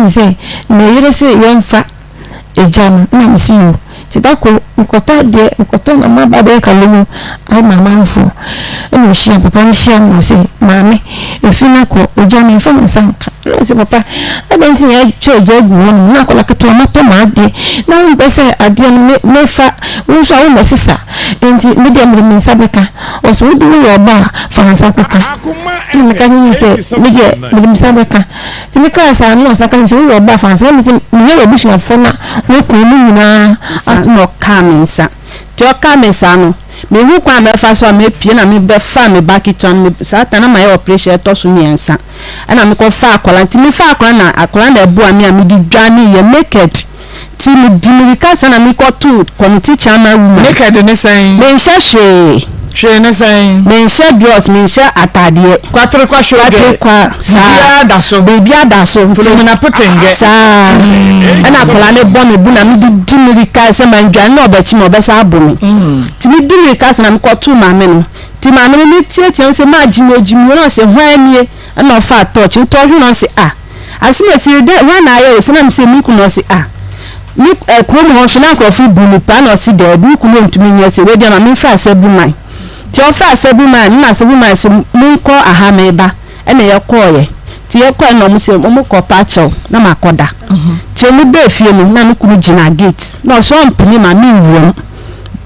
me sɛ me yere se yɛmfa egya no na mese yoo. Nti da koro mekɔtɔ adeɛ, mekɔtɔ na maba abɛyɛ kalomo ama amanfoɔ. Ɛna ɔhyia papa no hyia me na ɔse maame efi no akɔ ogya no mfa wo nsa nka. Ɛna mese papa adɛn nti na yɛatwa egya agu hɔ nom na akwadaa ketewa matɔ m'adeɛ na wompɛ sɛ adeɛ no me mefa wo nso a wommɛsesa nti me deɛ mede me nsa bɛka. Ɔse wode woyɛ ɔbaa a fa wo nsa kɔka. Ɛna meka kyerɛɛ no sɛ me deɛ mede me nsa bɛka. Nti mekaa saa no na ɔsan ka kyerɛɛ me sɛ woyɛ ɔbaa fa wo nsa. Ɛna mese meyɛ w'abusuafoɔ no a woaku wɔn nyinaa nsa na ɔkaa me nsa. Nti ɔkaa me saa no, menhu kwan a mɛfa so a mɛpue na mebɛfaa me ba ketewa no, saa time no na mayɛ operation ɛtɔ so mmiɛnsa ɛna mekɔfaa akwadaa no. Nti mefaa akwadaa no na akwadaa no na ɛboa me a mede dwaneeɛ naked. Nti medi mirika saa na mekɔtoo committee chairman woman. Naked ne sɛn? Menhyɛ hwee. Hwee ne sɛn? Menhyɛ drawers, menhyɛ ataadeɛ. Kwaterekwa shogɛ. Kwaterekwa saa. Biribiara da so. Biribiara da so. Nti Philomena Potengɛ. saa. Ɛna akwadaa no bɔ me bo na mede di mirika sɛ mandwane na ɔbɛkye me ɔbɛsan abo me. Nti medi mirika saa na mekɔtoo maame no. Nti maame no meteatea mu sɛ maa gyimi o gyimi o na ɔse hwan nie? Ɛna ɔfaa torch nti ɔhwɛ na ɔse ah. Asem asi yi dɛn hwan na ayɛ wo saa na mese me kunu ɔse ah me eh kurom hɔ nso na nkurɔfo bu me paa na ɔse daabi wo kunu ntumi nyɛ sei wei deɛ ma memfrɛ asɛbuman nti ɔfrɛ asɛbuman no na asɛbuman se monkɔ aha meba ɛna yɛkɔɔyɛ nti yɛkɔɛ na ɔmo se ɔmo kɔ pa kyɛw na makɔda nti ɔmo bɛɛ fie no na me kunu gyina gate na ɔse ɔmpene ma menwuram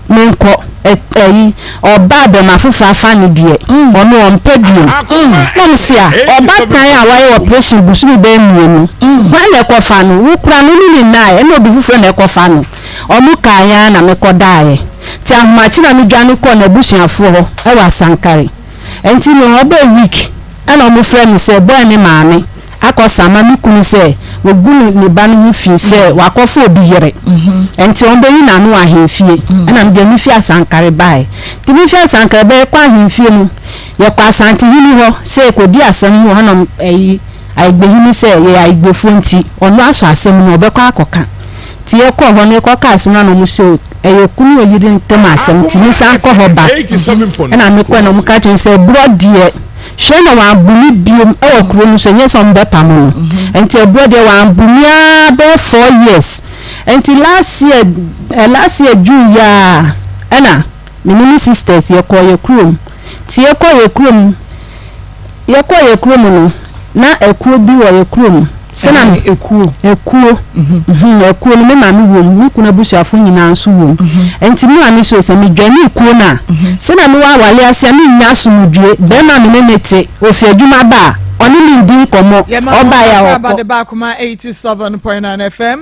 menkɔ ɛyi ɔbaa bɛma foforɔ afa no deɛ ɔno ɔmpɛ bio na ɔmo se a ɔbaatan a wayɛ operation bosome bɛyɛ mmienu hwan na ɛkɔfa no wo kora no ne ne nnaeɛ ɛna obi foforɔ na ɛkɔfa no ɔmo kaa yɛn ara na mekɔ daeɛ nti ahomakye na medwane kɔɔ n'abusuafoɔ hɔ ɛwɔ Asankare ɛnti no ɔbɛɛ week Ɛna ɔmo frɛ me sɛ boy ne maame akɔ sama me kunu sɛ wagu ne ne ba no ho fi sɛ wakɔfa obi yere ɛnti ɔmo bɛyi n'ano wɔ ahemfie ɛna me deɛ me fi Asankare baeɛ nti me fi Asankare baeɛ yɛkɔ ahemfie no yɛkɔ Asantehene hɔ sɛ yɛkɔdi asɛm no wɔ hɔ na ɛyi Ayigbehene sɛ yɛyɛ Ayigbefoɔ nti ɔno asɔ asɛm no ɔbɛkɔ akɔka Nti yɛkɔɔ hɔ no yɛkɔ kaa asɛm no na ɔmo se ɛyɛ okunu ne oyere ntam asɛm nti me nsan nkɔ hɔ back ɛna me kɔɛ na ɔmo ka kyerɛ me sɛ ɛborɔ deɛ hwɛ na wɔambu me biom ɛwɔ kuro no so ɛnyɛ sɛ ɔmo bɛpamo no nti ɛborɔ deɛ wɔambu me aa bɛyɛ 4 years nti last year eh, last year June yi aa ɛna me ne me sisters yɛkɔɔ yɛ kurom nti yɛkɔɔ yɛ kurom Yɛkɔɔ yɛn kurom no, na akuo bi wɔ yɛn kurom. Sɛnea Ɛne ekuo. Akuo. Mhm, akuo no, me maame wom, me kunu abusuafo nyinaa nso wom. Enti me maame suro sɛ medwane kuo no a, sɛnea mewɔ aware ase a mennya asomdwoe. Barima a me ne no te, ofi adwuma ba a, ɔne me ndi nkɔmmɔ, Yɛma mo ɔbaeɛ a akwaaba ɔkɔ. de ba Akoma 87.9 FM.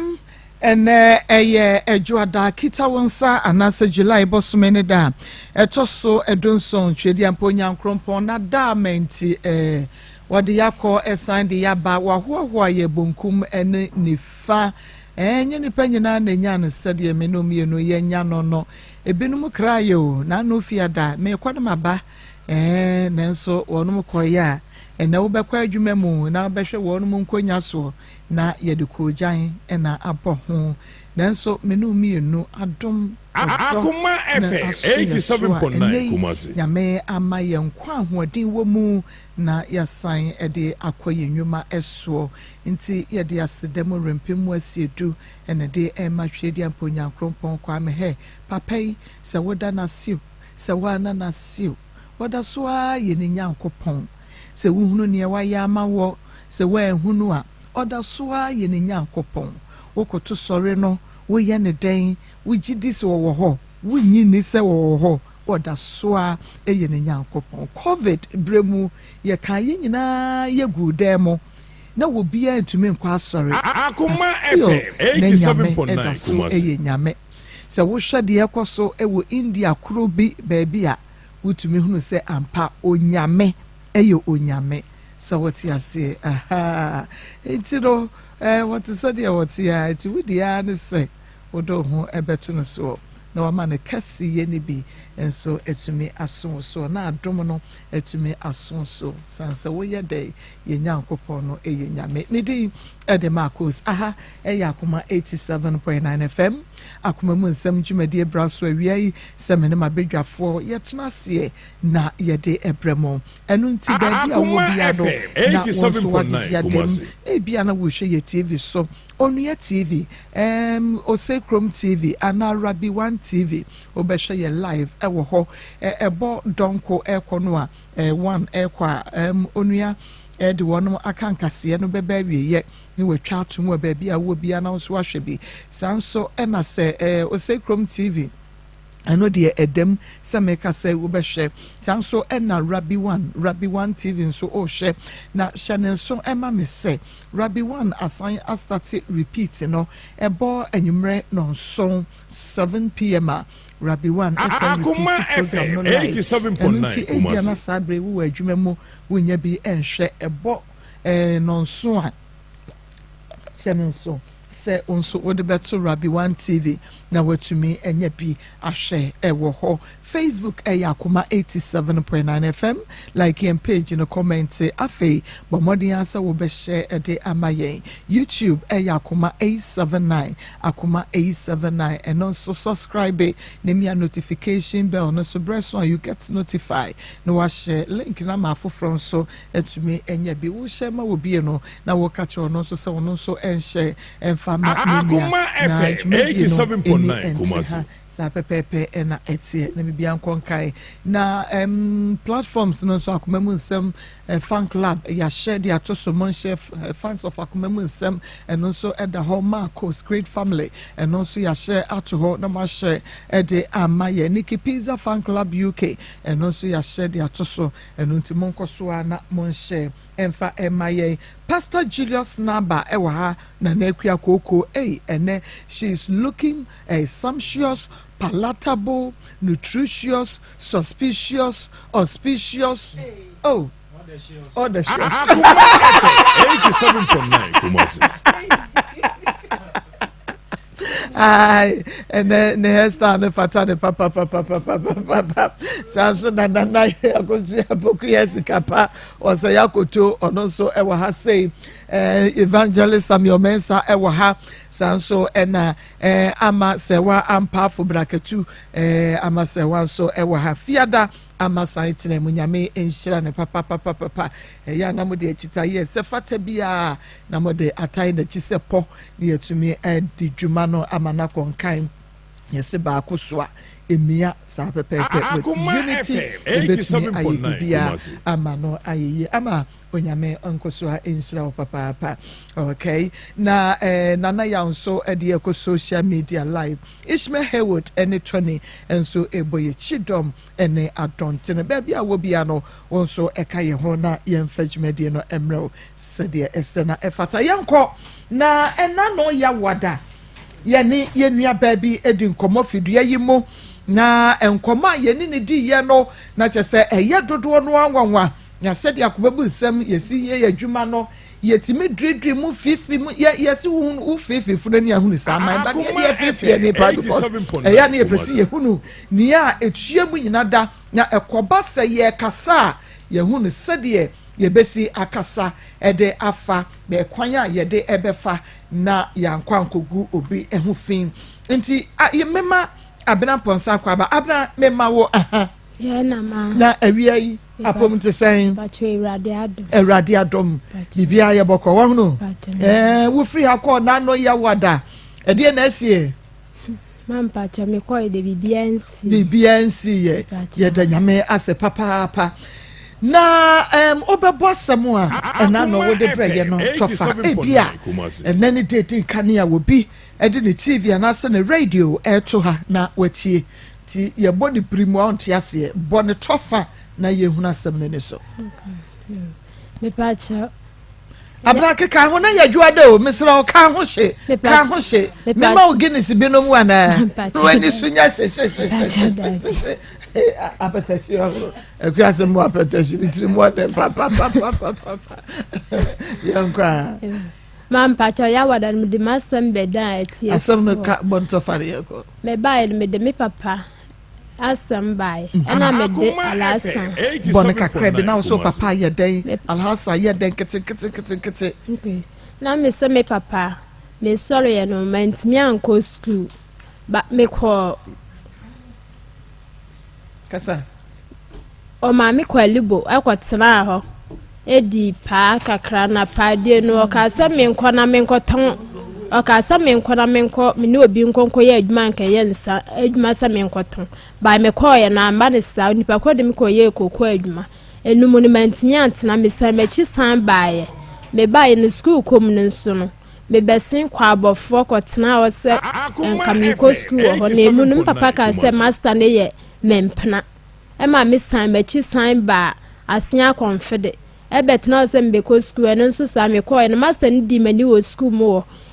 Ɛnnɛ ɛyɛ Ɛdwoada, Kitawonsa anaasɛ July bɔsome ne da a ɛtɔ so dunson, Tweaduampɔ Onyankrompɔn n'adaama nti eh, wɔde yɛakɔ ɛsan de yɛaba, wahoahoa yɛ bonkum ne nifa eh, ɛnyɛ nipa nyinaa na enya no sɛdeɛ me no mmienu yɛnya no no, ebinom kra yɛ o, n'ano fiada, meekɔ no maba eh, nanso wɔnom kɔeɛ a, ɛnɛ wobɛkɔ adwuma mu na wobɛhwɛ wɔnom nkonya soɔ Na yɛde koogyan na abɔ ho. Nanso me ne wo mmienu adom ɔdɔ na aso yɛn so a ɛnnɛ yi Nyame ama yɛn nkwa a ahoɔden wɔ mu na yɛasan de akɔ yɛn nnwuma soɔ. Nti yɛde aseda mu werɛmpem mu asiedu na ɛde rema Tweaduampɔ Onyankrompɔn Kwame Hɛ papa yi sɛ woda no ase o, sɛ woanna no ase o, ɔda so ara yɛ ne Nyankopɔn. Sɛ wohunu neɛ wayɛ ama woɔ Sɛ woanhu no a, ɔda so ara yɛ ne Nyankopɔn. Wokoto sɔre no, woyɛ no dɛn? Wugye di sɛ ɔwɔ hɔ? Wunnye nni sɛ ɔwɔ hɔ? Ɔda so ara yɛ ne Nyankopɔn. Covid berɛ mu, yɛkaa yɛn nyinaa yɛguu dan mu. Na obiara ntumi nkɔ asɔre. But still, na Nyame da so yɛ Nyame. Sɛ wohwɛ deɛ ɛrekɔ so wɔ India kuro bi baabi a, wotumi hunu sɛ ampa Onyame yɛ Onyame. Sɛ wɔte aseɛ ahaa nti no eh, wɔte sɛdeɛ wɔte a nti wo deɛ ara ne sɛ wode wo ho bɛto no soɔ na wama no kɛseyɛ no bi. nso atumi aso wo soɔ, na adom no atumi aso wo so, sane sɛ woyɛ dɛ yɛn Nyankopɔn no yɛ Nyame. Me din de Marcos. Aha ɛyɛ Akoma 87.9 FM, Akoma mu nsɛm dwumadie bra so awia yi sɛ me ne m'abadwafoɔ yɛtena aseɛ na yɛde brɛ mo. Ɛno nti baabi a wowɔ biara no na wo nso woagyegye ada mu. Ebia na worehwɛ yɛ TV so, Onua TV, ɛɛm, Oseikrom TV anaa Rabi One TV. Wobɛhwɛ yɛ live wɔ hɔ. Ɛbɔ dɔnko rekɔ no a, one rekɔ a, ɛɛm, onua de wɔn aka nkaseɛ no bɛba awieɛ na watwa atom wɔ baabi a wowɔ biara na wo nso woahwɛ bi. Saa nso na sɛ ɛɛ Oseikrom TV, ɛno deɛ ɛdam sɛ meka sɛ wobɛhwɛ. Saa nso na Rabi One, Rabi One TV nso wohwɛ. Na hyɛ no nso ma me sɛ Rabi One asan astate repeat no, ɛbɔ anwummerɛ nnɔnson, 7 PM, a Rabi One san Akoma repeat program FM no live. Ɛno 87.9 nti ebia na Kumasi. saa bere yi wowɔ adwuma mu wonnya bi nhwɛ. Ɛbɔ nnɔnson a, hyɛ no nso sɛ wo nso wode bɛto Rabi One TV na woatumi anya bi ahwɛ wɔ hɔ. Facebook ɛyɛ Akoma 87.9 FM. Like yɛn page no, comment. Afei bɔ mmɔden ara sɛ wobɛhyɛ de ama yɛn. YouTube ɛyɛ Akoma 879, Akoma 879. Ɛno nso subscribe na mia notification bell no so berɛ so a you get notify na wahyɛ link no ama afoforɔ nso atumi anya bi. Wohyɛ ma wɔ bie no na woka kyerɛ ɔno nso sɛ ɔno nso nhyɛ mfa ma ne nua Akoma na FM dwumadie no ɛni 87.9 ɛnkyere ha. Kumasi. Saa pɛpɛɛpɛ na ɛteɛ na biribiara nkɔ nkae. Na um, platforms no nso Akoma mu nsɛm eh, fan club yɛahyɛ de ato so monhyɛ eh, fans of Akoma mu nsɛm ɛno nso ɛda hɔ. Marcos Great Family ɛno nso yɛahyɛ ato hɔ na moahyɛ ɛde ama yɛ. Nikki Pizza Fan Club UK ɛno nso yɛahyɛ de ato so, ɛno nti monkɔ so a na monhyɛ ɛmfa ɛma yɛn. Pastor Julius Naba ɛwɔ ha, Nana Akua Kooko ei, ɛnɛ she is looking sumptuous, palatable, nutritious, suspicious, auspicious, oh, all the sure. Akoma FM 87.9 Kumasi. Ai, ɛnɛ ne hairstyle no fata ne papapapapapapa. Saa nso na Nana Akosi Apokuya Sikapa ɔsɛ yakoto ɔno nso ɛwɔ ha sei. Evangelist Samuel Mensah ɛwɔ ha. Saa nso ɛna Ama Sɛwa Ampaafo Brakatu Ama Sɛwa nso ɛwɔ ha. Fiada Ama san tena mu, Nyame nhyira no papapapapa. Ɛyɛ a na mode akyitayɛ sɛ fata biara na mode atae n'akyi sɛ pɔ na yɛatumi adi dwuma no ama no akɔ nkan. Yɛse baako so a emia saa pɛpɛɛpɛ with Akoma unity FM yɛbɛtumi ayɛ 87.9 biribiara Kumasi. ama no ayɛ yie ama Onyame nkosoa nhyira wo papaapa. Okay, na eh, Nana Yaw nso de yɛkɔ social media live. Ishmael Haywood ne Tony nso ɛbɔ yɛ kyidɔm ne adɔntene. Baabi a wɔ bia no, wo nso ɛka yɛn ho na yɛmfa dwumadie no mmerɛ wo sɛdeɛ ɛsɛ na ɛfata. Yɛnkɔ na ɛna no Yawada. Yɛne yɛn nuabaa bi di nkɔmmɔ fidua yi mu, na nkɔmmɔ a yɛne no diiɛ no, na kyerɛ sɛ ɛyɛ dodoɔ no ara nwanwa. Na sɛdeɛ akoma bu nsɛm yɛsi yɛ yɛn adwuma no, yɛtumi duriduri mu fiifii mu, yɛ yɛsi wo wo fiifii funu ani ahunu saa man ba deɛ Akoma deɛ fiifii ani FM paa because ɛyɛ a na 87.9 yɛpɛ sɛ Kumasi. yɛhunu nea etua mu nyina da, na ɛkɔba sɛ yɛrekasa a yɛhunu sɛdeɛ yɛbɛsi akasa de afa kwan a yɛde bɛfa na yɛankɔ ankɔgu obi ho fi. Nti a mema Abena Mpɔnsa akɔ aba. Abena mema wo aha. Yɛn na ma. Na awia yi apom te sɛn? Awurade adom. Awurade adom. Biribiara yɛ bɔkɔ wahunu. Ɛɛ wofiri ha kɔɔ n'ano yɛ wada. Ɛdeɛ na asie. Mampakyɛ mekɔɛ de biribiara nsi. Biribiara nsi yɛ. Yɛda Nyame ase papaapa. Na um, wobɛbɔ asɛm a ɛna na wode brɛ yɛ no tɔfa. Ebia ɛnɛ ne date nka a obi de ne TV anaasɛ ne radio ɛreto ha na watie. Nti yɛbɔ ne biri mu a ɔnte aseɛ. Bɔ ne tɔfa na yɛhunu asɛm no ni so. Mepakyɛ. Abena keka ho na yɛ adwuma de o, mesrɛ wo ka ho hye, ka ho hye. Mema wo Guinness binom anaa? Na w'ani so nya hye hye hye hye. Apɛtɛhye ɔhoro. Akua sɛ mo apɛtɛhye ne tiri mu ɔdɛ papapapapapa. Yɛnkɔ a. Ma mpakyɛ yawada no mede m'asɛm bɛdan atie. Asɛm no ka bɔ ntɔfa de yɛkɔ. Mebaeɛ no mede me papa. Asɛm baeɛ ɛna mede Alhassan. Bɔ no kakra bi na wo sɛ wo papa yɛ dɛn, Alhassan yɛ dɛn nketenketenketenkete. Okay. Na me sɛ me papa mesɔreɛ no mantumi ankɔ sukuu ba mekɔɔ. Kasa. Ɔmaa me kɔɔ Alibo kɔtenaa hɔ dii paa kakra na paadie no ɔkaa sɛ menkɔ na menkɔtɔn ɔkaa sɛ menkɔ na menkɔ me ne obi nkɔ nkɔyɛ adwuma nka ɛyɛ nsa adwuma sɛ menkɔtɔn bae mekɔɔyɛ no amma ne saa onipa korɔ de me kɔyɛɛ koko adwuma ɛno mu no mantumi antena mesan m'akyi san baeɛ mebaeɛ no sukuu kɔ mu no nso no mebɛsen kɔ abɔfoɔ kɔtenaa hɔ sɛ nka menkɔ sukuu wɔ hɔ na emu no me papa kaa sɛ master no yɛ mempena Ɛma me san m'akyi san baa Asea Kɔmfede bɛtenaa hɔ sɛ mebɛkɔ sukuu, ɛno nso saa, mekɔɔɛ no masta no dii m'ani wɔ sukuu mu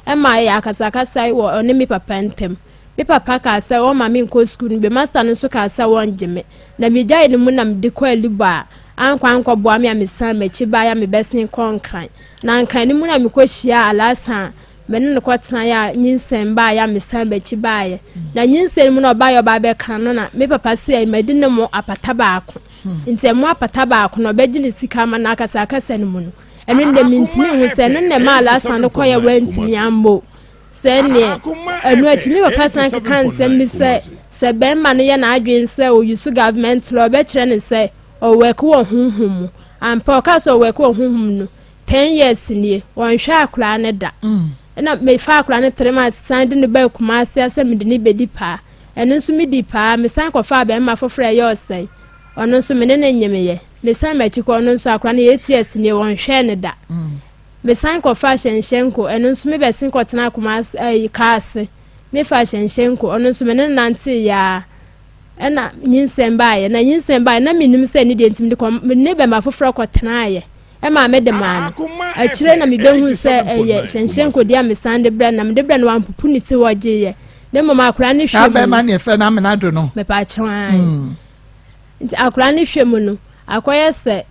hɔ ma yɛyɛ akasakasa wɔ ɔne me papa ntam. Me papa kaa sɛ ɔmma menkɔ sukuu no bio, masta no nso kaa sɛ wɔngye me, na megyaee no mu na mede kɔɔ Alibɔ a ankɔ ankɔboa me a mesan m'akyi baeɛ a mebɛsen kɔɔ Nkran. Na Nkran no mu na mekɔhyiaa Alhassan a Me ne no kɔtenaeɛ a nyinsɛn baeɛ a mesan m'akyi baeɛ. Na nyinsɛn no mu na ɔbaeɛ ɔba abɛka no na me papa sɛ madi ne mo apata baako. Nti ɛmo apata baako no ɔbɛgye ne sika ama no akasa akasa no mu no. Ɛno deɛ mentumi nhu sɛ ɛno na ɛmaa last no kɔyɛ wantumi ammɔ o. Sɛ neɛ ɛno akyi me papa san keka nsɛm bi sɛ sɛ bɛrima no yɛ n'adwene sɛ ɔyusu government law ɔbɛkyerɛ no sɛ ɔwɛke wɔ honhom mu. Ampa ɔkaa sɛ ɔwɛke wɔ honhom mu no 10 years nie wɔnhwɛ akwadaa no da ɛna mefa akwadaa no 3 months san de no baa Kumase sɛ mede ne bɛdi paa. Ɛno nso medi paa, mesan kɔfa bɛrima foforɔ a ɛyɛ ɔsɛe, ɔno nso me ne no nyemeyɛ. Mesan m'akyi kɔ, ɔno nso akwadaa no 8 years nie, wɔnhwɛ no da. Mesan kɔfa Hyɛnhyɛnko, ɛno nso mebɛsen kɔtena Kumase ɛyi Kaase. Mefa Hyɛnhyɛnko, ɔno nso me ne no nante yaa ɛna nyinsɛn baayɛ. Na nyinsɛn baayɛ na menim sɛ ne deɛ, nti mede kɔ me ne bɛrima foforɔ kɔtenaayɛ ɛma mede maa no. Akyire na mebɛhu sɛ ɛyɛ Hyɛnhyɛnko deɛ a mesan de brɛ no, na mede brɛ no wampopo ne ti, wɔgyeeɛ na mmom akwadaa no saa hwɛ mu bɛrima no ne ɛfɛ no amena do no. Mepɛ akyɛw nti akwadaa no hwɛ mu no akɔyɛ sɛ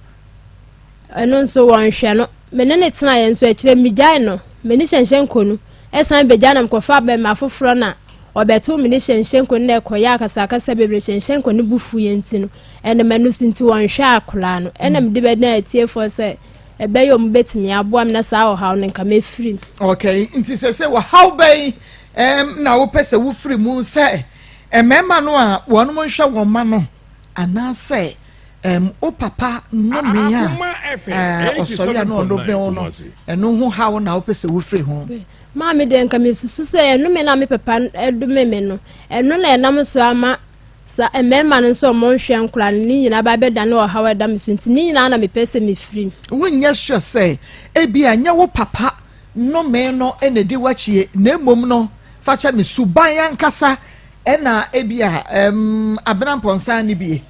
ɛno nso wɔnhwɛ no. Me ne ne tenaeɛ nso akyire megyae no, me ne Hyɛnhyɛnko no ɛsan bɛgya na mekɔfa bɛrima foforɔ na ɔbɛto me ne Hyɛnhyɛnko no na ɛkɔyɛ akasakasa bebree. Hyɛnhyɛnko no bu fuiɛ nti no ɛnam ɛno so nti wɔnhwɛ akwadaa no. Ɛna mede bɛdan atiefoɔ sɛ ɛbɛyɛ ɔmo bɛtumi aboa me na saa ɔhaw no nka mɛfiri mu. Okay, nti sɛ wɔhaw bɛn na wopɛ sɛ wofiri mu, sɛ mmarima no a wɔnom nhwɛ wɔn ma no anaasɛ wo papa nnome a ɔsɔre a na ɔno bɛn wo no, ɛno ho haw na wopɛ sɛ wofiri ho? Maame deɛ, nka mesusu sɛ ɛnome na me papa ɛdome me no, ɛno na ɛnam so ama sa mmarima no nso ɔmo nhwɛ nkora no ne nyinaa ba bɛda ne ɔhaw ɛda me so, nti ne nyinaa na mepɛ sɛ mefiri mu. Wonyɛ sure sɛ ebia nyɛ wo papa nnome no na ɛdi w'akyie, na mmom no fa kyɛ me, suban ankasa ɛna ebia Abena Mpɔnsa ne bie?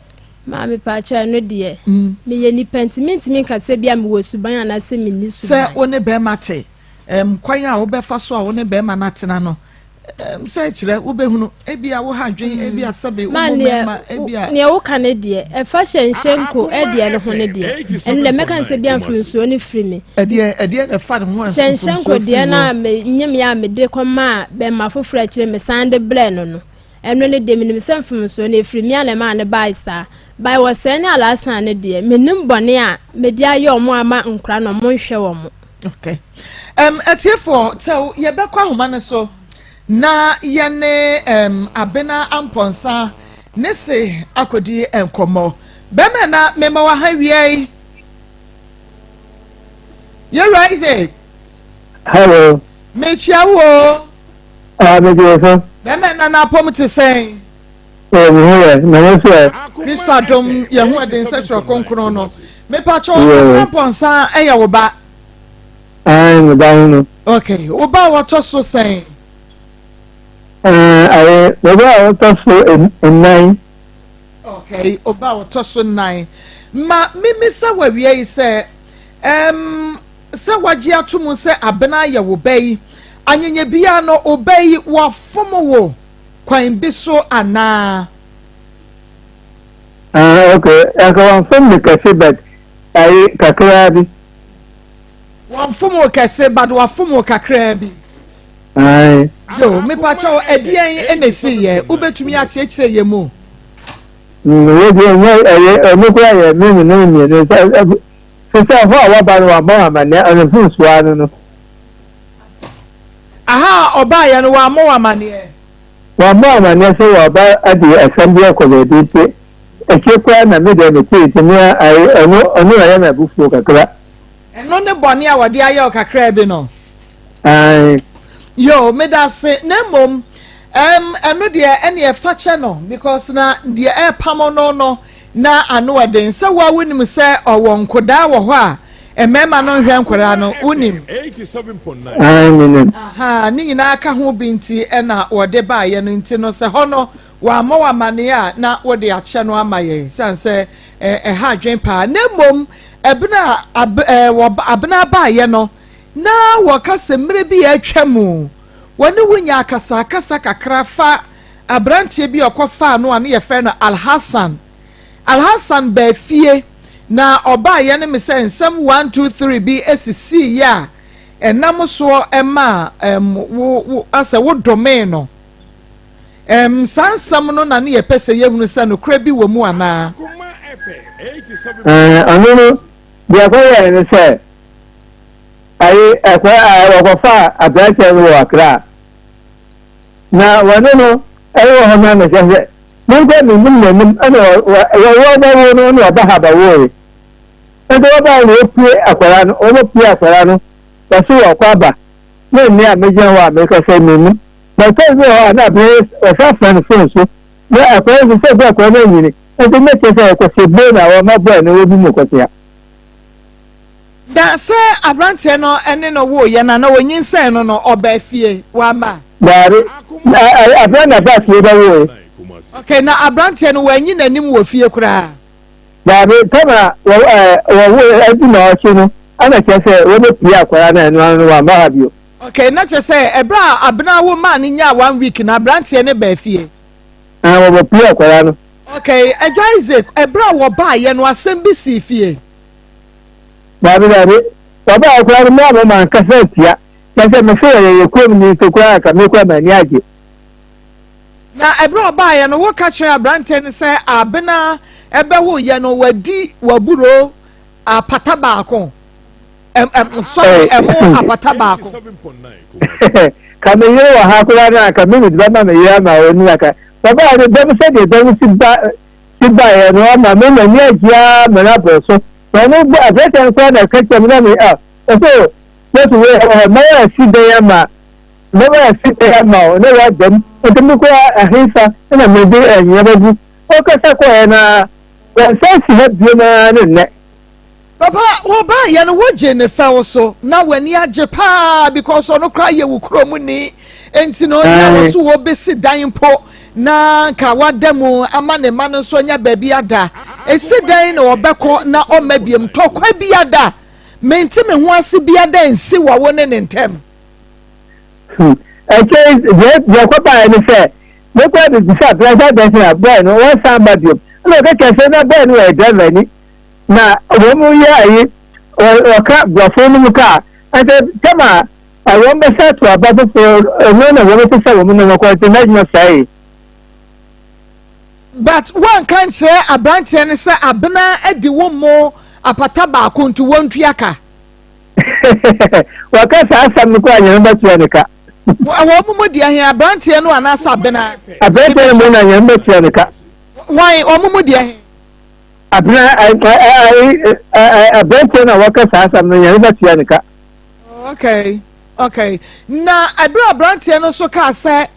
Maame paakyɛ, ɛno deɛ meyɛ nipa nti mentumi nka sɛ bia mewɔ suban anaasɛ menni suban. Sɛ wo ne bɛrima te kwan a wobɛfa so a wo ne bɛrima no atena no sɛ kyerɛ wobɛhunu ebia wo ha dwen ebia sɛbe wo mu mmarima ebia. Neɛ woka ne deɛ ɛfa hyɛnhyɛnko ɛdeɛ no ho ne deɛ, ɛno deɛ mɛka sɛ bia mfomsoɔ no firi me. Ɛdeɛ na ɛfa ne ho a hyɛnhyɛnko deɛ no a menyem yɛ a mede kɔmaa bɛrima foforɔ akyire mesan de brɛ no, ɛno ne deɛ menim sɛ mfomsoɔ no ɛfiri me a na ɛmaa ne bae saa. Bae wɔ sɛɛ ne Alasan no deɛ, menim bɔne a mede ayɛ ɔmo ama nkora no ɔmo nhwɛ wɔ mo. Okay. Atiefoɔ, tɛw yɛbɛkɔ ahoma no so na yɛne Abena Ampɔnsa ne se akɔdi nkɔmmɔ. Bɛrima na mema wɔ ha wia yi. Yɛwura Isaac. Hello. Mekyia wo o. Ah, megye so. Bɛrima na n'apɔm te sɛn? Oh, me ho yɛ, na wo nso ɛ? Kristo adom, yɛn ho ɛden sɛ twerɛ kronkron no. Mepakyɛw, Abena Ampɔnsa ɛyɛ wo ba? Ae, me ba no no. Okay, wo ba a wɔtɔ so sɛn? Aye, me ba a wɔtɔ so nnan. Okay, wo ba a wɔtɔ so nnan. Ma mimisa wɔ awia yi sɛ, sɛ wagye ato mu sɛ Abena yɛ wo ba yi, anyanya biara no, wo ba yi wafom wo kwan bi so anaa? Ah, okay. Ɛnka wamfom me kɛse, but ayi kakraa bi. Wamfom wo kɛse but wafom wo kakraa bi. Aye. Yo, mepakyɛw, ɛdeɛn na esi yɛ? Wobɛtumi akyerɛkyerɛ yɛ mu? Wei deɛ ɛnyɛ ɛyɛ ɛno koraa yɛ me ne no mmienu sɛ sɛ sɛ hɔ a waba no wammɔ wo amanneɛ ɔno mfomsoɔ ano no. Aha a ɔbaeɛ no wammɔ wo amanneɛ? Wammɔ amanneɛ sɛ waba de asɛm bi akɔ baabi nti akyire koraa na me deɛ metee nti me ae ɔno ɔno na ɛyɛ me abufuo kakra. Ɛno ne bɔne a wɔde ayɛ wo kakraa bi no? Ae. Yoo, medase, na mmom ɛm ɛno deɛ ɛneɛ fakyɛ no because na deɛ ɛrepamo no no na ano ɛden sɛ wo a wonim sɛ ɔwɔ nkodaa wɔ hɔ a mmarima no nhwɛ nkodaa no wonim. Ae, menim. Aha, ne nyinaa ka ho bi nti ɛna wɔde baayɛ no nti no sɛ hɔ no wɔammɔ wo amaneɛ a na wode akyɛ no ama yɛn sane sɛ ɛha adwen paa na mmom ɛbena a abena baayɛ no Na wɔka sɛ mmerɛ bi a atwa mu, wɔne wo nyaa akasakasa kakra fa aberanteɛ bi a ɔkɔfaa no a ne yɛfrɛ no Alhassan. Alhassan baa fie, na ɔbaeɛ no me sɛ nsɛm one, two, three bi sisiiɛ a ɛnam soɔ maa um, wo, wo, asɛ wodomee no. Um, saa nsɛm no na ne yɛpɛ sɛ yɛhunu sɛ nokorɛ bi wɔ mu anaa. Ɔno no, deɛ ɛkɔyɛɛ ne sɛ, Ayi, ɛkɔ a wɔkɔfaa aberanteɛ no wɔ Accra. Na wɔne no wɔ hɔ no na kyerɛ sɛ me nko mennim n'anim ɛna wɔbɛwo no na ɔba ha bɛwoe. Nti wɔbae na wɔpue akwadaa no, wɔbɛpue akwadaa no, wɔse wɔkɔ aba. Na nni a megyina hɔ a mekasa yi mennim. But sɛ bi wɔ hɔ a na abere wɔsan frɛ no phone so na akwadaa no sɛ sɛ akwadaa no anyini. Nti na kyerɛ sɛ ɛkɔsɛ bue na wɔma bɔɔ no wɔbi mu kɔtea. Na sɛ aberanteɛ no ne no woeɛ no anaa ɔnyinsɛn no no, ɔbaa fie? Wamma? Daabi. Na aberɛ na baa fie bɛwoe. Okay, na aberanteɛ no wanyi n'anim wɔ fie koraa? Daabi, tam a wɔwoe adi naawɔtwe no, ɛna kyerɛ sɛ wɔbɛpue akwadaa no a ɛno ano no wamma ha bio. Okay, na kyerɛ sɛ ɛberɛ a Abena wo maa no nyaa one week no, aberanteɛ no baa fie? Ah, wɔbɛpue akwadaa no. Okay, Agya Isaac, ɛberɛ a wɔbaeɛ no, asɛm bi sii fie? Daabi, daabi. Wɔbaeɛ koraa no, me a mo mankasa antia. Kyerɛ sɛ, mese wɔyɛ yɛn kurom ni nso koraa anka me koraa m'ani agye. Na ɛberɛ a ɔbaeɛ no, woka kyerɛɛ aberanteɛ no sɛ Abena bɛwoeɛ no, wadi w'aburoo apata baako. Ɛm, ɛm, sorry, ɛmo apata baako. Ka me yere wɔ ha koraa no anka me mede bɛma me yere ama ɔni aka. Wɔbaeɛ no, dɛm sɛdeɛ dɛm si ba si baeɛ no ama me m'ani agye ara ma no abɔ so. Na ɔno bɔ aberanteɛ no koraa na ɛka kyerɛ me na me ah ɔsɛ o Yesu wei hɔ hɔ mɛyɛ asi dɛn ama mɛyɛ asi dɛn ama o na wada mu nti me koraa ahefa na mede anyina bɛgu ɔkasa kɔɛ na wɔnsan si ha bio ara ne nnɛ. Papa wɔbaayɛ no wogye ne fɛw so na w'ani agye paa because ɔno koraa yɛ wo kurom ni nti no yɛ wɔ so wɔbɛsi dan mpo na nka wada mu ama ne mma no nso anya baabi ada esi dan na ɔbɛkɔ na ɔmma biem tɔkwa bi ada mente me ho ase bi ada nsi wɔ wo ne ne ntɛm. Ɛkyɛ deɛ deɛ kɔbaeɛ ne sɛ mekɔ abɛbisa bra sɛ adɛn sɛ na bɔɛ no wɔnsan ba biom ɛna ɔkɛkɛ sɛ na bɔɛ no wɔyɛ driver ni na wɔn yɛ ayi wɔka borɔfo no mu kaa ɛnti tɛm a wɔn bɛsa ato aba foforɔ ɛno na wɔn bɛsesa wɔn nneɛma kɔ nti n'adwuma sɛe. But woanka nkyerɛ aberanteɛ no sɛ abena adi wo mmo apata baako nti wɔntua ka? Wɔka saa asɛm no koraa Nyame bɛtua ne ka. Wɔn mu deɛ he, aberanteɛ no anaasɛ abena? Aberanteɛ no mu na Nyame bɛtua ne ka. Hwan, wɔn mu deɛ he? Abena aberanteɛ no a wɔka saa asɛm no Nyame bɛtua ne ka. Okay, okay. Na ɛberɛ aberanteɛ no nso kaa sɛ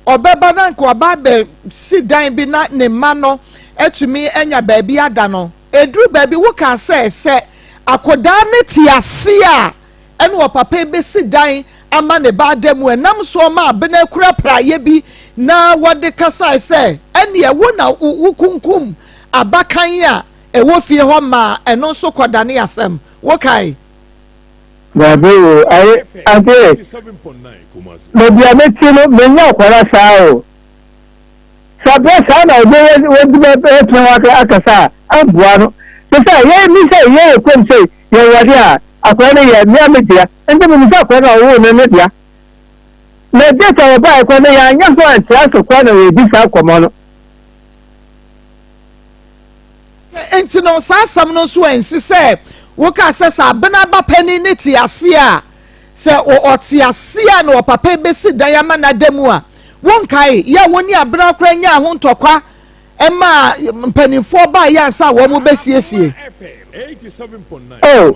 ɔbɛba na nka waba abɛsi dan bi na ne mma no atumi anya baabi ada no, ɛduru baabi wokaa sɛ sɛ akodaa no te ase a ɛna ɔpapa yi bɛsi dan ama ne ba ada mu ɛnam so ɔma abena kura praeɛ bi na wɔde kasae sɛ ɛneɛ wo na wokunkum abakan a ɛwɔ fie hɔ maa ɛno nso kɔdane asɛm. Wokae? Dabi o, aye, ante, baabi a mete no, menya akwara saa o. Sɛ berɛ saa na obi wɔdi bɛtena hɔ akasa a, amboa no. Te sɛ yɛ mi sɛ yɛ yɛ kurom sɛ yɛwɔ de a, akwara no yɛ mmea me dea. Nti menim sɛ akwara no a ɔwoo no ne dea. Na date a wɔbaeɛ koraa no yɛanyɛ ho antra ase koraa na yɛdi saa nkɔmmɔ no. Enti no, saa asɛm no nso ansi sɛ wokaa sɛ sɛ abena ba panin no te ase a, sɛ ɔte ase a na ɔpapa bɛsi dan ama no ada mu a, wonkae yɛ a wo ne abena koraa nyaa ho ntɔkwa maa mpanimfoɔ baeɛ ansa a wɔn bɛsiesie. Oh,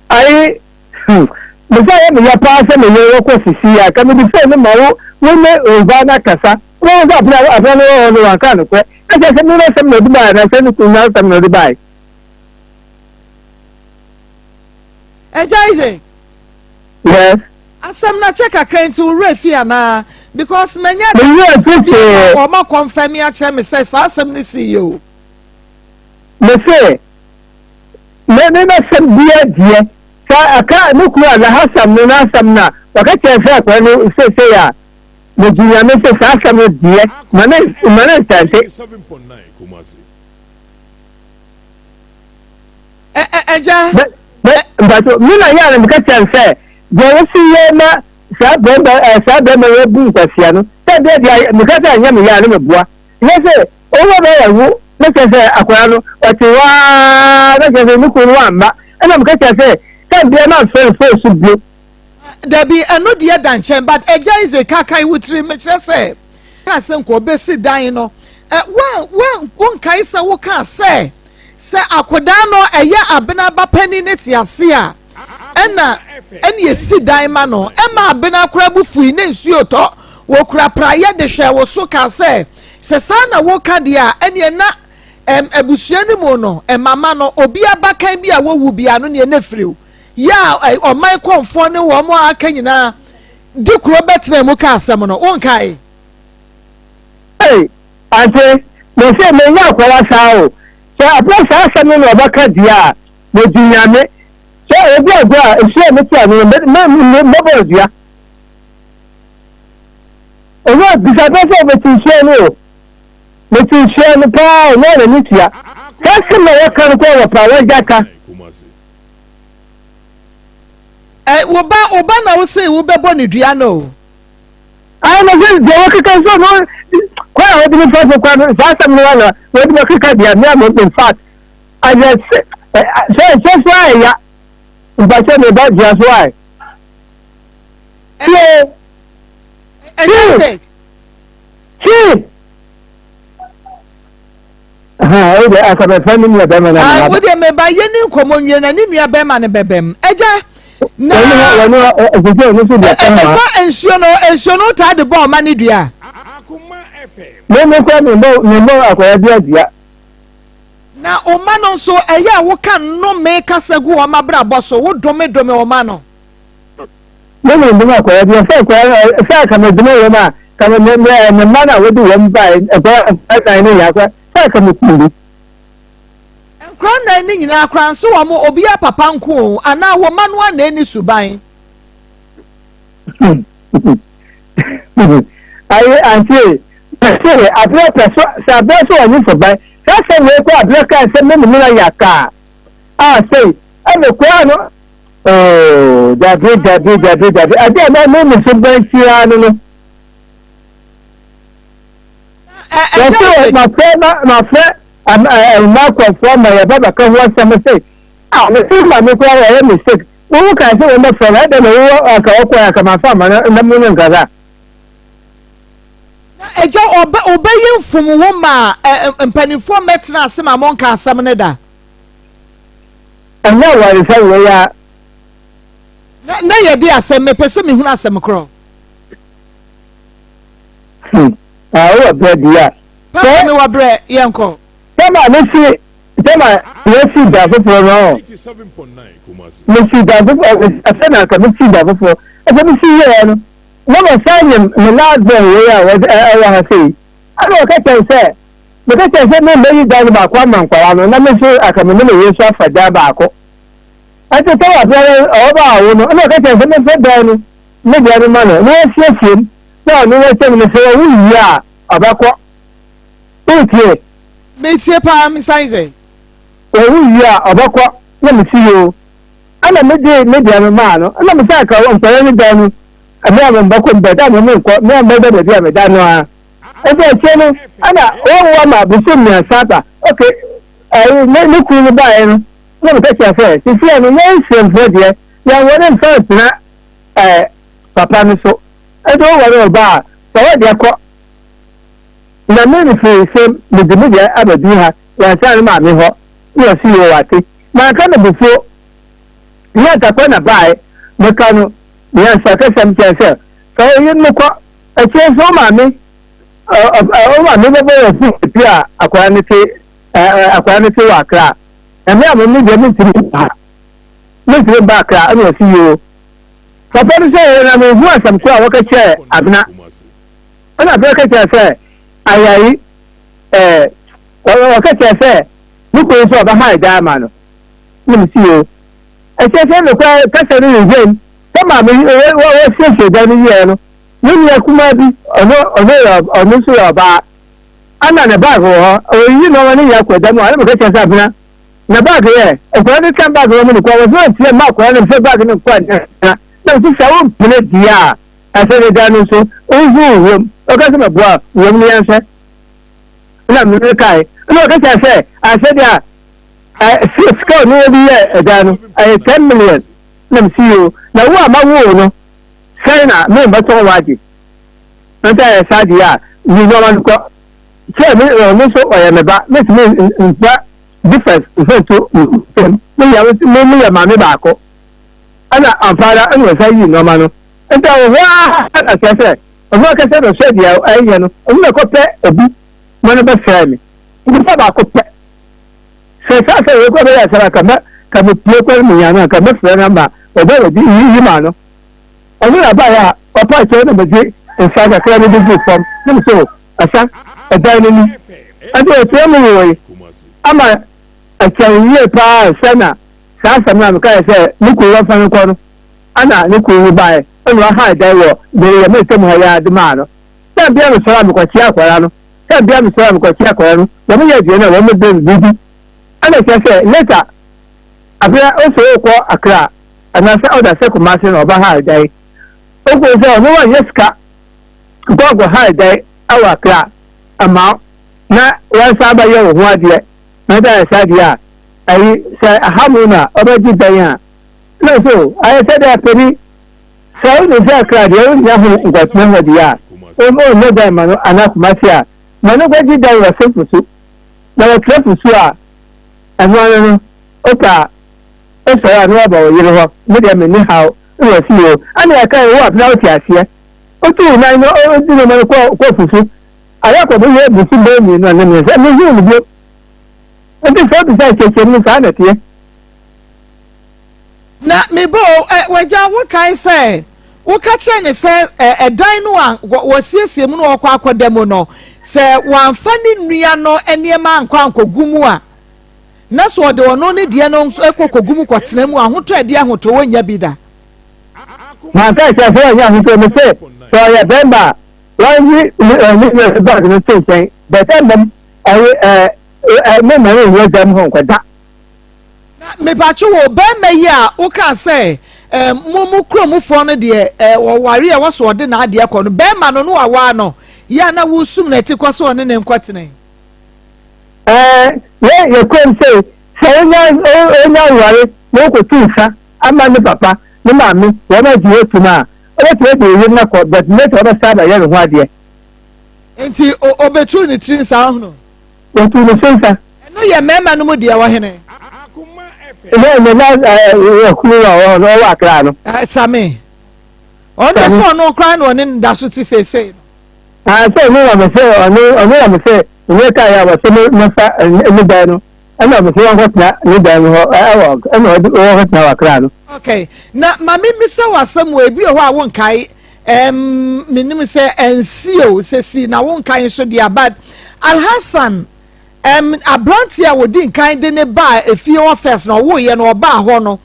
ayi, hmm, mesa yɛ meya paa sɛ meyɛ wɔ kɔ sisi a, ka mede fone no ma wo, wo ne ɔbaa no akasa. Wobɛhu sɛ abena, abena no wɔ hɔ no wanka nokorɛ. Na kyerɛ sɛ me asɛm na ɔde baeɛ anaasɛ ne kunu n'asɛm na ɔde baeɛ. Agya Isaac. Yes. Asɛm no akyɛ kakra nti wo werɛ fi anaa? Because manya Me werɛ fi bi hwee. a wɔma kɔnfɛmi akyerɛ me sɛ saa asɛm no sii yɛ o. Me se, me me m'asɛm biara deɛ, sɛ aka me kunu Alahassan no n'asɛm no a, waka kyerɛ sɛ akwadaa no seesei a, Megye Nyame sɛ saa asɛm no deɛ ma ne ma ne nsɛnte. Agya. Bɛ bɛ mpatsɔ mi na yɛ a na meka kyerɛ no sɛ deɛ wosi yɛ na saa bɛrima ɛ saa bɛrima yɛ bu nkwasia no sɛ deɛ deɛ meka sɛ ɛnyɛ me yɛ a na meboa nyɛ sɛ owó bɛyɛ wo na kyerɛ sɛ akwadaa no ɔte hɔ ara na kyerɛ sɛ ne kunu no wamma ɛna meka kyerɛ sɛ sɛ deɛ na mfrɛ no fon so bio. Dabi, ɛno deɛ da nkyɛn, but Agya Isaac kaakae wo tirim, mekyerɛ sɛ, kaa sɛ nka ɔbɛsi dan no, ɛ, wo, wo, wonkae sɛ wokaa sɛ, sɛ akodaa no ɛyɛ abena ba panin ne te ase a, ɛna, ɛna esi dan ma no, ɛma abena koraa bu fui ne nsuo tɔ, wɔkura praeɛ de hwɛɛ wo so kaa sɛ, sɛ saa na woka deɛ a, ɛneɛ na, ɛm, abusua no mu no, ɛmama no, obi abakan bi a wɔwu biara no neɛ na firiw. Yɛ a ɔman kɔmfoɔ ne wɔn a aka nyinaa de kuro bɛtenaa mu kaa asɛm no, wonkae? Ei, ante, mese menya akwadaa saa o. Sɛ aberɛ saa asɛm no na ɔbɛka deɛ a, megye Nyame. Sɛ ɔdi agorɔ a, nsuo a mete ano no, mɛbɔ no dua. Ɔnyɛ bisa bɛ sɛ mete nsuo no o. Mete nsuo no paa o, na n'ani tua. Saa asɛm na wɔka no koraa wɔ paa, wɔagya ka. Ɛ wo ba wo ba na wo se wo bɛbɔ ne dua no o. Ayi na sɛ deɛ wɔkeka nso no kwan a wɔde me fa so kwan no saa asɛm no na wɔde me keka deɛ me a me in fact ayɛ sɛ sɛ sɛ so ayɛ ya mpakyɛ me ba dua so ayɛ. Tie. Tie. Tie. Ah, wo deɛ meba yɛ ne nkɔmmɔ nwie na ne nua bɛrima no bɛbɛm agya na ɛsɛ nsuo no nsuo no taa de bɔ ɔma ne dua. Me me kɔ me bɔ me bɔ akɔya bi adua. Na ɔma no nso ɛyɛ a woka nnome kasa gu wɔn abrabɔ so wodome dome ɔma no. Me na ndom akwadaa bi sɛ akwadaa sɛ aka me dome wɔn a ka me me me me mma na wɔde wɔn ba nkwadaa nkwadaa nan ne nyinaa kora sɛ aka me kum bi. Nkwadaa nan ne nyinaa kora nso wɔn obiara papa nko o anaa wɔn mma no ana ani suban. Ayi ante sɛ abirɛ pɛ so sɛ abirɛ so wɔn suban sɛ sɛ wei kɔ abirɛ kan sɛ me ne me na yɛ aka a sɛ ɛna kura no. Oh, dabi, dabi, dabi, dabi. Ade a na me ne so bɛn tiaa no no. Wɔsɛ mafrɛ mafrɛ mma akɔfoɔ ma yɛba bɛka ho asɛm sɛ ah mese ma me koraa wɔyɛ mistake wowo kae sɛ wɔmmɛfrɛ no ɛdɛ na wowɔ anka wɔkɔɛ anka mafa ama no na mo ne nkasa. Na agya ɔbɛ ɔbɛyi mfom wo ma mpanimfoɔ mmɛtena ase ma monka asɛm no da. Ɛnyɛ awaresɛm wei a. Na na yɛde asɛm mepɛ sɛ mehunu asɛm korɔ. Hmm. Ah, wowɔ berɛ deɛ a. Papa mewɔ berɛ yɛnkɔ. Sɛma mesi sɛma yɛsi da foforɔ no mesi da foforɔ afɛ na anka mesi da foforɔ ɛsɛ mesi yɛɛ no na ma saa nyɛ me last born wei a ɛwɔ ha sei ɛna ɔka kyɛn sɛ Meka kyerɛɛ no sɛ memmɛyi dan no baako ama nkwadaa no na me nso anka me ne me yere nso afa dan baako. Ɛnti sɛ wabea no ɔba awo no, ɛna ɔka kyerɛɛ no sɛ memfa dan no ne deɛ no ma no na wɔasiesie mu na ɔno wɔahyɛ no mu sɛ ɔwo wie a ɔbɛkɔ. Wotie? Metie paa, mesan sɛ. Ɔwo wie a ɔbɛkɔ na mese yoo. Ɛna mede me deɛ no maa no ɛna mesan ka nkwadaa no dan no ɛberɛ a mebɛkɔ mu bɛda me menkɔ me a mɛda baabi a meda no ara. Nti akyire no ɛna wɔwoa ma bosom mmiɛnsa aba. Okay. ɛyi ne ne kunu no baeɛ no, na meka kyerɛ sɛ, sisi no yɛn nsɛmfoɔ deɛ, yɛnware mfa ntena ɛɛ papa no so. Ɛnti woware ɔbaa a, fa w'adeɛ kɔ. Na me mefiri sɛ mede me deɛ abɛduru ha, yɛansan ne maame hɔ. Na ɔse yoo wate. Manka no abufuo. Nyɛ ntakwa na baeɛ. Meka no nyansa kasa mu kyerɛ sɛ, fa wo yere no kɔ. Akyire nso wo maame wo maame bɛbɔ wɔ fon epi a akwadaa no te akwadaa no te wɔ Accra. Na me a mo me deɛ mentumi mba ha. Mentumi mba Accra. Ɛna ɔse yoo. Papa no sɛ oo na menhu asɛm koro a wɔka kyerɛɛ Abena. Ɛna Abena ka kyerɛɛ sɛ ayayi ɛɛ wɔka kyerɛ sɛ ne kunu nso ɔbɛha agya ama no. Na mesi yoo. Ɛkyerɛ sɛ nokware kasa no yɛ sɛ maame wɔsiesie dan no yie no, ne nua kumaa bi, ɔno ɔno yɛ ɔno nso yɛ ɔbaa, ɛna ne baage wɔ hɔ, ɔreyiyi nneɛma no nyinaa kɔ dan mu a, ɛna meka kyerɛ sɛ abena, na baage yɛ, nkwadaa no ka baage wɔ mu no kɔ, wɔsɛ wɔntie mma akwadaa no mfa baage no nkɔ anna, na mese sɛ wompene deɛ a, ɛsɛ ne dan no nso, wohu wom, ɔka sɛ mɛboa wom no yɛnhwɛ, ɛna mene kae, ɛna ɔka kyerɛ sɛ asɛdeɛ a sika ɔno obi yɛ ɛdan no, ɛyɛ 10 million. Na mese, Yoo, na wo a mawo wo no, sɛn na meremmɛtɔn w'ade? Enti ayɛ saa deɛ a, yi nneɛma no kɔ. Sɛ me, ɔno nso ɔyɛ me ba, mentumi mfa difference mfa nto mo ntam. Meyɛ, me, meyɛ maame baako. Ɛna ampa ara, ɛna ɔsan yii nneɛma no. Enti ɛwɔ hɔ ara na kyerɛ sɛ, ɔno ankasa na ɔhyɛ deɛ ɛnyɛ no, ɔno na ɛkɔpɛ obi ma no bɛsɛe me. Nipa baako pɛ. Sɛ saa sɛ wei kɔ bɛyɛ asɛm a ka mɛ ka me pue kɔ me nya no a ka mɛ frɛ no ama ɔbɛ wɔ di yi yi ma no ɔno na baayɛ a ɔpa kyɛw na mɛgye nsa kakra no de gu fam na me so asa ɛdan no ni ɛnti ɔkyerɛ mu wɔ yi ama ɛkyɛn yie paa sɛ na saa asɛm no a meka yɛ sɛ ne kunu wɔmfa no nkɔ no ana ne kunu no baeɛ ɛna ɔha ɛdan wɔ deɛ yɛ mɛtɛm ha yɛ ade maa no sɛ bia mesɔrɔ a mekɔkyea akwadaa no sɛ bia mesɔre a mekɔkye akwadaa no, wɔn yɛ aduane a wɔn bɛ biribi ɛna kyerɛ sɛ later abira ɔsɛ ɔkɔ Accra anaasɛ ɔda sɛ Kumasi na ɔba ha ɛdan ɔkɔ sɛ ɔno wanyɛ sika nkɔ akɔ ha ɛdan awɔ Accra ama na wansan abɛyɛ wo ho adeɛ na ɛda yɛ saa deɛ a ayi sɛ aha mu na ɔbɛgye dan a na so ayɛ sɛ deɛ apɛni Sɛ wonim sɛ Accra deɛ wonnya ho nkɔtena hɔ deɛ a, wonyɛ dan ma no anaa Kumasi a, ma no nkɔgye dan wɔ Semfusu. Na wɔtra Fusu a, ɛno ano no, wopɛ a, wosɔre a na woaba wo yere hɔ, me deɛ menni haw, na wasi o. Ɛna yɛkae, wo Abena wote aseɛ? Wotu wo nan na wodi nneɛma no kɔ kɔ Fusu. Ayɛ akɔ bɛyɛ bosom bɛyɛ mmienu anaa mmiɛnsa, menhuu no bio. Nti sɛ wobisa nkyerɛkyerɛmu no, saa na ɛteɛ. Na me ba o, ɛ, w'agya, wokae sɛ woka kyerɛɛ no sɛ ɛ, ɛdan no a wɔasiesie mu na ɔrekɔ akɔda mu no, sɛ wamfa ne nua no nneɛma ankɔ ankɔgu mu a, na sɛ ɔde ɔno ne deɛ no nso kɔ kɔgu mu kɔtena mu a, ahotɔ a ɛde ahotɔ wɔnnya bi da. Manka kyerɛ sɛ wɔnyɛ ahotɔ, mese sɛ ɔyɛ bɛrima a, wɔnyi ne nua no bag no nto nkyɛn, but mmom ɛyɛ ɛ, ɛ, me mma no nyɛ dɛm ho nkɔda. Na mepatwo wo, barima yi a wokaa sɛ eh, mo mo kuromfoɔ no deɛ eh, wɔware a wɔso ɔde n'adeɛ kɔ no, barima no no wawaa no yɛ a na wosum n'akyi kɔ sɛ ɔne ne nkɔtene? Ɛɛ, yɛ yɛ kurom sei, sɛ wonya wonya ware na wokotu nsa ama ne papa, ne maame, wɔn agye wo atum a, wobɛtumi de wo yere no akɔ, but later wobɛsan abɛyɛ ne ho adeɛ. Nti obetuu ne tiri nsa ahunu? Wɔtuu ne so nsa. Ɛno yɛ mmarima no mu deɛ wɔ hene? Ne ne na ɛkunu a ɔwɔ no ɔwɔ Accra no. Same. Ɔno deɛ sɛ ɔno koraa na ɔne no da so te seesei no. Ah, sɛ ɔno na mese ɔno ɔno na mese ɔno ka yɛ a wɔsɛ me mefa ne dan no ɛna mese wɔnkɔtena ne dan no hɔ ɛwɔ ɛna ɔde wɔnkɔtena wɔ Accra no. Okay, na ma memmisa wo asɛm wɔ ebi wɔ hɔ a wonkae. Um, menim sɛ ɛnsi o, sɛ si na wonkae nso deɛ but Alhassan um, aberanteɛ a wɔdi nkan de ne baa efie hɔ first na ɔwoeɛ no ɔbaa hɔ no,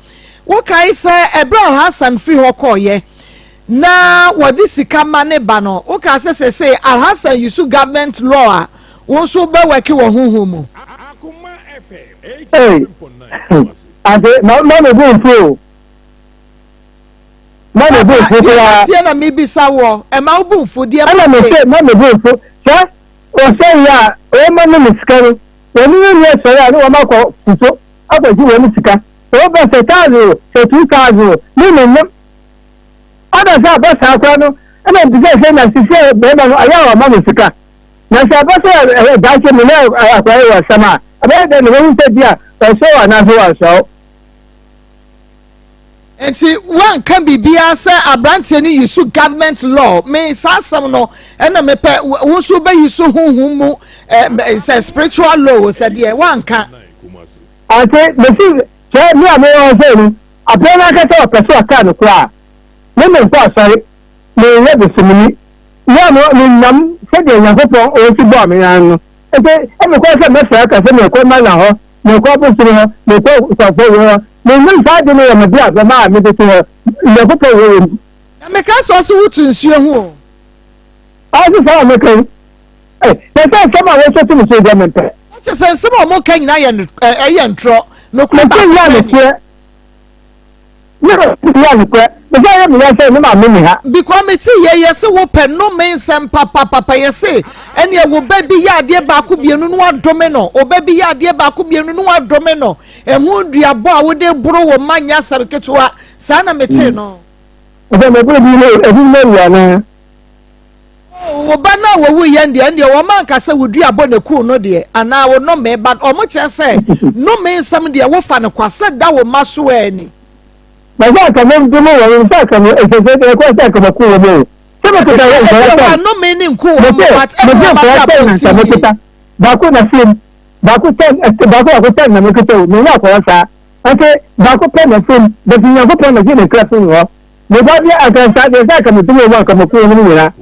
wokae sɛ ɛberɛ Alhassan firi hɔ kɔɔyɛ na wɔde sika ma ne ba no, wokaa sɛ sɛsei Alhassan yusu government law a wo nso wobɛwɛke wɔ honhom mu. Hey, ade ma ma me bo mfu o. Ma me bo mfu Papa, deɛ koraa. mateɛ na mebisa woɔ, ɛma wo bo mfu, deɛ Ɛna me mate. se ma me bo mfu. Hwɛ, ɔsɛ yɛ a ɔma no me sika no. Wɔn ne nua sɔre a ne wɔn akɔ fuso akɔgye wɔn sika. Sɛ wɔba sɛ thousand o, sɛ 2000 o, me mennim. Ɔda sɛ aba saa koraa no, ɛna mbisa sɛ na sisi a bɛrima no ayɛ a ɔma no sika. Na sɛ aba sɛ ɛyɛ daakye me ne akwadaa yi wɔ asɛm a, ɛbɛyɛ dɛn na wahu sɛ bi a ɔsɔ wo anaasɛ wansɔ wo? Nti woanka biribiara sɛ aberanteɛ no yi so government law me saa asɛm no ɛna mepɛ wo nso wobɛyi so honhom mu sɛ spiritual law sɛ deɛ woanka. Ante mesi sɛ me a mewɔ hɔ sɛ no aberɛ no ankasa ɔpɛ sɛ ɔka no koraa me menkɔ asɔre menyɛ bosomni me a menam sɛdeɛ Nyankopɔn ɔsi bɔɔ me ara no nti ɛmekɔ sɛ mɛfrɛ aka sɛ mekɔ mana hɔ mekɔ abosom hɔ, mekɔ nkurɔfoɔ wei hɔ, mennim saa ade no wɔ me brabɔ mu a mede te hɔ, Nyankopɔn wɔ wɔ mu. Na meka sɛ ɔse woto nsuo ho o. Ɔse saa na meka yi, eh, na sɛ nsɛm a wɔsɔ to me so yi deɛ mempɛ. Na kyerɛ sɛ nsɛm a wɔka nyinaa yɛ ɛyɛ ntorɔ, nokorɛ Mete baako yɛ pɛ ni. nokorɛ. Ne yɛ nokorɛ. Mese ɛyɛ me ya sɛ ne maame nni ha. Because mete yɛ yɛse wo pɛ nnome nsɛm papapapa yɛse ɛneɛ wo ba bi yɛ adeɛ baako bienu no wadome no wo ba bi yɛ adeɛ baako bienu no wadome no ɛho duabɔ a wode boro wo mma nyɛ asɛm ketewa saa na metee no. Ɛsɛ meboro bi no ebi no awu anaa. Wo ba no a wɔwu yɛn deɛ ɛndeɛ wɔn anka sɛ wo duabɔ na ekuu no deɛ anaa wo nnome but wɔn kyerɛ sɛ nnome nsɛm deɛ wofa no kwa sɛ da wo mma so ɛni. Na sɛ anka mendome wɔn, sɛ anka me, ɛsɛ sɛ ɛkɔ sɛ anka maku wɔn o. Sɛ mekita wɔn nkwadaa sɛn. Ɛbɛwa nnome ne nku wɔn but ɛbɛwa ma abrabɔ nsi yie. Mekita baako na fiem, baako tɛn, baako baako tɛn na mekita o, menya akwadaa saa. Nti baako pɛ na fiem, bɛsi Nyankopɔn na gye ne kra firi hɔ. Me ba deɛ anka saa deɛ sɛ anka medome wɔn anka maku wɔn nyinaa.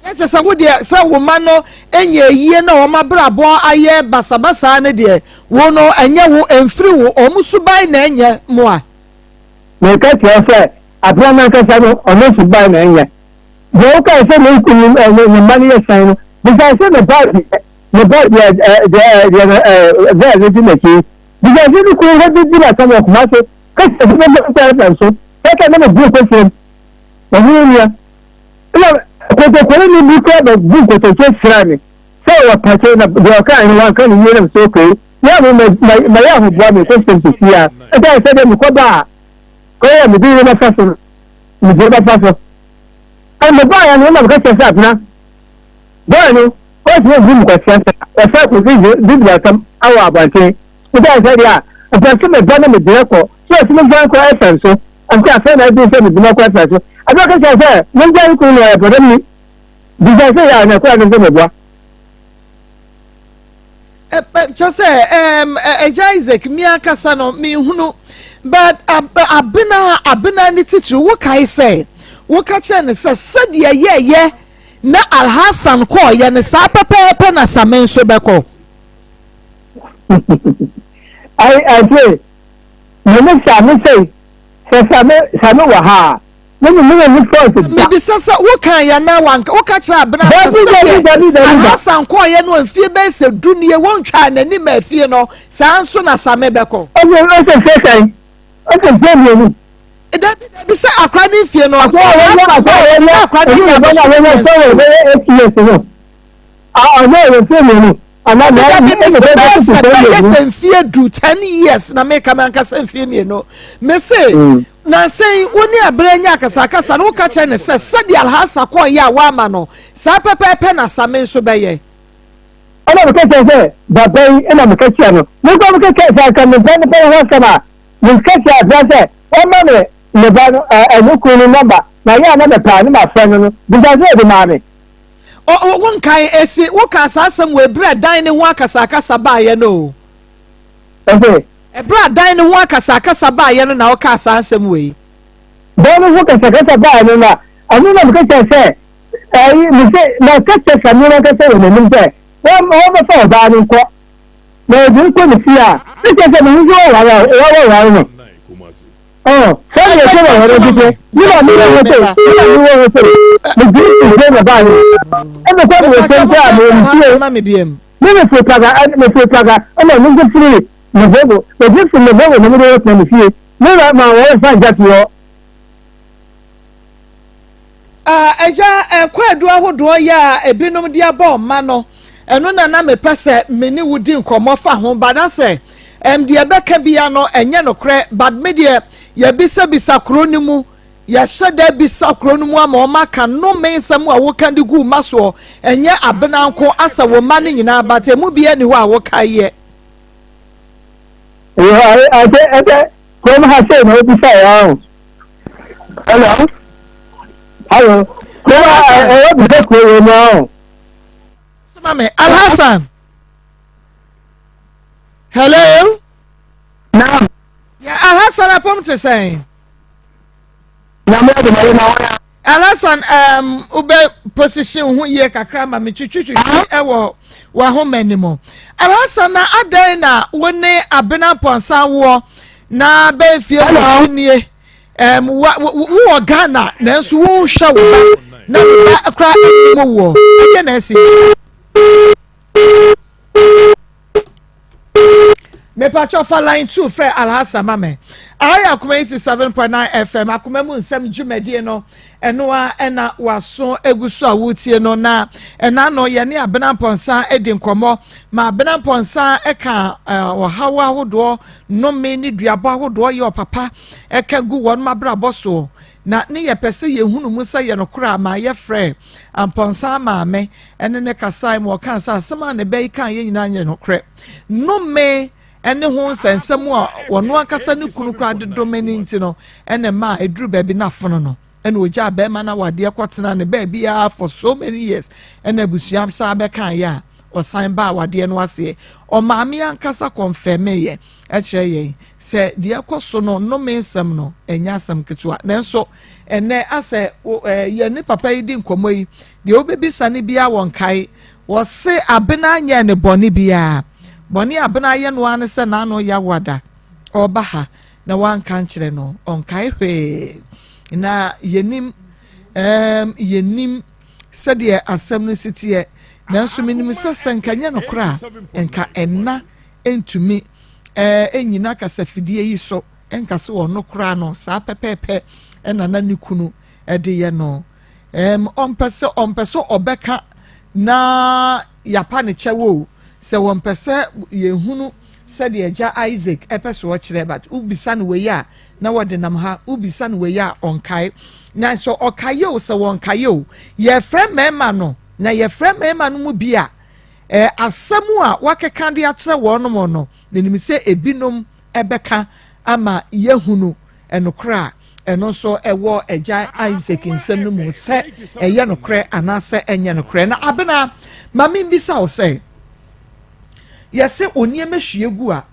Na kyerɛ sɛ wo deɛ sɛ wo mma no nyɛ yie na wɔn abrabɔ ayɛ basabasaa no deɛ, wo no ɛnyɛ wo, ɛmfiri wo, wɔn suban na ɛnyɛ moa. Meka kyerɛ wo sɛ abena no ankasa no, ɔno suban na ɛnyɛ. Deɛ wokae sɛ ne kunu ne ne mma no yɛ san no, bisa sɛ ne ba deɛ, ne ba deɛ deɛ deɛ deɛ no di n'akyi. Bisa sɛ ne kunu hɔ di n'asɛm wɔ Kumasi, kasa bi bɛbɔ nsa so, sɛ na mebu kɔsiam, ɔhene nua. Ɛna kotokoroni bi koraa bɛbu nkotodwe srɛɛ me sɛ wɔpa kyɛw na deɛ ɔkaeɛ no wanka no yie na mesɛ okay na me mayɛ ahoboa mekɔ sɛm sɛsi a ɛsiane sɛ deɛ mekɔba a kwan a mede bɛfa so no mede bɛfa so ɛna mebaeɛ no na meka kyerɛ sɛ abena bɔɔ no ɔtumi mbu mu kwasia sɛ ɔsa kɔsi biblia asɛm awɔ abɔnten ɛsiane sɛ deɛ a mpɛ sɛ meba na megyina kɔ sɛ ɔtumi mfa nkɔ ɛfɛn so Ɛnti afei na ɛduru sɛ mede mɛkɔ ɛserɛ so. Afei ɔka kyerɛɛ sɛ, Mongyae me kunu no, ɔyɛ bɔdamni. Bisa sɛ, Yɛ a na ɛkɔyɛ den sɛ meboa? Kyɛ sɛ, Agya Isaac, me ankasa no, menhunu. But Abena, Abena ne titiriw, wokae sɛ, woka kyerɛɛ no sɛ, sɛdeɛ yɛɛyɛ na Alhassan kɔɔyɛ no, saa pɛpɛɛpɛ na Same nso bɛkɔ. Ai, ante, Me ne Same sei, sɛ Same, Same wɔ ha a, me ne me ne force da. Mebisa sɛ, wo kaa yɛ anaa wanka? Wo ka kyerɛ Abena sɛ Dabi, dabi, sɛdeɛ dabi, dabi da. Alhassan kɔɔeɛ no a mfie bɛyɛ sɛ du nie wɔntwaa n'anim maa fie no, saa nso na Same bɛkɔ? Ɔse, ɔse mfie sɛn? Ɔse mfie mmienu. Dabi, dabi, sɛ akora ne mfie no, sɛ Akora a wɔnya, Alhassan akora a baeɛ no, wɔnya, na akora no ɛyi anya ne ba no a abosome wɔnya sɛ mmiɛnsa o. wɔbɛyɛ 8 years no. Ah, ɔnyɛ ɔyɛ mfie mmienu. Anaa Dabi nea dabi ɛna mese bɛyɛ bɛyɛ sɛ sɛ bɛyɛ mmienu. sɛ mfie du 10 years na meka me ankasa mfie mmienu mese nansa yi wo ne abere anya akasakasa no woka kyerɛ ne sɛ sɛdeɛ Alhasa kɔɔyɛ a woama no saa pɛpɛɛpɛ na Same nso bɛyɛ. Ɛna meka kyerɛ sɛ baba yi ɛna meka kyerɛ no mekɔ meka kyerɛ sɛ anka mempɛ ne pɛ ho asɛm a meka kyerɛ abena sɛ ɔma me ne ba no ɛne kunu no nɔmba na yɛ a na mepɛ a ne mafrɛ no no bisa sɛ ɔde maa me. O, o, wonkae esi, wokaa saa asɛm wei berɛ a dan no ho akasakasa baeɛ no o. Ɔse. Ɛberɛ a dan no ho akasakasa baeɛ no na wokaa saa asɛm wei. Dan no ho kasakasa baeɛ no na, ɛno na meka kyerɛ sɛ, ɛyi, mese, maka kyerɛ Samir ankasa wɔ n'anim sɛ, wɔn, wɔmmɛfa ɔbaa no nkɔ, na ɔde no kɔ ne fie a, ne kyerɛ sɛ mehu sɛ wɔware a, wɔware no. Oh, sɛdeɛ ɛsɛ wɔ hɔ no tete, ne maame wɔ hɔ sei, ne maame wɔ hɔ sei, megyina nsuo na baa no, ɛna sɛ mewɔ sɛm sɛ a mewɔ me fie, ne mefiri paga, mefiri paga, ɛna ɔno nso firi Nevovo, mefiri firi Nevovo na mede wɔtena me fie, ne ma ma wɔn mfa ngya fie hɔ. Agya, kwaadu ahodoɔ yɛ a ebinom de abɔ ɔma no. Ɛno na na mepɛ sɛ me ne wo di nkɔmmɔ fa ho, but asɛ ɛm deɛ ɛbɛka bia no ɛnyɛ nokorɛ, but me deɛ yɛbisabisa kuro no mu, yɛhyɛ da bisa kuro no mu ama wɔn aka nnome nsɛm a woka de gu mma soɔ, ɛnyɛ abena nko, asɛ wo mma no nyinaa, but emu bia ni hɔ a woka yɛ. Ɛyɛ ɛsɛ ɛsɛ kurom ha sei na obisa yɛ ɔn. Hello. Hello. Kurom ha ɛyɛ bisa kuro wɔ mu ɔn. Mami Alhassan. Hello. Naam. Yeah, Alhassan apom te sɛn? Nyame adom ɛyɛ na wɔn. Alhassan um, wobɛ position ho yie kakra ma me twitwitwitwi ɛwɔ w'ahoma ni mu. Alhassan na adɛn na wo ne Abena Pɔnsa woɔ na bɛn fie wɔ nie um, wowɔ Ghana nanso wonhwɛ wo ba na wo ba koraa anim woɔ ɛdeɛ na ɛsi. Mepakyɛw fa line 2 frɛ Alhassan ma me. Aha yɛ Akoma 87.9 FM, Akoma mu nsɛm dwumadie no, ɛno a ɛna waso egu so a wotie no na ɛna no yɛne Abena Mpɔnsa edi nkɔmmɔ ma Abena Mpɔnsa ɛka ɔhaw ahodoɔ, nnome ne duabɔ ahodoɔ yɛ ɔpapa ɛka gu wɔn abrabɔ soɔ na ne yɛpɛ sɛ yɛhunu mu sɛ yɛ nokorɛ a ma yɛfrɛ Ampɔnsa maame ɛne ne kasae ma ɔkaa sɛ asɛm a ne ba yi kaa yɛ nyinaa nyɛ nokorɛ. Nnome ne ho nsɛnsɛm a ɔno ankasa ne kunu koraa de dome no nti no ɛna ɛma ɛduru baabi no afono no ɛna ogyaa bɛrima no awadeɛ kɔtena ne baabi ara for so many years ɛna abusua san bɛkaeɛ a ɔsan baa awadeɛ no aseɛ. Ɔmaame ankasa kɔnfɛmeeɛ ɛkyerɛ yɛn sɛ deɛ ɛkɔ so no nnome nsɛm no ɛnyɛ asɛm ketewa. Nanso ɛnɛ asɛ yɛne papa yi di nkɔmmɔ yi deɛ wobɛbisa no biara wɔ nkae. Wɔse Abena nyɛɛ ne bɔne biara. Bɔne a Abena ayɛ no ara ne sɛ n'ano yawada ɔreba ha na wanka nkyerɛ no. Ɔnkae hwee. Na yɛnim, ɛɛm, yɛnim sɛdeɛ asɛm no si teɛ. Nanso menim sɛ sɛ nka nyɛ nokorɛ a, nka ɛna ntumi ɛɛ nnyina kasafidie yi so nka sɛ ɔno koraa no saa pɛpɛɛpɛ ɛna na ne kunu ɛde yɛ no. Ɛɛm, ɔmpɛ sɛ ɔmpɛ sɛ ɔbɛka na yapa ne kyɛw o, sɛ wɔmpɛ sɛ yɛhunu sɛdeɛ agya Isaac ɛpɛ so ɔkyerɛ, but wobisa no wei a na wɔde nam ha, wobisa no wei a ɔnkae. Na sɛ ɔkae o, sɛ wɔnkae o, yɛfrɛ mmarima no, na yɛfrɛ mmarima no mu bi a, ɛɛ asɛm a wakeka de akyerɛ wɔn no, menim sɛ ebinom ɛbɛka ama yɛhunu ɛnokorɛ a ɛno nso ɛwɔ agya Isaac nsɛm no mu sɛ ɛyɛ nokorɛ anaasɛ ɛnyɛ nokorɛ. Na Abena, ma membisa wo sɛ, yɛsɛ onneɛma hwie gu a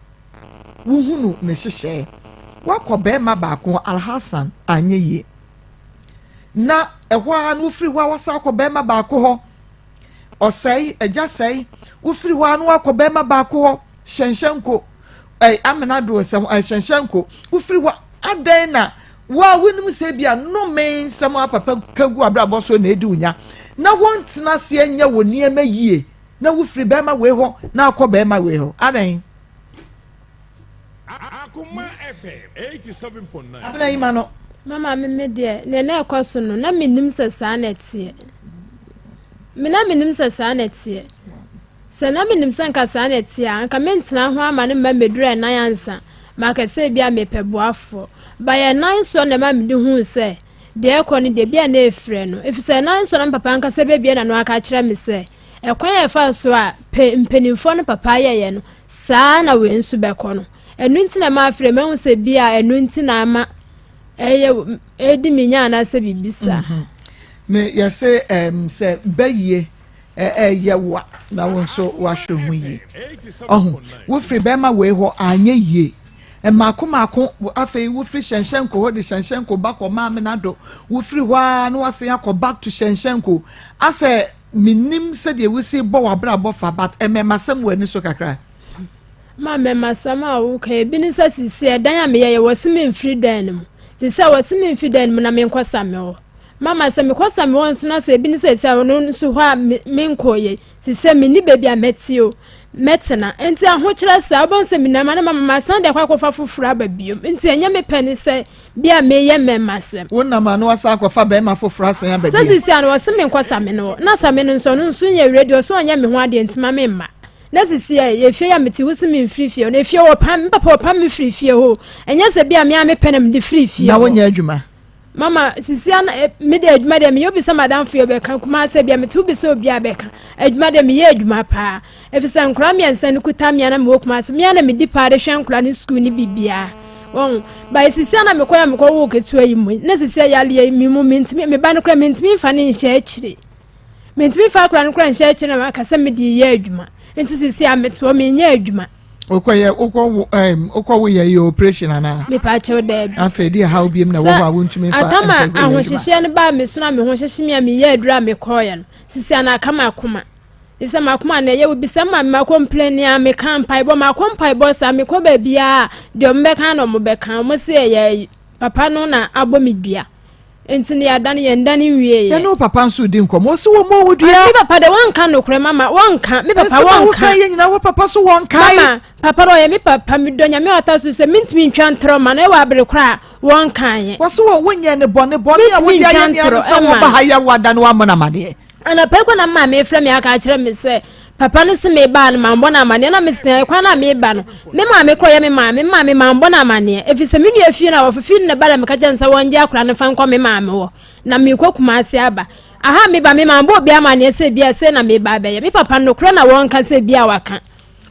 wohunu ne hyehyɛɛ. Wakɔ bɛrima baako Alhassan anyɛ yie, na ɛhɔ ara no wofiri hɔ a wasa akɔ bɛrima baako hɔ ɔsɛe agya sɛe, wofiri hɔ a no wakɔ bɛrima baako hɔ hyɛnhyɛnko ɛy amena do sɛ hyɛnhyɛnko, wofiri hɔ adɛn na wo a wonim sɛ bi a nnome nsɛm a papa ka gu abrabɔ so na edi wo nya na wɔntena aseɛ nyɛ wɔ nneɛma yie na wofiri bɛrima wei hɔ na akɔ bɛrima wei hɔ adɛn? Akoma FM 87.9. Abena yi ma no. Mama me me deɛ nea na ɛkɔ so no na menim sɛ saa na ɛteɛ. Me na menim sɛ saa na ɛteɛ. Sɛ na menim sɛ nka saa na ɛteɛ a, nka mentena ho ama no mma mmɛduru ɛnan ansa maka sɛ bi a mepɛ boafoɔ. Ba yɛ nan soɔ na ɛma mede huu sɛ deɛ ɛkɔ no deɛ bi a na ɛfirɛ no. Ɛfiri sɛ nan soɔ na me papa ankasa bɛbie n'ano aka akyerɛ me sɛ ɛkwan a ɛfa so a pɛ mpanimfoɔ no papa yɛyɛ no saa na wei nso bɛkɔ no. Ɛno nti na ɛma afei mahu sɛ bi a ɛno nti na ama ɛyɛ ɛdi me nya anaasɛ biribi saa. Me yɛsɛ sɛ bɛyie ɛyɛ wo a na wo nso wahwɛ ho yie. Ɔho wofiri bɛrima wei hɔ anyɛ yie mmaako mmaako, afei wofiri hyɛnhyɛnko hɔ de hyɛnhyɛnko ba kɔ maame nado, wofiri hɔ a na wasen akɔ back to hyɛnhyɛnko. Asɛ menim sɛdeɛ wosi bɔ w'abrabɔ fa, but mmɛmasɛm wɔ ani so kakra. Ma mmɛmasɛm a woka ebi ne sɛ sisi ɛdan a meyɛ yɛ wɔsi me mfiri dan no mu, sisi a wɔsi me mfiri dan no mu na menkɔ same hɔ. Mama sɛ mekɔ same hɔ nso na sɛ ebi ne sɛ sɛ ɔno nso hɔ a menkɔ yɛ sisi a menni baabi a mɛte o. Mɛtena. Enti ahokyerɛ saa, wobɛhu sɛ menam a na mama masan de akɔ akɔfa foforɔ aba biom. Nti ɛnyɛ me pɛ ne sɛ bi a meyɛ mmɛmmasɛm. Wonam a na wasan akɔfa bɛrima foforɔ asan aba biom. Sɛ sisi a no wɔse menkɔ Same no hɔ. Na Same no nso ɔno nso nyɛ ready, ɔse ɔnyɛ me ho adeɛ nti ma memma. Na sisi a efie a mete wo se memfiri fie hɔ. Na efie wɔpam, me papa wɔpam me firi fie hɔ o. Ɛnyɛ sɛ bi a me ara me pɛ na mede firi fie hɔ. Na wonyɛ adwuma? Mama sisi a na eh, me de adwuma deɛ meyɛ obi sɛ madamfo yɛ ɔbɛka Kumase bia mete obi sɛ obi abɛka adwuma deɛ meyɛ adwuma paa efisɛ nkora mmiɛnsa no kuta mmea na mewɔ Kumase mmea na medi paa de hwɛ nkora no sukuu ne biribiara wɔn ba sisi a na mekɔ yɛ mekɔ wo ketewa yi mu na sisi a yareɛ yi me mu mentumi me ba no kora mentumi nfa ne nhyɛ akyire mentumi nfa akora no kora nhyɛ akyire na maka sɛ mede yɛ adwuma nti sisi a mete hɔ menyɛ adwuma. Wokɔ yɛ wokɔ wo ɛɛm wokɔ wo yɛ yɛ operation anaa. Mepa akyɛw daabi. Afei de ɛhaw biem na ɛwɔ hɔ a wontumi nfa Atam a ahohyehyeɛ no baa me so na me ho hyehye me a meyɛ aduru a mekɔɔyɛ no sisi a na aka m'akoma. Sisi a m'akoma na ɛyɛ wobisa ma me makɔ mpleni a meka mpaebɔ makɔ mpaebɔ saa mekɔ baabiara deɛ ɔmo bɛka na ɔmo bɛka ɔmo se ɛyɛ papa no na abɔ me dua. Nti no yɛada no yɛn da no nwieɛ. Yɛne wo papa nso redi nkɔmmɔ. Ɔse wɔmmɔɔ wo dua. Me papa de wɔnka nokorɛ mama wɔnka me papa wɔnka. Nsɛm a woka yɛ nyinaa wo papa so wɔnkae. Mama papa no ɔyɛ me papa medɔ Nyame a ɔta so sɛ mentumi ntwa ntorɔ ma no ɛwɔ abere koraa wɔnkaeɛ. Wɔse wɔ wonyɛ ne bɔne bɔne a wode ayɛ nea ne sɛ wɔba ha yɛ wada no wammɔ no amaneɛ. Anɔpa yi kɔ na maame frɛ me aka akyerɛ me sɛ Papa no se mebaa no mambɔ no amaneɛ na mesea kwan a meba no me maame korɔ yɛ me maame me maame mambɔ no amaneɛ ɛfiri sɛ me nua fie no a wɔfefiri no na ba na meka kyerɛ no sɛ wɔngye akora no fa nkɔ me maame hɔ na mekɔ Kumase aba aha meba me mambɔ obi amaneɛ sɛ bia sei na meba abɛyɛ me papa nokorɛ na wɔnka sɛ bia waka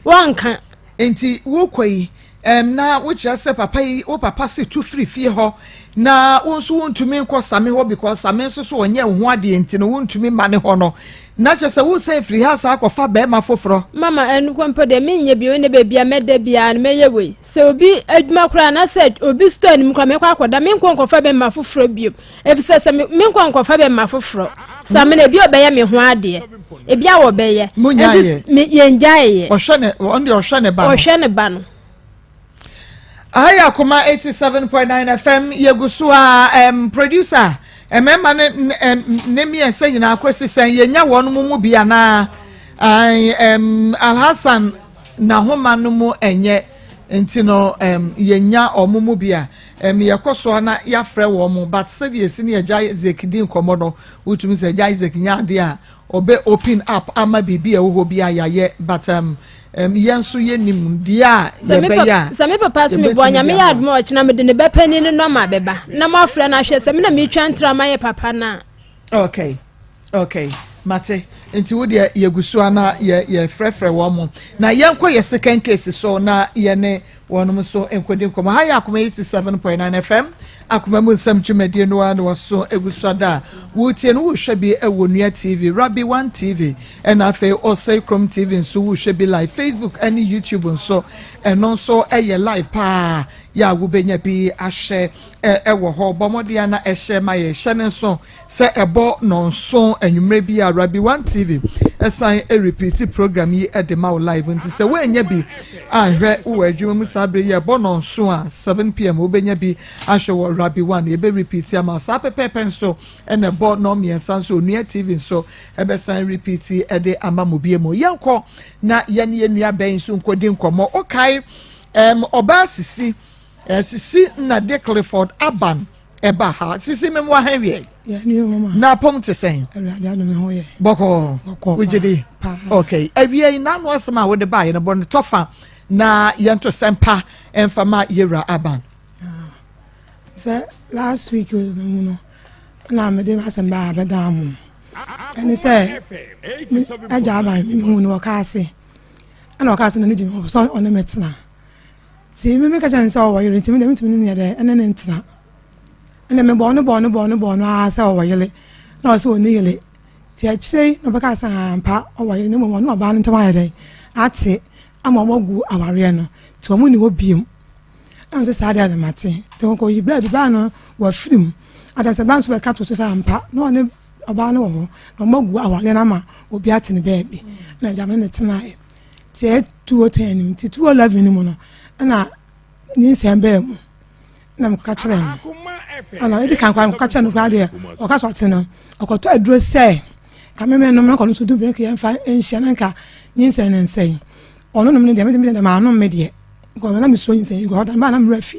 wɔnka. Nti wokɔ yi Ɛm, na wokyerɛ sɛ papa yi, wo papa se tu firi fie hɔ, na wo nso wontumi nkɔ Same hɔ because Same nso so ɔnyɛ wo ho adeɛ nti no wontumi mma ne hɔ no, na kyerɛ sɛ wosan firi ha saa akɔfa barima foforɔ. Mama, ɛno kɔ mpo deɛ menyɛ bio, ɛnɛ baabi a mɛda biara no mɛyɛ wei. Sɛ obi adwuma koraa anaasɛ obi store anim koraa mɛkɔ akɔda, menkɔ nkɔfa bɛmma foforɔ bio. Efisɛ sɛ me menkɔ nkɔfa bɛmma foforɔ. Same no ebi a ɔbɛyɛ me ho adeɛ, ebi a wɔbɛyɛ. Monyaeɛ. Nti me yɛngyaeɛ. Ɔhwɛ ne ɔno deɛ ɔhwɛ ne ba no. Ɔhwɛ ne ba no. Aha yɛ Akoma 87.9 FM yɛgu so a um, producer mmarima ne ne mmiɛnsa nyinaa kɔsi sɛn yɛnya wɔn mu bi anaa um, Alhassan n'ahoma no mu ɛnyɛ nti no um, yɛnya wɔn mu bi a um, yɛkɔ so na yɛafrɛ wɔn but sɛdeɛ esi ne agya Isaac di nkɔmmɔ no wotumi sɛ agya Isaac nya adeɛ a Ɔbɛ open up ama biribi a ɛwɔ hɔ biara yɛayɛ but um, um, yɛn nso yɛnim deɛ a yɛbɛyɛ a sɛ me papa se meboa nyame yɛ adom a ɔkyena mede ne ba panin no nɔma bɛba na moafrɛ no ahwɛ sɛ me na metwa ntra ma yɛ papa no a. Okay, okay, mate. Nti wo deɛ yɛgu so a na yɛ yɛfrɛfrɛ wɔn mo na yɛnkɔ yɛ second case so na yɛne Wɔnom nso nkɔdi nkɔmmɔ. Ha yɛ Akoma 87.9 FM, Akoma mu nsɛm dwumadie no ara na wɔso egu so ada a woretie no wohwɛ bi wɔ Nua TV, Rabbi One TV, ɛna afei Osei Krom TV nso wohwɛ bi live, Facebook ɛne YouTube nso ɛno nso ɛyɛ live paa yɛ a wobɛnya bi ahwɛ ɛwɔ hɔ. Bɔ mmɔden na ɛhyɛ ma yɛ hyɛ ne nso Sɛ ɛbɔ nnɔnson anwummerɛ bi a, Rabi One TV san repeati program yi de ma wo live. Nti sɛ woannya bi anhwɛ wowɔ adwuma mu saa berɛ yi a, ɛbɔ nnɔnson a, 7 pm, wobɛnya bi ahwɛ wɔ Rabi One. Yɛbɛ repeati ama wo. Saa pɛpɛɛpɛ nso na ɛbɔ nnɔnmiɛnsa nso, Onua TV nso bɛsan repeati de ama mo bio mu. Yɛnkɔ na yɛne yɛn nua bɛn nso nkɔdi nkɔmmɔ. Wokae um, ɔbaa Sisi, eh, Sisi na de Clifford Aban Ɛba ha sisi me mmoa ha wiɛ. Na apɔm te sɛn? Bɔkɔɔ. Wogye di? Okay. Awia yi n'ano asɛm a wode baeɛ no bɔ no tɔfa na yɛnto sɛmpa mfa ma yɛwura aban. Ah, sɛ last week no mu no na mede m'asɛm baa bɛdaa mo ɛne sɛ agya aban mehu no ɔka ase ɛna ɔka ase na ne gye me sɛ ɔne me tena Nti me meka kyerɛ no sɛ ɔwɔ yere nti me deɛ mentumi ne no yɛ dɛ ɛne no ntena. Ɛna mebɔɔ no bɔɔ no bɔɔ no bɔɔ no ara sɛ ɔwɔ yere na ɔsɛ ɔnni yere. Nti akyire yi na ɔbɛka sɛ ampa ɔwɔ yere na mmom ɔne ɔbaa no ntam ayɛ dɛn ate ama wɔn agu awareɛ no nti wɔn nni hɔ biom. Na me sɛ saa deɛ na mate. Nti ɔkɔyi baa bi baa no wafiri mu. Adasɛ baa nso bɛka to so sɛ ampa na ɔne ɔbaa no wɔ hɔ na wɔn agu awareɛ no ama obi ate ne baabi. Na agya me ne no tenaeɛ. Nti ɛyɛ 2010 no mu nti 2011 no mu no ɛna nyinsɛn bɛɛ mu na mekɔka kyerɛ no ɛna ɛdi kan koraa mekɔka kyerɛ no koraa deɛ ɔka sɛ ɔte no ɔkɔtɔ aduro sɛ ka meme nom na kɔno nso du bere yɛmfa nhyia na nka nyinsɛn no nsɛn. Ɔno nom no deɛ, me deɛ manom me deɛ. Because na mesuro nyinsɛn yi, because ɔda baa na me werɛ afi.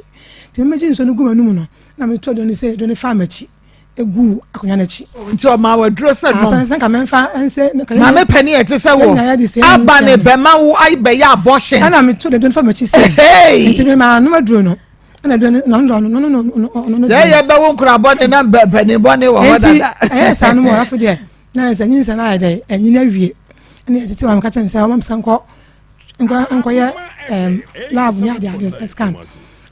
Nti memegye nsuo no gu m'anum no, na meto aduro no sɛ aduro no faa m'akyi guu akonnwa no akyi. Nti ɔmaa w'aduro sɛ nom. Sɛ nka memfa nsɛ. Maame panin a ɛte sɛ wo aba ne bɛma wo bɛyɛ abortion. Ɛna meto aduro no fa m'akyi sɛ. Nti me maanom aduro no. Ɛna aduro no na ɔno no no no no no. Sɛ yɛ bɛwo nkora bɔne na panin bɔne wɔ hɔ dada. Nti ɛyɛ saa no mu afo deɛ na sɛ nyinsɛn ayɛ dɛ ɛnyini awie. Ɛna yɛtete wɔn ka kyɛn sɛ ɔmo sɛ nkɔ nkɔ nkɔyɛ ɛɛm lab ne ade ade scan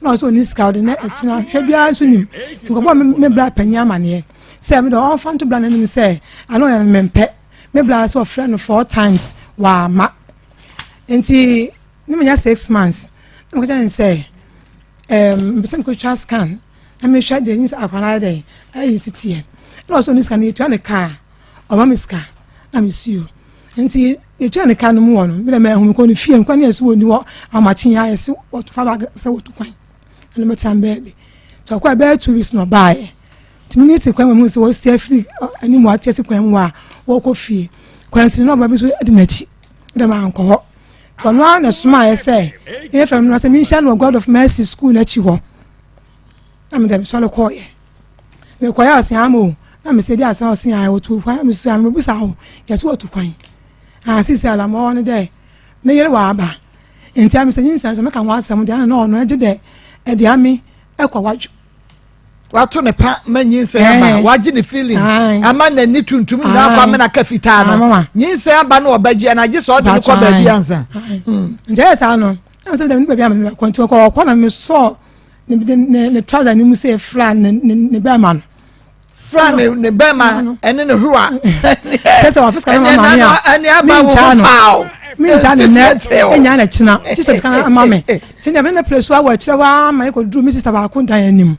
na ɔsɛ ɔni sika ɔde na ɛkyina hwɛ biara nso nim nti nkɔbɔ me bra panyin amaneɛ sɛ me de ɔnfa nto bra n'anim sɛ ano yɛ no mempɛ me bra sɛ ɔfrɛ no four times wama nti ne menya 6 months na mekɔkyɛ ne sɛ mpɛ sɛ mekɔtwa scan na mehwɛ deɛ nyi sɛ akwadaa ayɛ dɛ ayɛ si teɛ na ɔsɛ ɔni sika no yɛtua ne kaa ɔma me sika na mesi o. Nti yɛtua ne ka no mu wɔ no mede mahu mekɔ ne fie nkwa ne yɛsɛ wɔni hɔ amakye a yɛsɛ wɔfa bag sɛ wɔtu kwan ɛna mɛtena baabi nti ɔkɔ ɛbɛyɛ 2 weeks na ɔbaeɛ. Nti mimi te kwan mu sɛ wɔsi afiri anim ate asi kwan mu a wɔkɔ fie kwansi na ɔba bi nso di n'akyi mede mankɔ hɔ. Nti ɔno ara na ɛsomaeɛ sɛ yɛfrɛ me no sɛ menhyia no wɔ God of Mercy school n'akyi hɔ na mede mesɔre kɔɔyɛ. Mekɔyɛ ɔse ama o na mesɛ di asɛm ɔse a wɔtu kwan mesɛ a mebusa wo yɛsɛ wɔtu kwan a sisi alamɔ hɔ no dɛ me yere wɔ aba nti a mesɛ nyinsɛn so meka ho asɛm deɛ na ɔno ɛgye dɛ ɛde ame ɛkɔ wadwo. Wato ne pa ma nyinsɛn aba, wagye ne feelings ama n'ani tuntum nyinaa kɔ amena ka fitaa no nyinsɛn aba no ɔbɛgye ɛna agye sɛ ɔde no kɔ baabi ansa. Nti ɛyɛ saa no na mesɛ mede baabi a mekɔ nti ɔkɔ ɔkɔ na mesɔɔ ne ne ne trouser ne mu sɛ fra ne ne ne bɛrima no. Fra ne ne bɛrima ɛne ne horoa. Sɛ sɛ wafo sika no ma me a ɛne aba wo ho faw. Mi nkya ne nɛ enya na kyina ti sɛ sika no ama me ti na me ne pere so awɔ akyerɛ waa ma ekɔ duru mi sista baako dan anim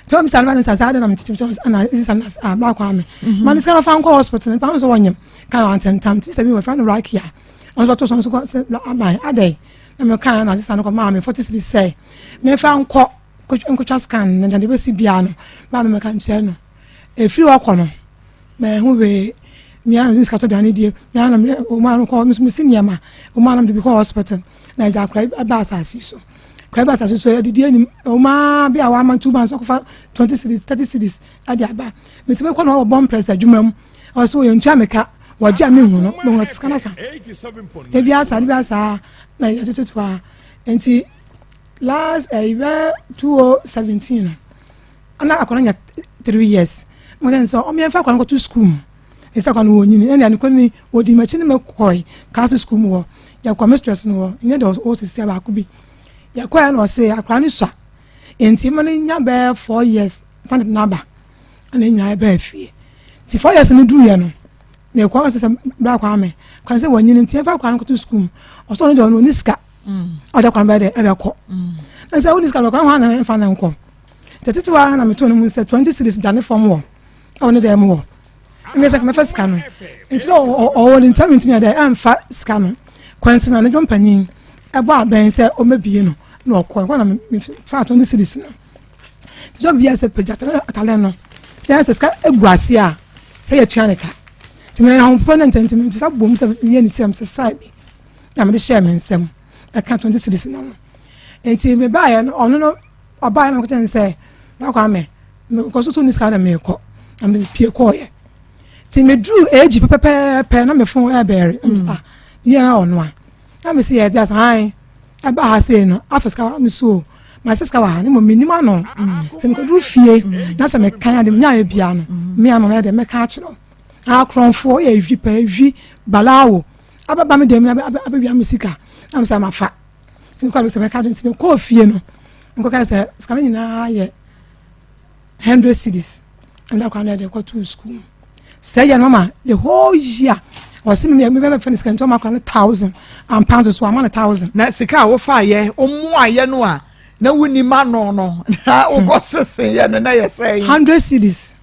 tí wɔn sista no ba ne sista saa de na mi titi sɛ ɛna sista no abira kɔ ame ma ne sika no fa nkɔ hospital nipa nso wɔnyam ka wɔn atentam ti sɛ bi wɔ fɛn no rakia wɔn nso bɛto so nso kɔ sɛ aban adɛ na me kan na sista no kɔ maa me 40 cedis sɛ mefa nkɔ nkotwa scan na deɛ bɛsi biara no maa me mɛka nkyerɛ no. Ɛfiri hɔ kɔ no mɛho hwee mea na sika tɔ aduane die mea na ɔma no kɔ mesi nneɛma ɔma no de bi kɔ hospital na ɛgya akora ɛba asase so akora ɛba asase so adidi anim ɔma bi a wama 2 months ɔkɔfa 20 cedis, 30 cedis ɛde aba. Metumi kɔ na ɔwɔ bɔm press adwuma mu ɔsɛ ɔyɛ ntua meka wɔgye a mehu no mehu no sika no sa ebi asa ebi asa na yɛtototo a. Nti last ɛyɛ eh, 2017 no ɛna akɔla nya 3 years mo sɛ sɛ ɔmo yɛmfa akɔla no kɔto school mu ɛsɛ akɔla no wɔnyini ɛna ɛnokɔ ni wɔdi m'akyi ne mɛkɔe kaase school mu hɔ yɛkɔ mistress no hɔ nyɛ dɛ ɔsisi baako bi yɛkɔɛ na ɔse akɔla no sua nti ma no nya bɛyɛ 4 years sane n'aba ɛna nyinaa ɛbɛɛ fie. Nti 4 years no duruyɛ no mekɔ ɔsɛ sɛ bra kɔ ame kwan sɛ wɔnyini nti yɛmfa akɔla no kɔto school mu. Ɔsɛ ɔno deɛ ɔno ɔni sika ɔde akɔla no bɛyɛ dɛ ɛbɛkɔ na sɛ woni sika bɛkɔ ɛhɔ na ɛmfa no nkɔ tete wa na meto no mu sɛ 20 cedis da ne fam wɔ ɛwɔ ne dɛm wɔ ɛmɛ sɛ mɛfa sika no nti dɛ ɔwɔ ne ntam ntumi yɛ dɛ ɛmfa sika no kwansi na ne dwom panyin ɛbɔ abɛn sɛ ɔmɛbie no na ɔkɔ ɛkɔ na mefa 20 cedis no nti sɛ ɔbia sɛ pagya atale no pia sɛ sika egu ase a sɛ yɛtua ne ka nti mɛ ahopopo ne ntɛntɛm nti sɛ bom sɛ yɛ ne sɛm sɛ saa bi na mede hyɛɛ me nsam ɛka 20 cedis no ho. Nti mebaeɛ no ɔno no ɔbaeɛ no mekɔkyɛ ne sɛ bakɔ ame mekɔ so so ne sika na mekɔ na mepie kɔɔyɛ. Nti meduru age pɛpɛpɛɛpɛ na me phone ɛbɛɛre ah yɛ na ɔno a na mesi yɛ de asan ɛba ha sei no afa sika wa me so ma sɛ sika wɔ ha ne mo menim ano sɛ mekɔduru fie na sɛ mekan ade menyaeɛ bia no me ama mɛyɛ dɛ mɛka akyerɛ akorɔmfoɔ yɛ ewi pɛ ewi balaawo abɛba me dɛm abɛwia me sika na me sɛ mafa. Nti mekɔ sɛ mɛka nti mekɔɔ fie no nkɔka sɛ sika no nyinaa yɛ 100 cedis ɛna kwan na yɛde kɔtoo school sɛ yɛ no ma the whole year ɔsi mi mi bɛ fɛ ne sika nti ɔmo akora no 1,000 ampa nso so ama no 1,000. Na sika a wofa yɛ ɔmu ayɛ no a na wuni ma no no na wokɔ sese yɛ no na yɛ sɛ. 100 cedis.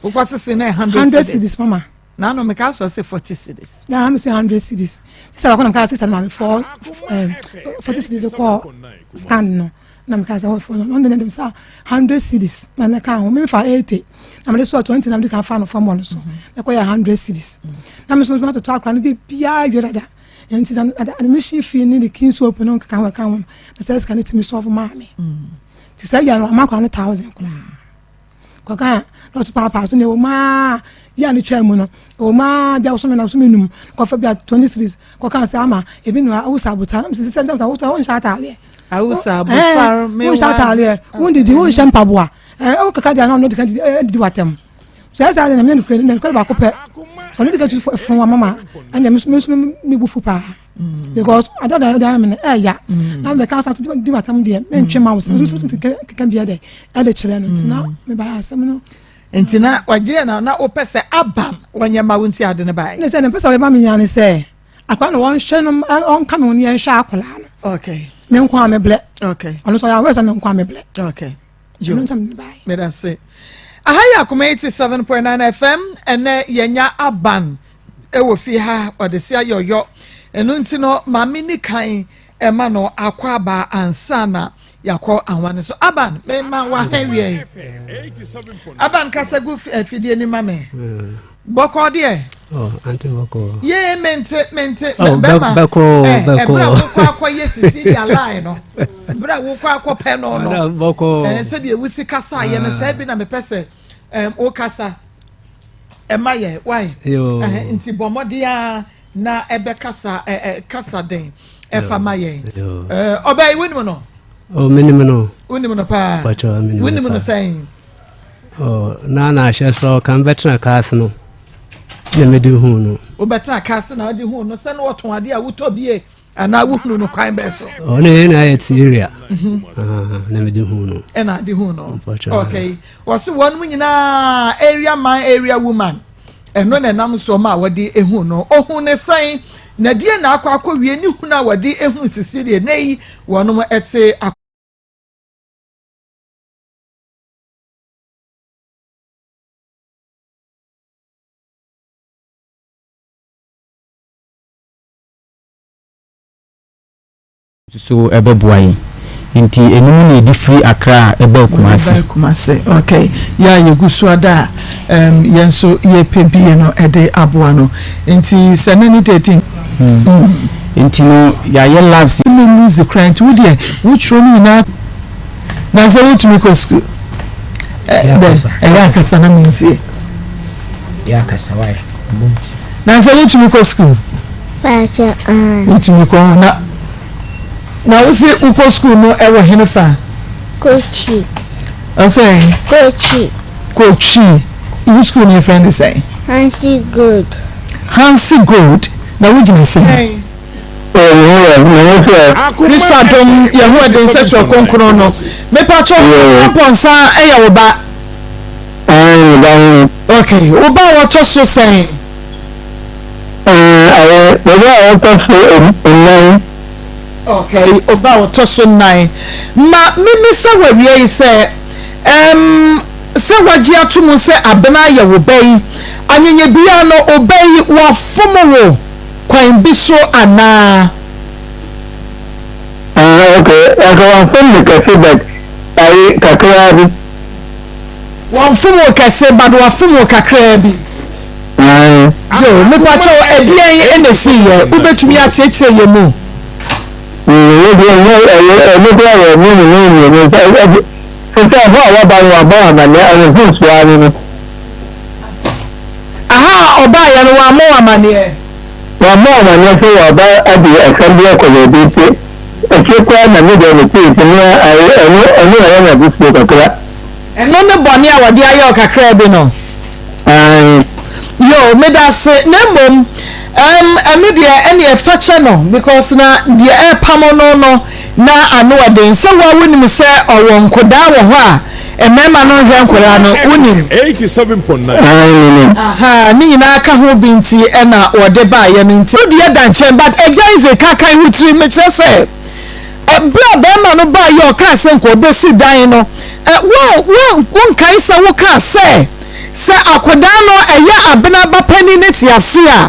Wokɔ sese na yɛ 100. 100 cedis mama. Na ano meka sɔ sɛ 40 cedis. Na mi sɛ 100 cedis sisan baako na meka sisan maame fɔ 40 cedis kɔ stand no na meka sɛ ɔfɔ no ɔno de sɛ 100 cedis na ne ka ho mi fa 80 na mede sɔ 20 na mede ka fa no fam wɔ no so na kɔ yɛ 100 cedis na mi nso mi atotɔ akora no bi biara wie dada. Nti admission fee ne de king soap no nkeka ho ɛka ho no na sɛ sika no tumi sɔfo maa me. Nti sɛ yɛ no ɔma akwadaa no thousand koraa. Kɔka a na ɔto paapaa so na ɛwɔ mu aa yɛ a ne twaa mu no ɛwɔ mu aa bi a wosome na wosome num kɔfa bi a 20 series kɔka sɛ ama ebi no a wosa abotar sɛ sɛ sɛ wotɔ wonhyɛ ataadeɛ awusa abotar me wonhyɛ ataadeɛ wondidi wonhyɛ mpaboa ɛɛ wokeka deɛ na ɔno de ka didi watam sɛ ɛsɛ ade na me nukuri na nukuri baako pɛ sɛ ɔno de ka tu fun wa mama ɛna me nso me bu fu paa mm. because ada da da me no ɛya mm. na mɛka asa to di watam deɛ mentwe ma wo sɛ nso keka bia dɛ ɛde kyerɛ no nti na mm. mebaeɛ asɛm no nti na wagyeɛ na na wopɛ sɛ aban wɔnyɛ ma wo nti ade no baeɛ ne sɛ ne mpɛ sɛ wɔyɛ ma me nya ne sɛ akwadaa no wɔnhwɛ no ɔnka me ho ne yɛnhwɛ akwadaa no okay me nko a meblɛ okay ɔno nso ɔyɛ awɛ sɛ me nko a meblɛ okay yo ɛno nso me baeɛ meda se aha yɛ akoma 87.9 fm ɛnɛ yɛnya aban ɛwɔ fie ha ɔde se ayɔyɔ ɛno nti no maame ni kan ɛma no akɔ aba ansa na yɛakɔ anwa no so aban mema waha wie aban kasa gu afidie ni ma me bɔkɔ deɛ oh, ante bɔkɔ yee mente mente oh, bɛma bɛkɔ eh, bɛkɔ ɛberɛ a wokɔ akɔ yɛ sisi de alae no berɛ a wokɔ akɔ pɛ no no bɔkɔ eh, sɛdeɛ wosi kasa yɛ no ah. saa bi na mepɛ sɛ wokasa ɛma yɛ wae nti bɔ mmɔden a na ɛbɛkasa ɛ kasa den ɛfa ma yɛn ɔbaa yi wonim no. o menim no. wonim no paa wonim no sɛn. na na ahyɛ sɛ ɔka mbɛtena kaase no na mede hu no. wobɛtena kaase na wode hu no sɛ na wɔtɔn adeɛ a wotɔ bie anaa wohunu no kwan bɛɛ so. ɔno yɛn na ayɛ te area mhm. ah, na mede hu no. ɛna ade hu no okay wɔsi wɔn mu nyinaa area man area woman ɛno na ɛnam so ma wɔde ehu no ohun ne sɛn na deɛ na akɔ akɔ wie ne hunu a wɔde ehu sisi deɛ na yi wɔn ɛte akɔ. Nso ɛbɛboa yɛn. Nti ɛno mu na yɛde firi Accra baa Kumasi. Baa Kumasi, ok. Yɛ a yɛgu so ada a um, yɛn nso yɛpɛ bie no de aboa no. Nti sɛ na ne deɛ di. Mm. Nti no yɛayɛ labs. Me lose koraa nti wo deɛ wotwerɛ no nyinaa. Na sɛ wotumi kɔ sukuu. Ɛyɛ akasa na mentie. Yɛ akasa wayɛ. Na sɛ wotumi kɔ sukuu. Wotumi kɔ hɔ na na wosi wokɔ sukuu no ɛwɔ hene fa? Kochi. Ɔsɛ? Kochi. Kochi. Wo sukuu no yɛfrɛ no sɛn? Hansi Gold. Hansi Gold. Na wogyina sɛn? Kristo adom yɛ ho ɛden sɛ twerɛ kronkron no. Mepakyɛ wo mpɔnsa ɛyɛ wo ba? Okay, wo ba a wɔtɔ so sɛn? Ɛɛ, me ba a ɔtɔ so nnan. Okay, wo ba a ɔtɔ so nnan. Ma mimmisa wo awia yi sɛ, ɛɛm, sɛ woagye ato mu sɛ Abena yɛ wo ba yi, anyenye biara no, wo ba yi, wafom wo kwan bi so anaa? Ah, okay, anka wamfom me kɛse but ayi kakraa bi. Wamfom wo kɛse but wafom wo kakraa bi. Ae. Yoo, mepakyɛw ɛdeɛn na ɛsiiɛ? Wobɛtumi akyerɛkyerɛ yɛn mu? Wei deɛ nyɛ ɛyɛ ɛno koraa yɛ ne ne ne mmienu sɛ ɛde sɛ ɛhɔ a waba no wabɔ amaneɛ ɛno mfomsoɔ ara ne no. Aha a ɔbaeɛ no wammɔ wo amaneɛ? Wammɔ amaneɛ sɛ waba de asɛm bi akɔ baabi nti akyire koraa na me deɛ metee nti me ara ɛno ɛno na ɛyɛ me abufuo kakra. Ɛno ne bɔne a wɔde ayɛ wo kakraa bi no? Aane. Yoo, medase, na mmom ɛɛm ɛno deɛ ɛneɛ fakyɛ no because na deɛ ɛrepamo no no na ano ɔden, sɛ woa wonim sɛ ɔwɔ nkodaa wɔ hɔ a mmarima no nhwɛ nkodaa no, wonim? 87.9. Aane, menim. Ahaa, ne nyinaa ka ho bi nti ɛna wɔde baeɛ no nti. Wo deɛ da nkyɛn but agya Isaac kakan wo tiri, mekyerɛ sɛ. Bere a barima no bae a ɔkaa sɛ nka obesi dan no, wo, wo, wonkae sɛ wokaa sɛ, sɛ akwadaa no ɛyɛ Abena ba panin no te ase a,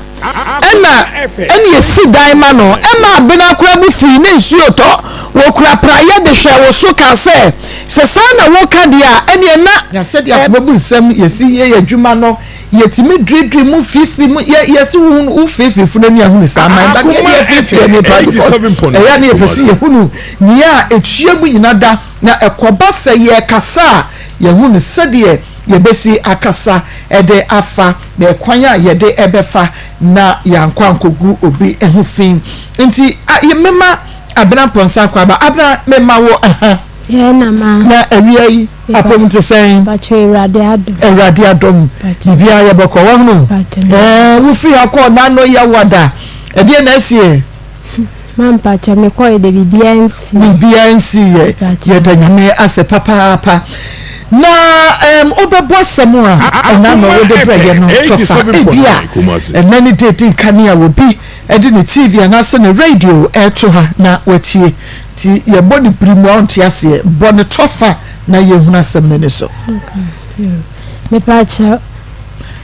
ɛna, ɛna esi dan ma no. Ɛma Abena koraa bo fui ne nsuo tɔ. Wɔkura praeɛ de hwɛɛ wo so kaa sɛ, sɛ saa na woka deɛ a, ɛneɛ na. Na sɛdeɛ akoma bu nsɛm, yɛsi yɛ yɛn adwuma no. Yɛtumi duriduri mu fiifii mu yɛ yɛsi wo wo fiifii funu ani ahunu saa man ba deɛ deɛ fiifii ani pa because ɛyɛ ne yɛpɛ sɛ yɛhunu nea etua mu nyina da na ɛkɔba sɛ yɛkasa a yɛhunu sɛdeɛ yɛbɛsi akasa ɛde afa na ɛkwan a yɛde ɛbɛfa na yɛankɔ ankɔgu obi ho fi nti mema Abena Mpɔnsa akɔ aba Abena mema wo aha. Yɛn na ma. Na awia yi apɔm te sɛn? Mpakyɛ Awurade adom. Awurade adom. Biribiara yɛ bɔkɔ wahunu. Ɛɛ wofiri ha kɔɔ n'ano yɛ wada. Ɛdeɛ na asie. Ma mpakyɛ mekɔɛ de biribiara nsi. Biribiara nsi yɛ. Yɛda Nyame ase papaapa. Na ɛm wobɛbɔ asɛm a ɛna na wode brɛ yɛ no tɔfa ebi a ɛnɛ ne de di nkanea wɔ bi ɛde ne TV anaasɛ ne radio ɛto ha na watie. Nti yɛbɔ no biri mu a ɔnte aseɛ. Bɔ no tɔfa na yɛnhunu asɛm no ani so. Mepa kyɛw.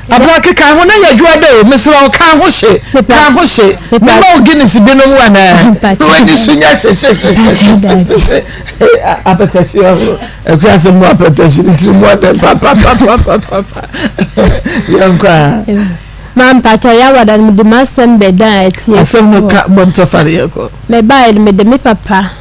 Abena keka ho na yɛ adwuma dɛ o mesrɛ wo ka ho hye ka ho hye mema wo Guinness bi nom anaa na w'ani so nya hyehyehyehyehye apɛtɛhye ɔho akua sɛ mu apɛtɛhye ne tiri mu ɔdɛ papapapapapa yɛnkɔ a. Ma mpakyɛw yawada no mede m'asɛm bɛdan atiefo. Asɛm no ka bɔ ntɔfa no yɛnkɔ. Mebaeɛ no mede me papa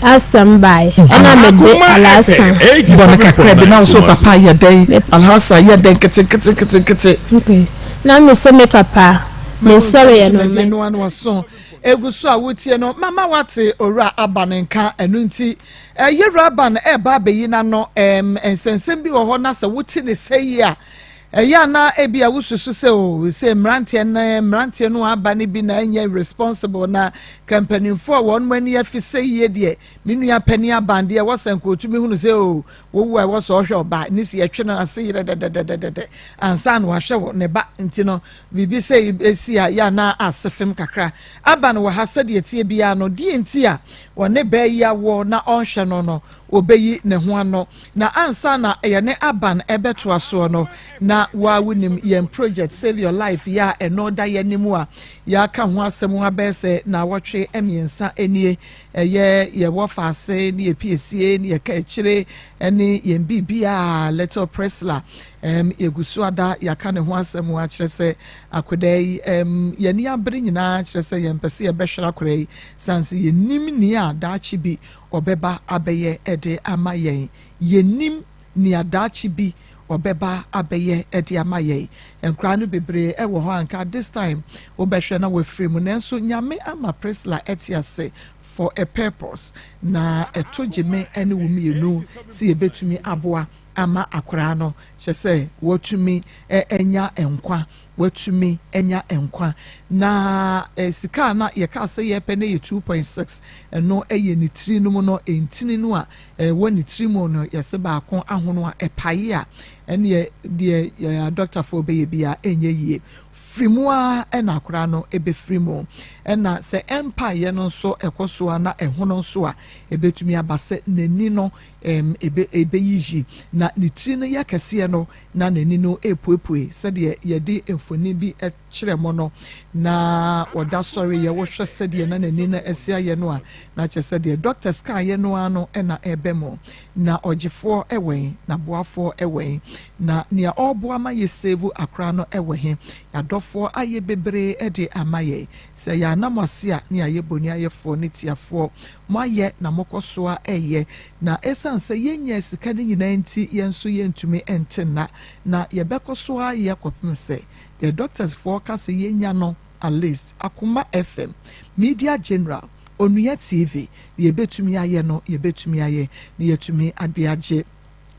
asɛm baeɛ ɛna mede Alhassan. Bɔ no kakra bi na wo so papa yɛ dɛn Alhassan yɛ dɛn nketenketenketenkete. Okay na me sɛ me papa me sɔreɛ no me. Noa no waso egu so a wotie no mama wate owura aba ne nka ɛno nti yɛwura aba no ɛɛba abɛyi n'ano ɛm nsɛnsɛm bi wɔ hɔ na sɛ wote ne sɛ yi a Ɛyɛ a na ebia wususu sɛ, 'Oh, sɛ mmeranteɛ no mmeranteɛ no aba no bi na ɛnyɛ responsible na ka mpanimfoɔ a wɔn ani afi sɛ yie deɛ, me nua panin aban deɛ ɛwɔ sɛ nka ɔtumi hunu sɛ oh, wowu a ɛwɔ sɛ ɔhwɛ ɔba ne si ɛtwe no ase yerɛ dɛdɛdɛdɛdɛ ansa na wahwɛ wɔ ne ba nti no biribi sɛ ɛsi a yɛ a na ase fem kakra. Aban wɔ ha sɛdeɛ ɛteɛ biara no, deɛ nti a wɔne baa yi awoɔ na ɔnhwɛ no no, ɔbɛyi ne ho ano. Na ansa na yɛne Aban ɛbɛtoa soɔ no, na wo ara wonim yɛn project Save Your Life yi a ɛno da yɛn anim a yɛaka ho asɛm abɛyɛ sɛ naawɔtwe mmiɛnsa nie. Ɛyɛ yɛwɔ faase ne yɛ piesie ne yɛ kaakyire ne yɛn biribiara Little Priscilla um, yɛgu so ada yɛaka ne ho asɛm akyerɛ sɛ akwadaa yi um, yɛn ani abere nyinaa kyerɛ sɛ yɛmpɛ sɛ yɛbɛhwere akwadaa yi sane sɛ yɛnim nea daakye bi ɔbɛba abɛyɛ de ama yɛn. Yennim nea daakye bi ɔbɛba abɛyɛ de ama yɛn. Nkoraa no bebree wɔ hɔ a anka this time wobɛhwɛ na wafiri mu nanso Nyame ama Priscilla te ase for a purpose na ɛto gye me ne wo mmienu sɛ yɛbɛtumi aboa ama akoraa no kyerɛ sɛ watumi anya nkwa Watumi anya nkwa. Na sika a na yɛkaa sɛ yɛrepɛ no yɛ 2.6. Ɛno yɛ ne tiri no mu no, ntini no a ɛwɔ ne tiri mu no, yɛse baako ahono a ɛpae a, ɛneɛ deɛ adɔktafoɔ bɛyɛ biara ɛnyɛ yie. Firi mu ara na akwadaa no bɛfiri mu. Ɛna sɛ ɛmpaeɛ no nso ɛkɔ so ara na ɛhono nso a, ɛbɛtumi aba sɛ n'ani no ɛbɛyiyi. Na ne tiri no yɛ kɛseɛ no, na n'ani no repuepue sɛdeɛ yɛde mfonin bi kyerɛ mo no, na ɔda sɔre yɛ, wohwɛ sɛdeɛ na n'ani no asi ayɛ no a, na kyerɛ sɛ deɛ doctors kaeɛ no ara no na ɛreba mu. Na ɔgyefoɔ wɔ he? Na boafoɔ wɔ he? Na nea ɔreboa ma yɛ save akora no wɔ he? Yɛadɔfoɔ ayɛ bebree de ama yɛn. Sɛ yɛanna mo ase a, ne yɛayɛ boniayɛfoɔ ne tiafoɔ. Moayɛ na mokɔ so ara reyɛ. Na esiane sɛ yennyaa sika no nyinaa nti, yɛn nso yɛrentumi nte nna. Na yɛbɛkɔ so ara ayɛ kɔpem sɛ deɛ doctors foɔ ka sɛ yɛnya no at least. Akoma FM, Media General, Onua TV, deɛ yɛbɛtumi ayɛ no yɛbɛtumi ayɛ na yɛatumi de agye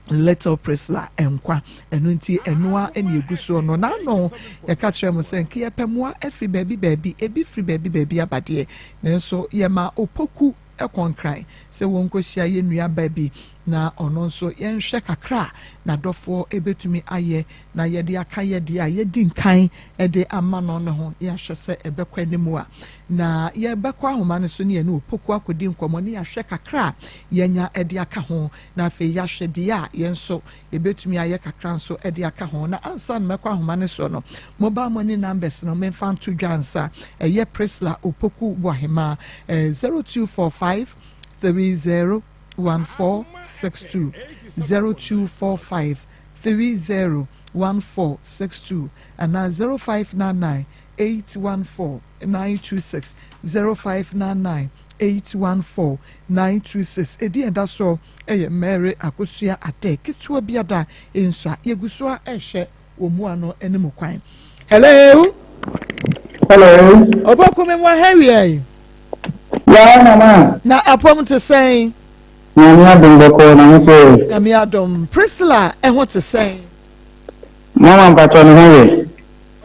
Little Priscilla nkwa. Ɛno nti ɛno ara na ɛgu soɔ no. N'ano yɛka kyerɛ mo sɛ nka yɛpɛ mmoa afiri baabi baabi, ebi firi baabi baabi aba deɛ, nanso yɛma Opoku kɔ Nkran sɛ wɔnkɔhyia yɛn nuabaa bi na ɔno nso yɛnhwɛ kakra a n'adɔfoɔ bɛtumi ayɛ na yɛde aka yɛ deɛ a yɛadi nkan de ama no no ho na yɛahwɛ sɛ ɛbɛkɔ anim a. Na yɛbɛkɔ ahoma no so ne yɛne Opoku akɔdi nkɔmmɔ ne yɛahwɛ kakra a yɛanya de aka ho na afei yɛahwɛ deɛ a yɛn nso yɛbɛtumi ayɛ kakra nso de aka ho. Na ansa na mɛkɔ ahoma no soɔ no, mobile money numbers no memfa nto dwa ansa. Ɛyɛ Priscilla Opoku Boahemaa, 0245 30 1462, 0245 30. 1462 anaa 0599 814 926, 0599 814 926. Ɛdi ɛda soɔ yɛ Mary Akosua Adɛ ketewa bi ada nso a yɛgu so a ɛrehwɛ wɔn mu ano anim kwan. Hello. Hello. Ɔbɔko mi mu ahɛwiɛ. Yaa mama. Na apɔm te sɛn? Nyame adom bɔkɔɔ na ho sɛ. Nyame adom. Priscilla ɛho te sɛn? Mama mpatsɔ ne ho yɛ.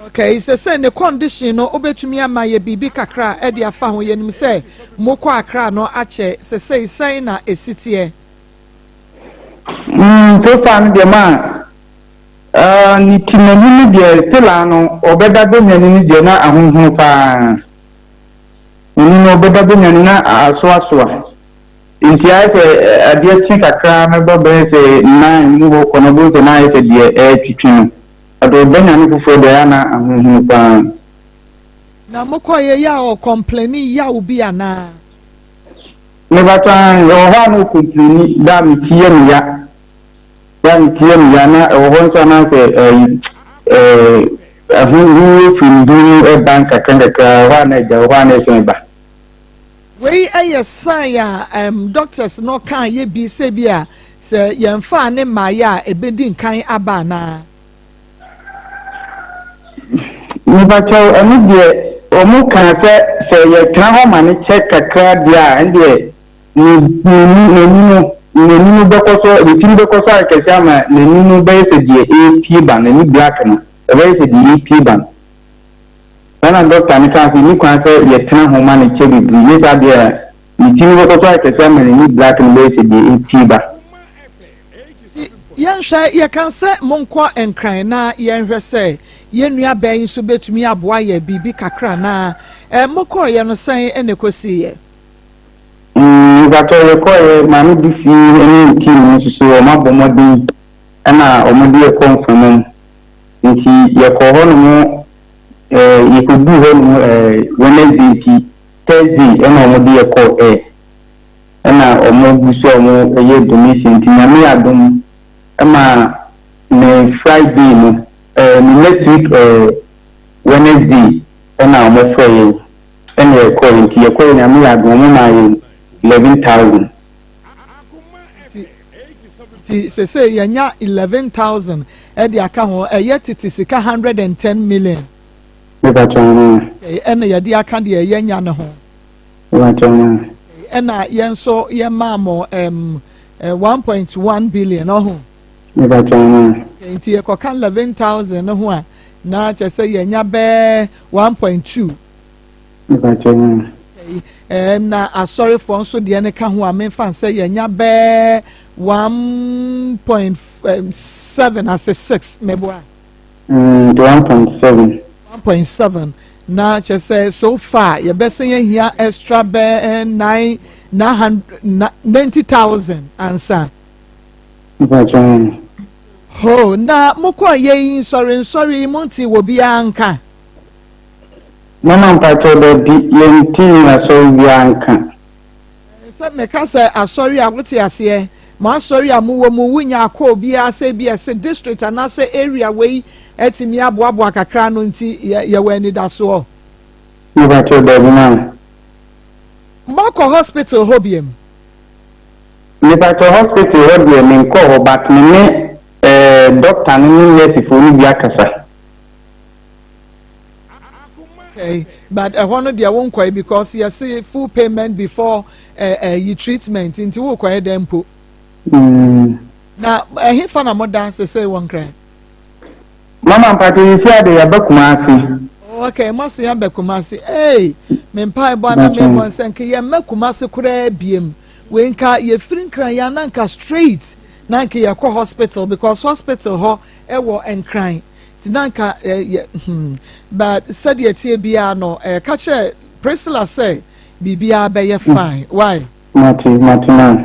Okay, sɛ sɛ ne condition no wobɛtumi ama yɛ biribi kakra ɛde afa ho. Yɛnim sɛ mokɔ Accra no akyɛ sɛ sɛ sɛn na ɛsi teɛ? So far no deɛ ma ne ti n'ani no deɛ still no ɔbɛda bɛnyani no deɛ na ahohoro paa. N'ani no ɔbɛda bɛnyani na asoasoa. Nti ayɛ sɛ adeɛ kye kakra no bɔ bɛyɛ sɛ 9 mu hɔ kɔ no, bɛhu sɛ na ayɛ sɛ deɛ ɛretwitwi no. Ɔde ɔbɛnyane foforɔ deɛ ɛyɛ na ahohoro paa. Na mokɔyɛ yɛ a ɔcomplaini yaw bi anaa? Mebata ɛwɔ hɔ a na ɔcomplaini da me ti yɛ me ya. Da me ti yɛ me ya na ɛwɔ hɔ nso anaasɛ ɛyi ɛɛ ɛho firi ne ho ɛba nkakra nkakra, ɛwɔ hɔ a na ɛgya, ɛwɔ hɔ a na ɛsɛn ba. Wei yɛ sign a doctors no kaa yɛ bi sɛ bi a sɛ yɛmfa ne mmaayɛ a ɛbɛdi nkan aba anaa? Mepakyɛw, ɛno deɛ wɔn kaa sɛ sɛ yɛtena hɔ ma ne kyɛ kakra deɛ a, ɛno deɛ ne n'ani no n'ani no bɛkɔ so, ne ti no bɛkɔ so ayɛ kɛse ama n'ani no bɛyɛ sɛ deɛ ɛrepie ba, n'ani black no ɛbɛyɛ sɛ deɛ ɛrepie ba no. Saa na dɔkta no kaa sɛ ni kwan sɛ yɛtena ho ma ne kyɛ bebree ne saa deɛ a ne ti no bɛkɔ so ayɛ kɛse ama n'ani black no bɛyɛ sɛ deɛ ɛrepie ba. Yɛnhwɛ, yɛka sɛ monkɔ Nkran na yɛnhwɛ sɛ yɛn nua bɛn yi nso bɛtumi aboa yɛ biribi kakra na mokɔɔyɛ no sɛn ɛna ɛkɔsiiɛ? Mpakyɛw, yɛkɔɔyɛ, maame bi fie ne ne team no nso so wɔn abɔ mmɔden ɛna wɔn de yɛkɔ mframa mu. Nti yɛkɔɔ hɔnom, yɛkɔduu hɔnom Wednesday, nti Thursday ɛna wɔn de yɛkɔɔ air ɛna wɔn gu so a wɔn yɛ donation. Nti Nyame adom ɛma ne Friday no, ne next week Wednesday ɛna wɔn frɛ yɛn ɛna yɛkɔɔ. Nti yɛkɔɔ, Nyame yɛ adom, wɔn maa yɛn 11,000. Nti sese yɛnya 11,000 ɛde aka ho, ɛyɛ tete sika 110 million. Mepakyɛw no. Ɛna yɛde aka deɛ yɛnya ne ho. Mepakyɛw no. Ɛna yɛn nso yɛmaa mo 1.1 billion ɔho. Mepakyɛw no. Nti yɛkɔka 11,000 no ho a, na kyerɛ sɛ yɛnya bɛɛ 1.2. Mepakyɛw no. Na asɔrefoɔ nso deɛ ne ka ho a, memfa sɛ yɛnya bɛɛ 1.7 ase six mɛboa. 1.7. 1.7 na kyerɛ sɛ so far yɛbɛsɛ yɛhia extra bɛɛ nine hundred 90,000 ansa. Mepakyɛw no. Ho na mokɔ yɛ yi nsɔre nsɔre yi mo nti wɔ biara nka? Mama mpakyɛw, daabi, yɛnti asɔre biara nka. Sɛ meka sɛ asɔre a wote aseɛ, mo asɔre a mowɔ mu wonya akɔ obiara sɛ bi ɛsɛ district anaasɛ area wei atumi aboaboa kakra no, nti yɛwɔ anidasoɔ. Mepakyɛw, daabi ma. Mɔkɔ hospital hɔ biem? Mepakyɛw, hospital hɔ deɛ menkɔɔ hɔ, but me ne doctor no ne nursefoɔ no bi akasa. Okay, but ɛhɔ no deɛ wonkɔɛ because yɛse full payment before yi treatment, nti wokɔɛ dɛn mpo? Na ɛhe fa na moda sese wɔ Nkran? Mama mpakyɛw, yɛsi ade yɛba Kumase. Okay, mo ase yɛn bɛ Kumase. Ee, me mpa ɛbɔ ana me bɔ nsɛ nka yɛn mɛ Kumase koraa biem. Wei nka yɛfiri Nkran yɛn ananka straight na nka yɛkɔ hospital because hospital hɔ ɛwɔ Nkran, ti na nka yɛ but sɛdeɛ tie biara no, ka kyerɛ Priscilla sɛ biribiara bɛyɛ fine, why? Mate, mate ma.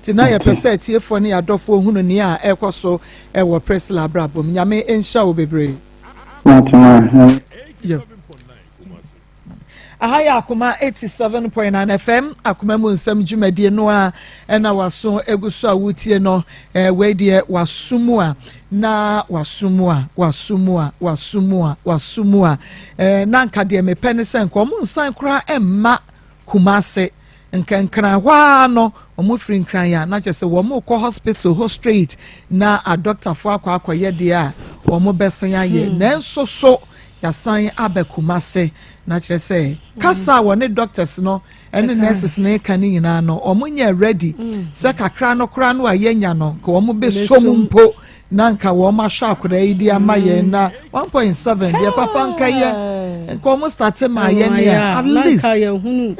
Nti na yɛpɛ sɛ atiefoɔ ne yɛadɔfoɔ hunu nea a ɛkɔ so ɛwɔ Priscilla abrabɔ mu. Nyame nhyira wo bebree. Mate ma. Aha yɛ Akoma 87.9 FM, Akoma mu nsɛm dwumadie no a ɛna waso egu so a wotie no. Wei deɛ waso mu a. Na waso mu a, waso mu a, waso mu a, waso mu a. Ɛɛ, na nka deɛ mepɛ ne sɛ nka wɔn nsan koraa mma Kumase. Nka Nkran hɔ ara no, wɔn firi Nkran a, na kyerɛ sɛ wɔn rekɔ hospital hɔ straight na adɔktafoɔ akɔ akɔyɛ deɛ a wɔn bɛsan ayɛ. Nanso so yɛasan aba Kumase, na kyerɛ sɛ kasa a wɔne doctors no ne nurses no reka no nyinaa no, wɔn nyɛ ready sɛ kakra no koraa no a yɛanya no, nka wɔn bɛsɔ mu mpo na nka wɔn ahwɛ akwadaa yi de ama yɛn na 1.7 deɛ papa nka yɛ nka wɔn start ma yɛn ne a at least. Nanka yɛhunu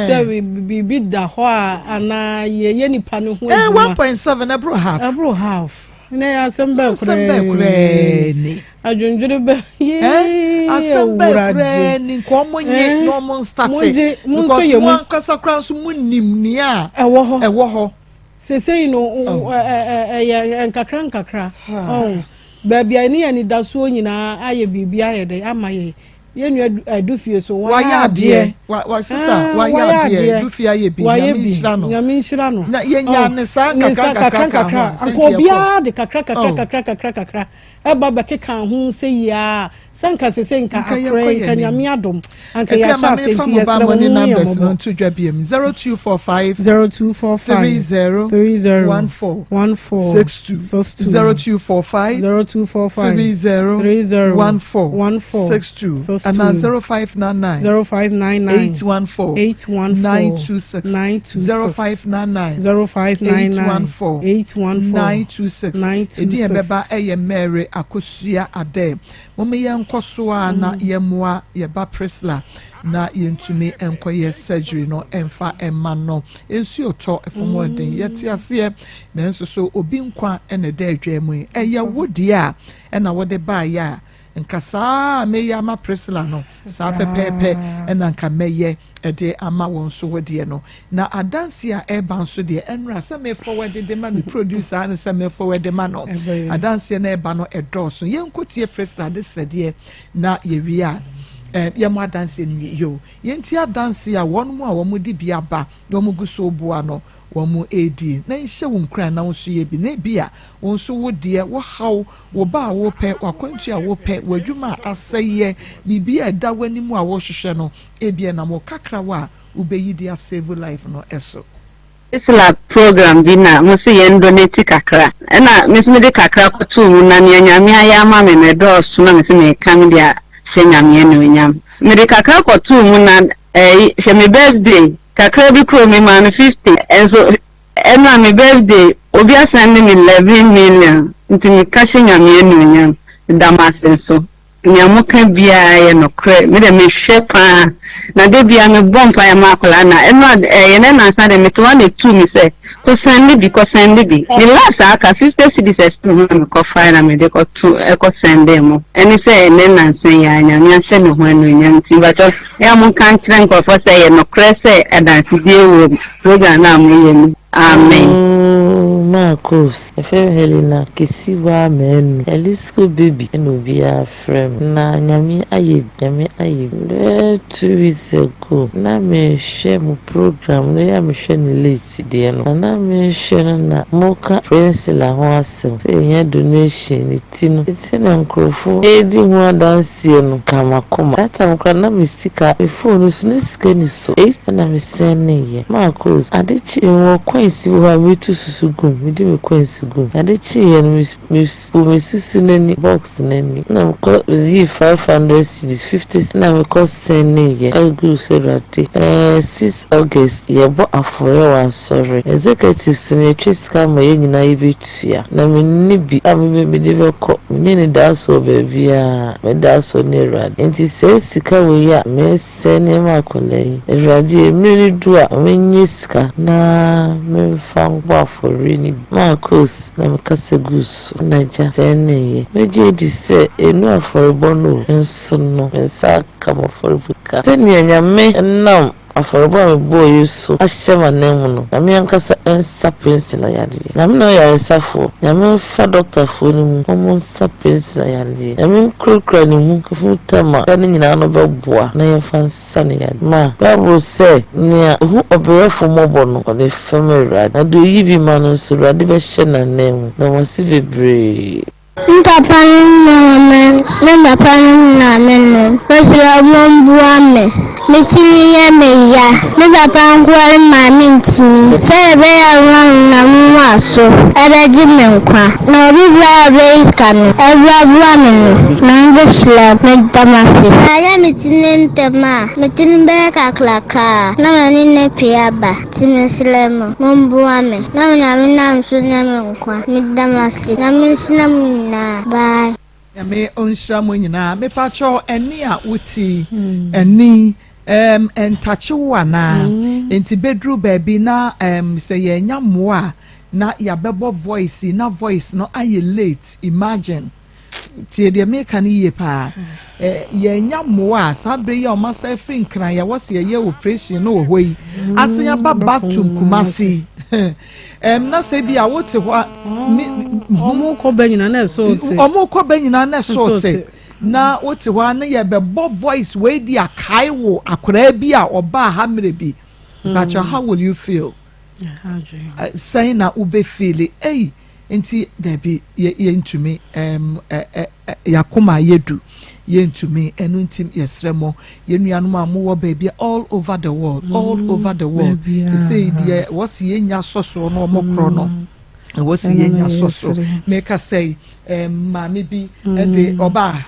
sɛ biribi da hɔ a anaa yɛyɛ nipa no ho adwuma. 1.7 ɛboro half. Ɛboro half. Na yɛ asɛm bɛɛ koraa. Asɛm bɛɛ koraa ni. Adwendwene bɛ yee Asɛm bɛɛ koraa ni nka wɔn nye na wɔn nstate. Mo Because mo ankasa koraa nso mo nim nea ɛwɔ hɔ. Ɛwɔ hɔ. Sesei no ɛyɛ nkakra nkakra. Baabi a ne yɛn anidasoɔ nyinaa ayɛ biribi ayɛ dɛ ama yɛn. Yɛn nua Adufie so wayɛ adeɛ. Wa wa sister wayɛ adeɛ. Adufie ayɛ bi. Nyame nhyira no. Nyame nhyira no. Na yɛnya ne saa nkakra nkakra ka ho. Nka obiara de kakra kakra kakra kakra kakra ɛba bɛkeka ho sɛ yia sɛ nka sese nka akorɛ nka Nyame adom anka yɛahyɛ ase nti yɛsrɛ mo mo yɛ mmɔbɔ. Nto dwa biam 0245 0245 30 30 14 14 62 62 0245 0245 30 30 14 14 62 62 anaa 0599 0599 814 814 926 926 0599 0599 814 814 926 926 Edin a ɛbɛba yɛ Mary Akosua Adeh. Momma yɛnkɔ so ara na yɛmmoa yɛn ba Priscilla na yɛntumi nkɔyɛ surgery no mfa mma no. Nsuo tɔ, fam hɔ den, yɛte aseɛ, nanso so obi nkwa na ɛda adwa mu yi? Ɛyɛ wo deɛ a ɛna wode baeɛ a, nka saa a meyɛ ama Priscilla no, saa pɛpɛɛpɛ na nka mɛyɛ de ama wo nso wo deɛ no. Na adanseɛ a ɛreba nso deɛ, ɛnora sɛ me forward de ma me producer ara ne sɛ me forward ma no. Adanseɛ no ɛreba no ɛdɔɔso. Yɛnkɔtie Priscilla adesrɛdeɛ na yɛwie a, eh, yɛmmɔ adanseɛ no wie. Yo, yɛntie adanseɛ a wɔn a wɔde bi aba na wɔgu so reboa no wɔredi. Na nhyɛ wo nkuran na wo nso yɛ bi. Na ebia wo nso wo deɛ, wo haw, wo ba a wopɛ, w'akwantuo a wopɛ, w'adwuma a asɛeɛ, biribi a ɛda w'anim a worehwehwɛ no, ebia ɛnam wo kakrawa a wobɛyi de asave life no so. Isla program bi na mo se yɛn donate kakra ɛna me nso mede kakra kɔtoo mu na nea Nyame ayɛ ama me no ɛdɔɔso na mese meka mede ahyɛ Nyame anuonyam. Mede kakra kɔtoo mu na ɛyi hwɛ me birthday kakra bi koro me maa no 50 nso ɛna me birthday obi asɛnde me 11 million nti meka hyɛ Nyame anuonyam meda mo ase nso. Nea moka biara yɛ nokorɛ. Me deɛ mehwɛ paa na da biara mebɔ mpaeɛ ma akwadaa na ɛno a ɛyɛ nɛ nansa deɛ mete hɔ a na ɛtuu me sɛ kɔ sɛnde bi kɔ sɛnde bi me last a aka 50 cedis ɛsɛ ho na mekɔ fae na mede kɔto ɛkɔ sɛnde mo ɛne sɛ ɛnɛ nansa yi a Nyame ahyɛ me ho anuonyam nti mpakyɛw ɛyɛ a monka nkyerɛ nkurɔfoɔ sɛ ɛyɛ nokorɛ sɛ adansedie wɔ program no a moyɛ no Amen. Ooh Marcos, yɛfrɛ me Helena Kesiwaa Manu, Elisco baby na obiara frɛ me. Na Nyame ayɛ bi, Nyame ayɛ bi. Bɛyɛ 2 weeks ago na mehwɛ mo program no, ɛyɛ a mehwɛ no late deɛ no, na na mehwɛ no na moka Priscilla ho asɛm sɛ yɛhia donation ne ti no, sɛnea nkurɔfo redi ho adanseɛ no ka m'akoma. That time koraa na me sika, me phone no so na sika nni so. Eight na me sɛneeɛ. Marcos, ade kyee mewɔ coins bi wɔ hɔ a metu susu gu mu, mede me coins gu mu. Ade kyeeɛ no me me bu me susu no ani, box no ani, na mekɔ yii 500 cedis, 50 na mekɔ sɛneeɛ ɛguu so. Awurade, ɛɛ 6 August yɛbɔ afɔreɛ wɔ asɔre. Executives no yɛtwe sika ma yɛn nyinaa yɛbɛtua. Na menni bi a me mede bɛkɔ, menni anidasoɔ baabiara, m'anidasoɔ ne Awurade. Nti saa sika wei a mesɛ nneɛma akwadaa yi, Awurade, mmerɛ no du a, ma menyɛ sika na memfa nkɔbɔ afɔreɛ no bi. Marcos na mekasa guu so na agya sɛneeɛ. Mɛgye adi sɛ ɛnnu afɔrebɔ no o, nso no me nsa aka m'afɔrebuka. Sɛnea Nyame nam afɔrebɔ a mebɔɔ yi so ahyɛ m'ananmu no, Nyame ankasa nsa Priscilla yareɛ. Nyame na ɔyɛ yaresafoɔ. Nyame mfa dɔktafoɔ no mu na ɔmo nsa Priscilla yareɛ. Nyame nkurakura ne mu ho tam a ne nyinaa no bɛboa na yɛmfa nsa ne yareɛ. Ma Bible sɛ nea ohu ɔbrɛfo mmɔbɔ no, ɔde fɛm Awurade. Na deɛ oyi bi ma no nso, Awurade bɛhyɛ n'ananmu. Na wase bebree. Me papa no ne me papa no maame no, mesrɛ momboa me. Me tsir yɛ me ya. Me papa nkoa ne maame nntumi. Sɛdeɛ ɛbɛyɛ a wɔnam mo aso bɛgye me nkwa. Na obi biara a ɔbɛyi sika no aboaboa me no, Nyame bɛhyira no. Meda mo ase. Mayɛ me ti no ntɛm a, me ti no bɛyɛ kakraka na m'ani no apue aba. Nti mesrɛ mo, momboa me na Onyame nam so nya me nkwa. Meda mo ase. Nyame nhyira mo nyinaa. Bye. Nyame ɔnhyira mo nyinaa. Mepakyɛw ɛnne a wote yi, ɛnne yi ɛɛm ɛntakye wo anaa? Nti bɛduru baabi na ɛɛm sɛ yɛannya mmoa a na yɛabɛbɔ voice yi na voice no ayɛ late imagine. Tie deɛ meka no yie paa. Yɛanya mmoa a saa berɛ yi a wɔasan afiri Nkran yɛwɔ sɛ yɛyɛ operation no wɔ hɔ yi asan aba back to Kumasi. Ɛm na sɛ bi a wote hɔ a. Wɔn kɔ ba nyinaa na ɛso te. Wɔn kɔ ba nyinaa na ɛso te. Na wote hɔ a na yɛbɛbɔ voice wei di akae wo akwaraa bi a ɔbaa ha mmerɛ bi. Mpakyɛ how will you feel? Sɛn na wobɛ feeli? Ei nti dabi yɛ yɛntumi ɛɛm ɛ ɛ ɛ yakoma ayɛ du yɛntumi ɛno nti yɛsrɛ mo yɛn nuanom a mowɔ baabi all over the world all mm, over the world ɛsɛ deɛ wɔsi yɛnya sɔsoɔ no wɔn korɔ no ɛwɔ si yɛnya sɔsoɔ meka sɛ ɛɛm maame bi ɛde mm. ɔbaa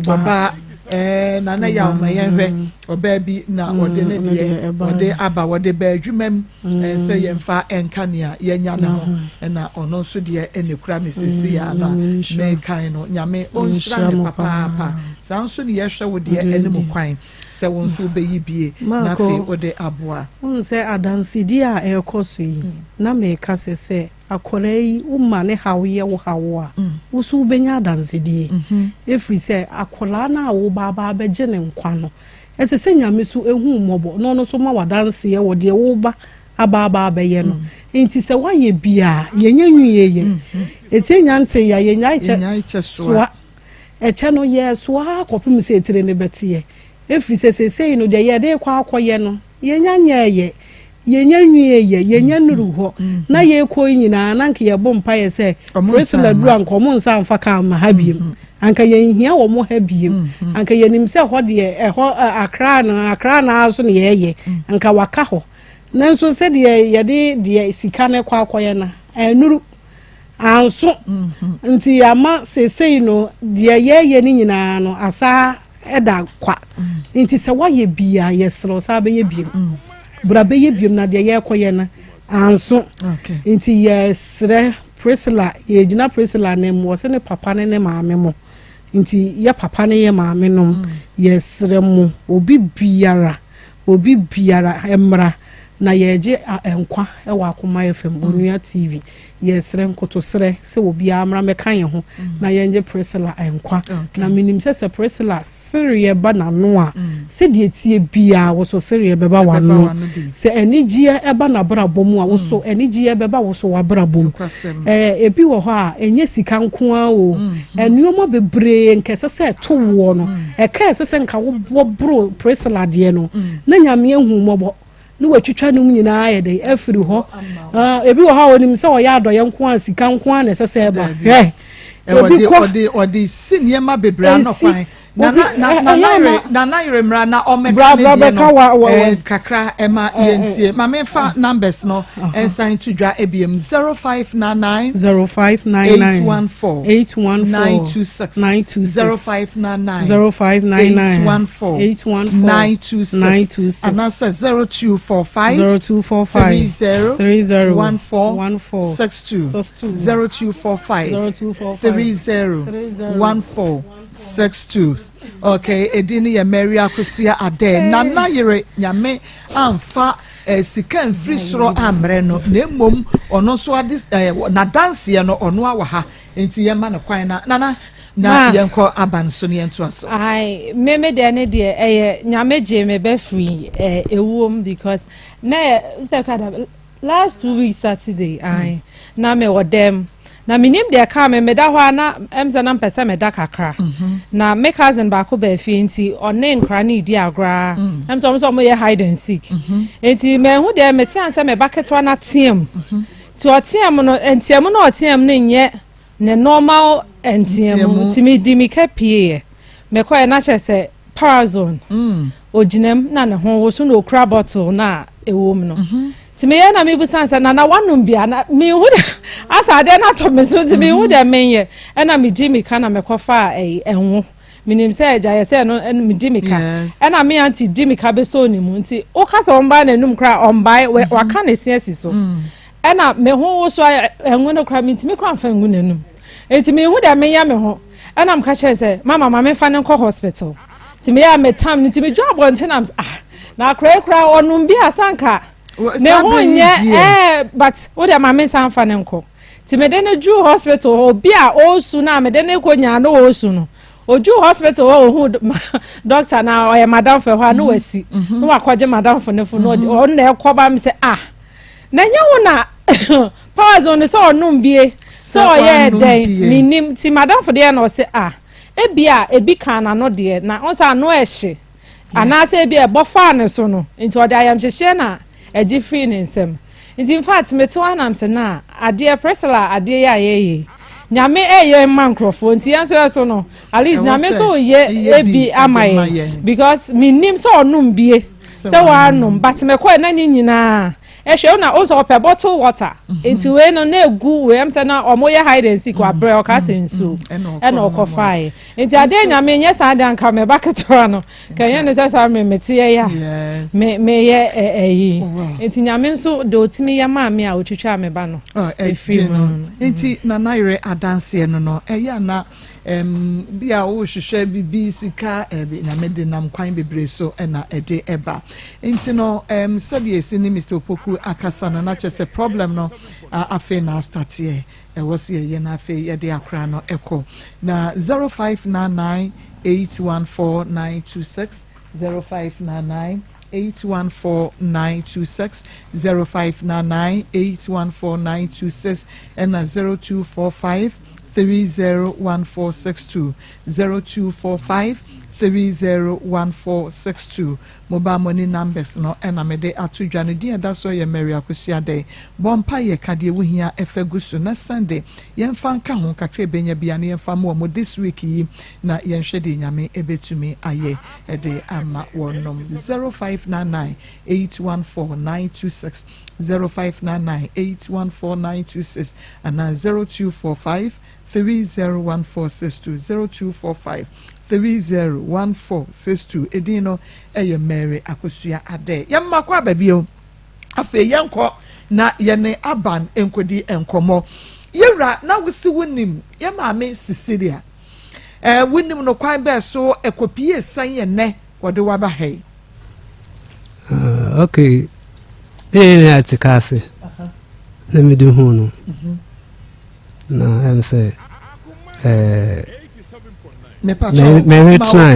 ɔbaa ɛɛ nana yɛ ɔma yɛn hwɛ ɔbaa bi na ɔde ne deɛ ɔde aba wɔde baa adwuma mu. Ɛnsɛ yɛmfa nka nea yɛanya no ho, ɛna ɔno nso deɛ ɛna ɛkura me seesei ara no a merekan no. Nyame ɔnhyira no papaapa. Saa nso ne yɛhwɛ wo deɛ anim kwan sɛ wo nso wobɛyi bie na afei wode aboa. Wohu sɛ adansedie a ɛrekɔ so yi, na meka sɛ sɛ akwadaa yi woma ne haw yɛ wo haw a, wo nso wobɛnya adansedie. Ɛfiri sɛ akwadaa no a woreba aba abɛgye ne nkwa no, Ɛsɛ sɛ Nyame so hu wo mmɔbɔ na ɔno nso ma wo adanseɛ wɔ deɛ woreba aba aba abɛyɛ no. Nti sɛ woayɛ bi a, yɛnyɛ nwieɛ. Ɛtie nya ntee a, yɛnnyae kyɛ soa. Ɛkyɛ no, yɛsoa ara kɔpem sɛ etire no bɛteɛ. Ɛfiri sɛ seesei no, deɛ yɛde rekɔ akɔyɛ no, yɛnnya nyɛeɛ. Yɛnnya nwieeɛ, yɛnnya nnuruu hɔ. Na yɛrekɔ yi nyinaa, na anka yɛbɔ mpaeɛ sɛ Priscilla duru a, anka wɔn nsa mfa kaa mma ha biom. Anka yɛnhia wɔn ha biom. Anka yɛnim sɛ hɔ deɛ, ɛhɔ Accra no, Accra no ara so na yɛreyɛ. Anka waka hɔ. Nanso sɛdeɛ yɛde deɛ sika no kɔ akɔyɛ no, annuru. Anso. Nti ama seesei no, deɛ yɛreyɛ no nyinaa no, asa da kwa. Nti sɛ woayɛ bi a, yɛsrɛ wo saa bɛyɛ biom. Bra bɛyɛ biom na deɛ yɛrekɔyɛ no anso. Nti yɛsrɛ Priscilla, yɛgyina Priscilla nan mu, ɔse ne papa ne ne maame mo. Nti yɛ papa ne yɛ maame nom, yɛsrɛ mo, obi biara, obi biara mmra na yɛregye nkwa wɔ Akoma FM, Onua TV. Yɛsrɛ nkotosrɛ sɛ obiara mmra mmɛka yɛn ho na yɛngye Priscilla nkwa. Na menim sɛ sɛ Priscilla sereɛ ba n'ano a, sɛdeɛ ɛteɛ biara wo so sereɛ bɛba w'ano. Sɛ anigyeɛ ba n'abrabɔ mu a, wo so anigyeɛ bɛba wo so w'abrabɔ mu. Ɛɛ, ebi wɔ hɔ a, ɛnyɛ sika nko ara o. Nneɛma bebree nka ɛsɛ sɛ ɛto woɔ no, ɛka ɛsɛ sɛ nka wobɔ boro Priscilla deɛ no, na Nyame ahu wo mmɔbɔ. ne watwitwa nom nyinaa ayɛ dɛ afiri hɔ ah, ebi wɔ hɔ a onim sɛ ɔyɛ adɔyɛ nko a sika nko a na ɛsɛ sɛ ɛba hwɛ ebi kɔ ɔde ɔde si nneɛma bebree ano kwan nana yere mmra na ɔmɛka ne deɛ no eh, kakra ɛma yɛntie ma memfa numbers no ɛnsan to dwa ebiem 0599 0599 814 814 926 926 0599 0599 814 814 926 926 anaasɛ 0245 0245 30 30 14 14 62 62 0245 0245 30 14 62 okay edin no yɛ Mary Akosua Adɛ nana yere nyame amfa eh, sika mfiri soro ammrɛ no na mmom ɔno nso ade eh, n'adanseɛ no ɔno awɔ ha nti yɛma no kwan na nana na yɛnkɔ aba no so na yɛntoa so. Ae, me me deɛ ne deɛ ɛyɛ nyame gyee me bɛ firi eh, ewuom because na yɛ sɛ kada last 2 weeks Saturday ae na me wɔ dɛm na menim deɛ ɛkaa me meda hɔ a na ɛm sɛ na mpɛ sɛ meda kakra mhm. na me cousin baako baa fie nti ɔne nkora no redi agorɔ a mm. ɛm sɛ ɔmo sɛ ɔmo yɛ hide and seek mhm. nti mahu deɛ mete an sɛ me ba ketewa no ateam mhm. nti ɔteam no nteam no ɔteam no nyɛ. Ne normal nteamu nti medi mika pieeɛ. Mekɔɛ na kyerɛ sɛ parazone mm. ogyina mu na ne ho woso na okura bottle na ɛwɔ mu no. Mhm. Nti meyɛ na mebusa sɛ nana wanom bi a na mehu dɛ asa adeɛ no atɔ me so nti mehu dɛ menyɛ ɛna megye mika na mekɔfa ɛyi ɛnwo. Menim sɛ agya yɛ sɛ ɛno ɛno medi mika ɛna me aunty di mika bɛsɔ ne mu nti woka sɛ ɔmbae n'anum koraa ɔmbae mm-hmm. waka ne se asi so mm. ɛna me ho wo so ɛnwo no koraa mentumi koraa mfa ngu n'anum nti mehu dɛ meyɛ me ho ɛna meka kyerɛ sɛ mama ma memfa no nkɔ hospital nti meyɛ a metam no nti medwa abɔnten nam ah na akora yi koraa ɔnom bi a sanka ne ho nyɛ ɛɛ but wo deɛ ma me nsa mfa no nkɔ Nti mede no duu hospital hɔ, obi a ɔresu no a mede no kɔ nyaa no ɔresu no, ɔduu hospital hɔ ɔhuu doctor na ɔyɛ madamfo ɛhɔ a na wasi mhm. na wakɔgye madamfo no fo na mhm. ɔno na ɛkɔ ba mi sɛ ah na nyɛ wo na power zone sɛ ɔnom bie sɛ ɔyɛ dɛn menim nti madamfo deɛ na ɔsɛ ah ebi a ebi kan n'ano deɛ na ɔsɛ ano ɛhye anaasɛ ebi a ɛbɔ faa ne so no nti ɔde ayamhyehyeɛ na ɛgye firii ne nsam. Nti infact mete hɔ a na mese na adeɛ Priscilla adeɛ yi a yɛyɛ yi Nyame ɛyɛ ma nkorɔfoɔ nti yɛn nso yɛ so no at least Nyame nso yɛ ebi ama yɛn because menim sɛ ɔnom bie sɛ wanom but mekɔɛ na ne nyinaa ɛhwɛ na ɔsɛ ɔpɛ bottle water mhm. nti wei no na egu wei ɛm sɛ na ɔmo yɛ hide and seek wabrɛ mm, ɔka sɛ mm, nsuo mm, ɛna ɔkɔfaeɛ nti adeɛ Nyame nyɛ saa de anka mɛba ketewa no Kɛnyɛ ne sɛ saa mmerɛ mete yɛ ya me meyɛ ɛyi nti nyame nso de otumi yɛ maa me a otwitwaa me ba no efiri mu no. Nti nana yere adanseɛ no no ɛyɛ ana um, bi a wohwehwɛ bibi sika ɛbi nyame de nam kwan bebree so ɛna ɛde ɛba nti no um, sɛdeɛ esi ne Mr Opoku akasa no na kyerɛ sɛ problem no afei na astateɛ Ɛwɔ sɛ yɛyɛ na afei yɛde akora no kɔ. Na 0599 814 926, 0599 814 926, 0599 814 926, ɛna 0245 301462, 0245 301462. Mobile money numbers no na mede ato dwa no. Din a ɛda soɔ yɛ Mary Akosua Adei. Bɔ mpaeɛ, ka deɛ wohia fa gu so na Sunday yɛmfa nka ho, kakra a ɛbɛnya biara no yɛmfa mmoa mo this week yi na yɛnhwɛ deɛ Nyame bɛtumi ayɛ de ama wɔnom. 0599 814 926, 0599 814 926 anaa 0245 301462 0245 301462 Edin no yɛ Mary Akosua Adeh. Yɛmma kɔ aba bio. Afei yɛnkɔ na yɛne Aban nkɔdi nkɔmmɔ. Yɛwura, na wose wonim yɛ maame Cecilia. Eh, wonim no kwan bɛɛ so ɛkɔpie sɛn ɛnnɛ wɔde wo aba ha yi? Uh, okay. Ɛyɛ ne ate ka ase. Na mede hu no. Mhm. Na ɛm sɛ ɛɛ mɛyere tenae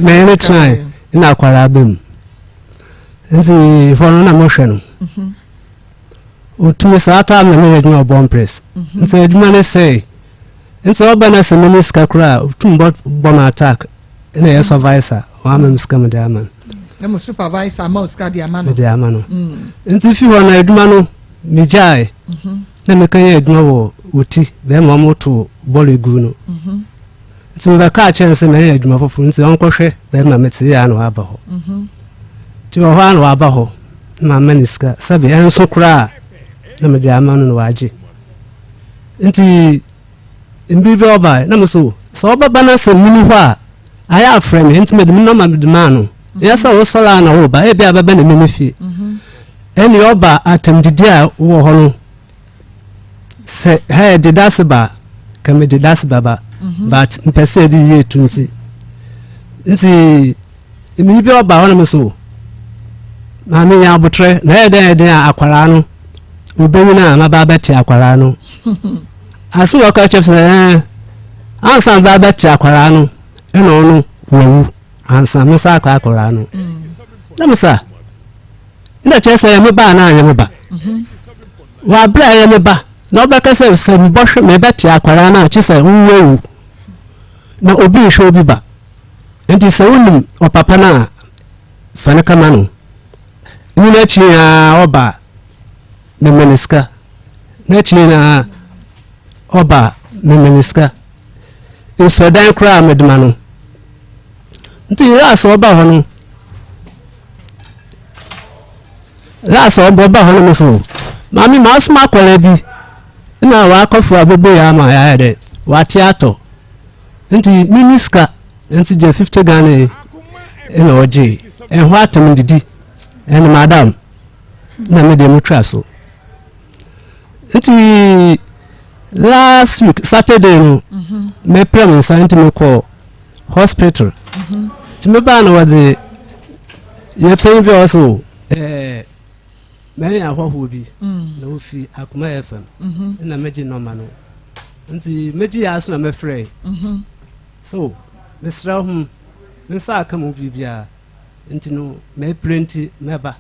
mɛyere tenae na akwadaa bɛ mu nti hɔ no na mohwɛ no mhm. otumi saa taa na meyɛ adwuma ɔbɔ mpress mhm. nti adwuma no sɛe nti ɔba no sɛ mene sika koraa otum bɔ bɔ ma attack ɛna ɛyɛ supervisor wama me sika mede ama no na mo supervisor ama sika de ama no de ama no mm. nti fi hɔ no adwuma no megyae mhm. Na meka yɛ adwuma wɔ Oti bɛrima wɔn to bɔɔl gu no. Mhm. Nti mebɛka kyerɛ no sɛ mɛyɛ adwuma foforɔ nti ɔnkɔhwɛ bɛrima mete yɛ a na waba hɔ. Mhm. Nti wɔ hɔ a na waba hɔ na mama ne sika sɛbe ɛnso koraa na mede ama no na wagye. Nti mbiri bi ɔbae na me so sɛ ɔbɛba na sɛ mini hɔ a ayɛ afrɛ me nti mede me nɔma mede maa no. Yɛ sɛ wosɔre a na woba ebi a bɛba na mini fie. Mhm. Ɛne ɔba atɛmdidi a wɔ hɔ no sɛ ha yɛde dase ba ka mede dase baba mhm. but mpɛ sɛ yɛde yie tu nti nti mmiri bi ɔba hɔ nom so maame nya abotrɛ na ɛyɛ dɛn ɛdɛn a akwaraa no obɛnyin a maba abɛte akwaraa no ase wɔ ɔka kyerɛ sɛ ɛɛ ansa ba abɛte akwaraa no ɛna ɔno wawu ansa me sa akɔ akwaraa no na me sa Nna kyerɛ sɛ ɛyɛ me ba anaa ɛnyɛ me ba. Wɔ abere a ɛyɛ me ba na ɔbɛka sɛ sɛ mebɔhwɛ mebɛte akwadaa no a kyerɛ sɛ wowu awu na obi nhwɛ obi ba. Nti sɛ wonim ɔpapa no a fa no kama no. Ɛno n'akyi nyinaa ɔba a mema no sika. N'akyi nyinaa ɔba a. mema no sika. Nsɔdan koraa mede ma no. Nti last ɔba hɔ no, last ɔba hɔ no mo so, maame masoma akwadaa bi na wakɔfo abobo yɛ ama yɛayɛ dɛ wate atɔ. Nti menni sika nti gye 50 Ghana yi na ɔgye. Ɛho atam didi ɛne madam na me deɛ motwa so. Nti last week Saturday no mepɛ me nsa nti mekɔ hospital. Nti mebaa no wɔdze yɛ panyin bi a ɔso ɛɛ mɛyɛ ahɔhoɔ bi na ofi Akoma FM na megye nɔma no. Nti megye yɛ aso na mɛfrɛ. So mesrɛ ho me nsa aka mu biribiara nti no mɛpere nti mɛba.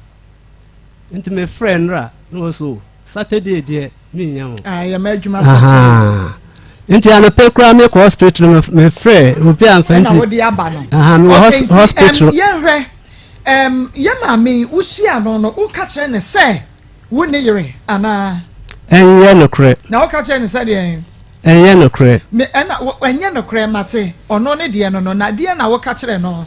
Nti mefrɛ nnora na wɔ so Saturday deɛ menya ho. Ah, yɛ m'adwuma Saturdays. Nti anɔpɛ koraa mekɔ hospital no mefrɛ obi amfa nti. Ɛna wode aba no. Aha mewɔ hospital. Yɛnhwɛ yɛ maame yi wohyia no no woka kyerɛ ne sɛ wo ne yere anaa? Ɛnyɛ nokorɛ. Na woka kyerɛ ne sɛ deɛn? Ɛnyɛ nokorɛ. Me ɛna ɛnyɛ nokorɛ mate ɔno ne deɛ no no na deɛ na woka kyerɛ no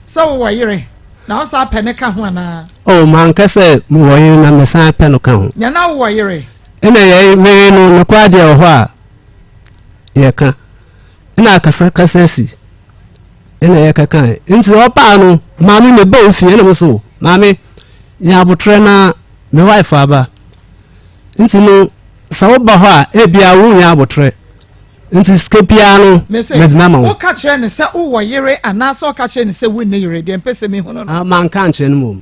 sɛ wowɔ yere na wo san pɛ ne ka ho anaa? Oh manka sɛ mewɔ yere na mesan pɛ no ka ho. Nyɛ na wowɔ yere. Ɛna yɛ mere no nokorɛ adeɛ wɔ hɔ a yɛka ɛna akasakasa si ɛna yɛkeka nti ɔbaa no maame meba wo fie ɛna mo so maame yɛ abotrɛ na me wife aba nti no sɛ woba hɔ a ebia wonya abotrɛ nti sika biara no mede ma ma wo. Woka kyerɛ no sɛ wowɔ yere anaasɛ woka kyerɛ no sɛ wonni yere deɛ mpɛ sɛ mehu no no. Ah, manka ankyerɛ no mmom.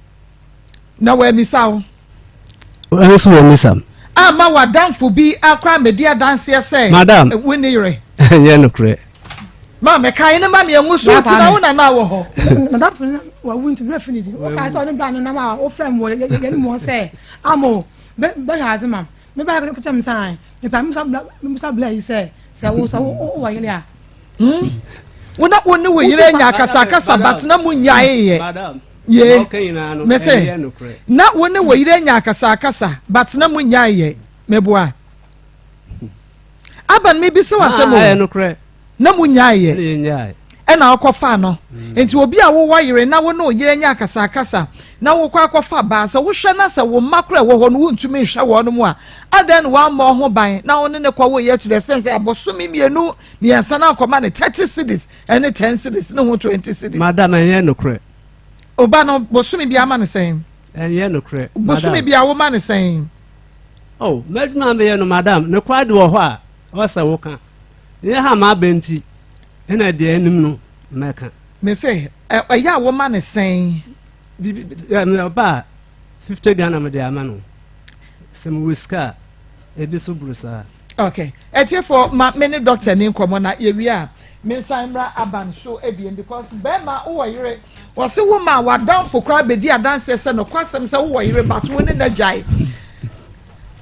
Na wammisa wo? Ɛno nso wammisa m. Amma w'adamfo bi akora ammɛdi adanseɛ sɛ Madam, wonni yere? Ɛnyɛ nokorɛ. Ma mekae no ma me anwu so nti na wo na na wɔ hɔ. Madamfo no wawu nti werɛ fi ne din. Wokae sɛ ɔne bra no nam a wofrɛ me wɔ yɛne mu hɔ sɛ amo bɛhwɛ adze ma me. Me ba ka kyerɛ me sɛ ae mepɛ mebisa bla yi sɛ sɛ wo sɛ wowɔ yere a. Hmm? Wo na wo ne wo yere anya akasakasa but na mo nyae yɛ. Ye. Me se na wo ne wo yere anya akasakasa but na mo nyae yɛ. Meboa. Aban mebisa wo asɛm o. Na mo nyae yɛ. Ɛna wokɔfaa no. Nti obi a wowɔ yere na wo ne wo yere anya akasakasa na wokɔ akɔfa baa, sɛ wohwɛ na sɛ wo mma koraa ɛwɔ hɔ no wontumi nhwɛ wɔn a, adɛn na woammɔ wo ho ban na wo ne no kɔwoeɛ to the extent sɛ abosome mmienu mmiɛnsa na akɔma no 30 cedis ne 10 cedis ne ho 20 cedis. Madam, ɛnyɛ nokorɛ. Wo ba no, bosome biara ma no sɛn? Ɛnyɛ nokorɛ, madam. Bosome biara woma no sɛn? Oh, m'adwuma a meyɛ no, madam, nokware de wɔ hɔ a, ɛwɔ sɛ woka. Nyɛ ha m'aba nti na deɛ anim no mɛka. Me se, ɛyɛ a woma no sɛn? Ɔba a, 50 Ghana mede ama no. Sɛ mewɔ sika a, ebi so boro saa. Okay. Atiefo, ma me ne doctor ni nkɔmmɔ na yɛwie a, mensan mmra aban so ebien because bɛrima wowɔ yere, wɔse wo ma w'adamfo koraa bɛdi adanseɛ sɛ nokwasɛm sɛ wowɔ yere but wo ne no agyae.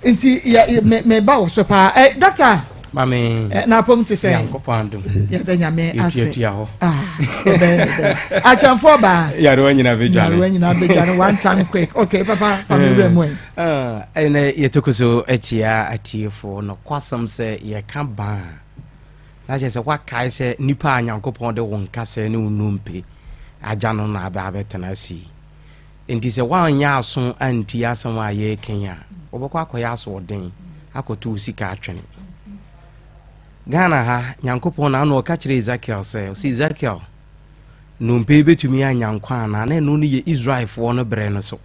nti yɛ me me ba wɔ so paa ɛ eh, dɔkta. Maame. Ɛ eh, n'apɔm ti sɛ. Nyankopɔn adum. Yɛbɛ nyame ase. Yɛtuatua hɔ. Ah ɛbɛn ne bɛn. Akyɛnfoɔ baa. Yarewa nyinaa bɛ dwane. Yarewa nyinaa bɛ dwane one time quick okay papa fa mi wura mu ɛ. Ɛnɛ yɛtoko so akyia atiefoɔ nokwasɛm sɛ yɛka baa na kyerɛ sɛ woakae sɛ nipa a Nyankopɔn de wo nkasɛɛ ne wo nnompe agya no na abɛ abɛtena ase yi. Enti sɛ woanyɛ aso antie asɛm a yɛreka yi a, wobɛkɔ akɔyɛ asoɔden akɔto wo sika atwene. Ghana ha, Nyankopɔn na ano ɔka kyerɛ Ezekiel sɛ, ɔsɛ Ezekiel, nnompe yi bɛtumi anya nkwa anaa? Na ɛno no yɛ Israelfoɔ no berɛ no so.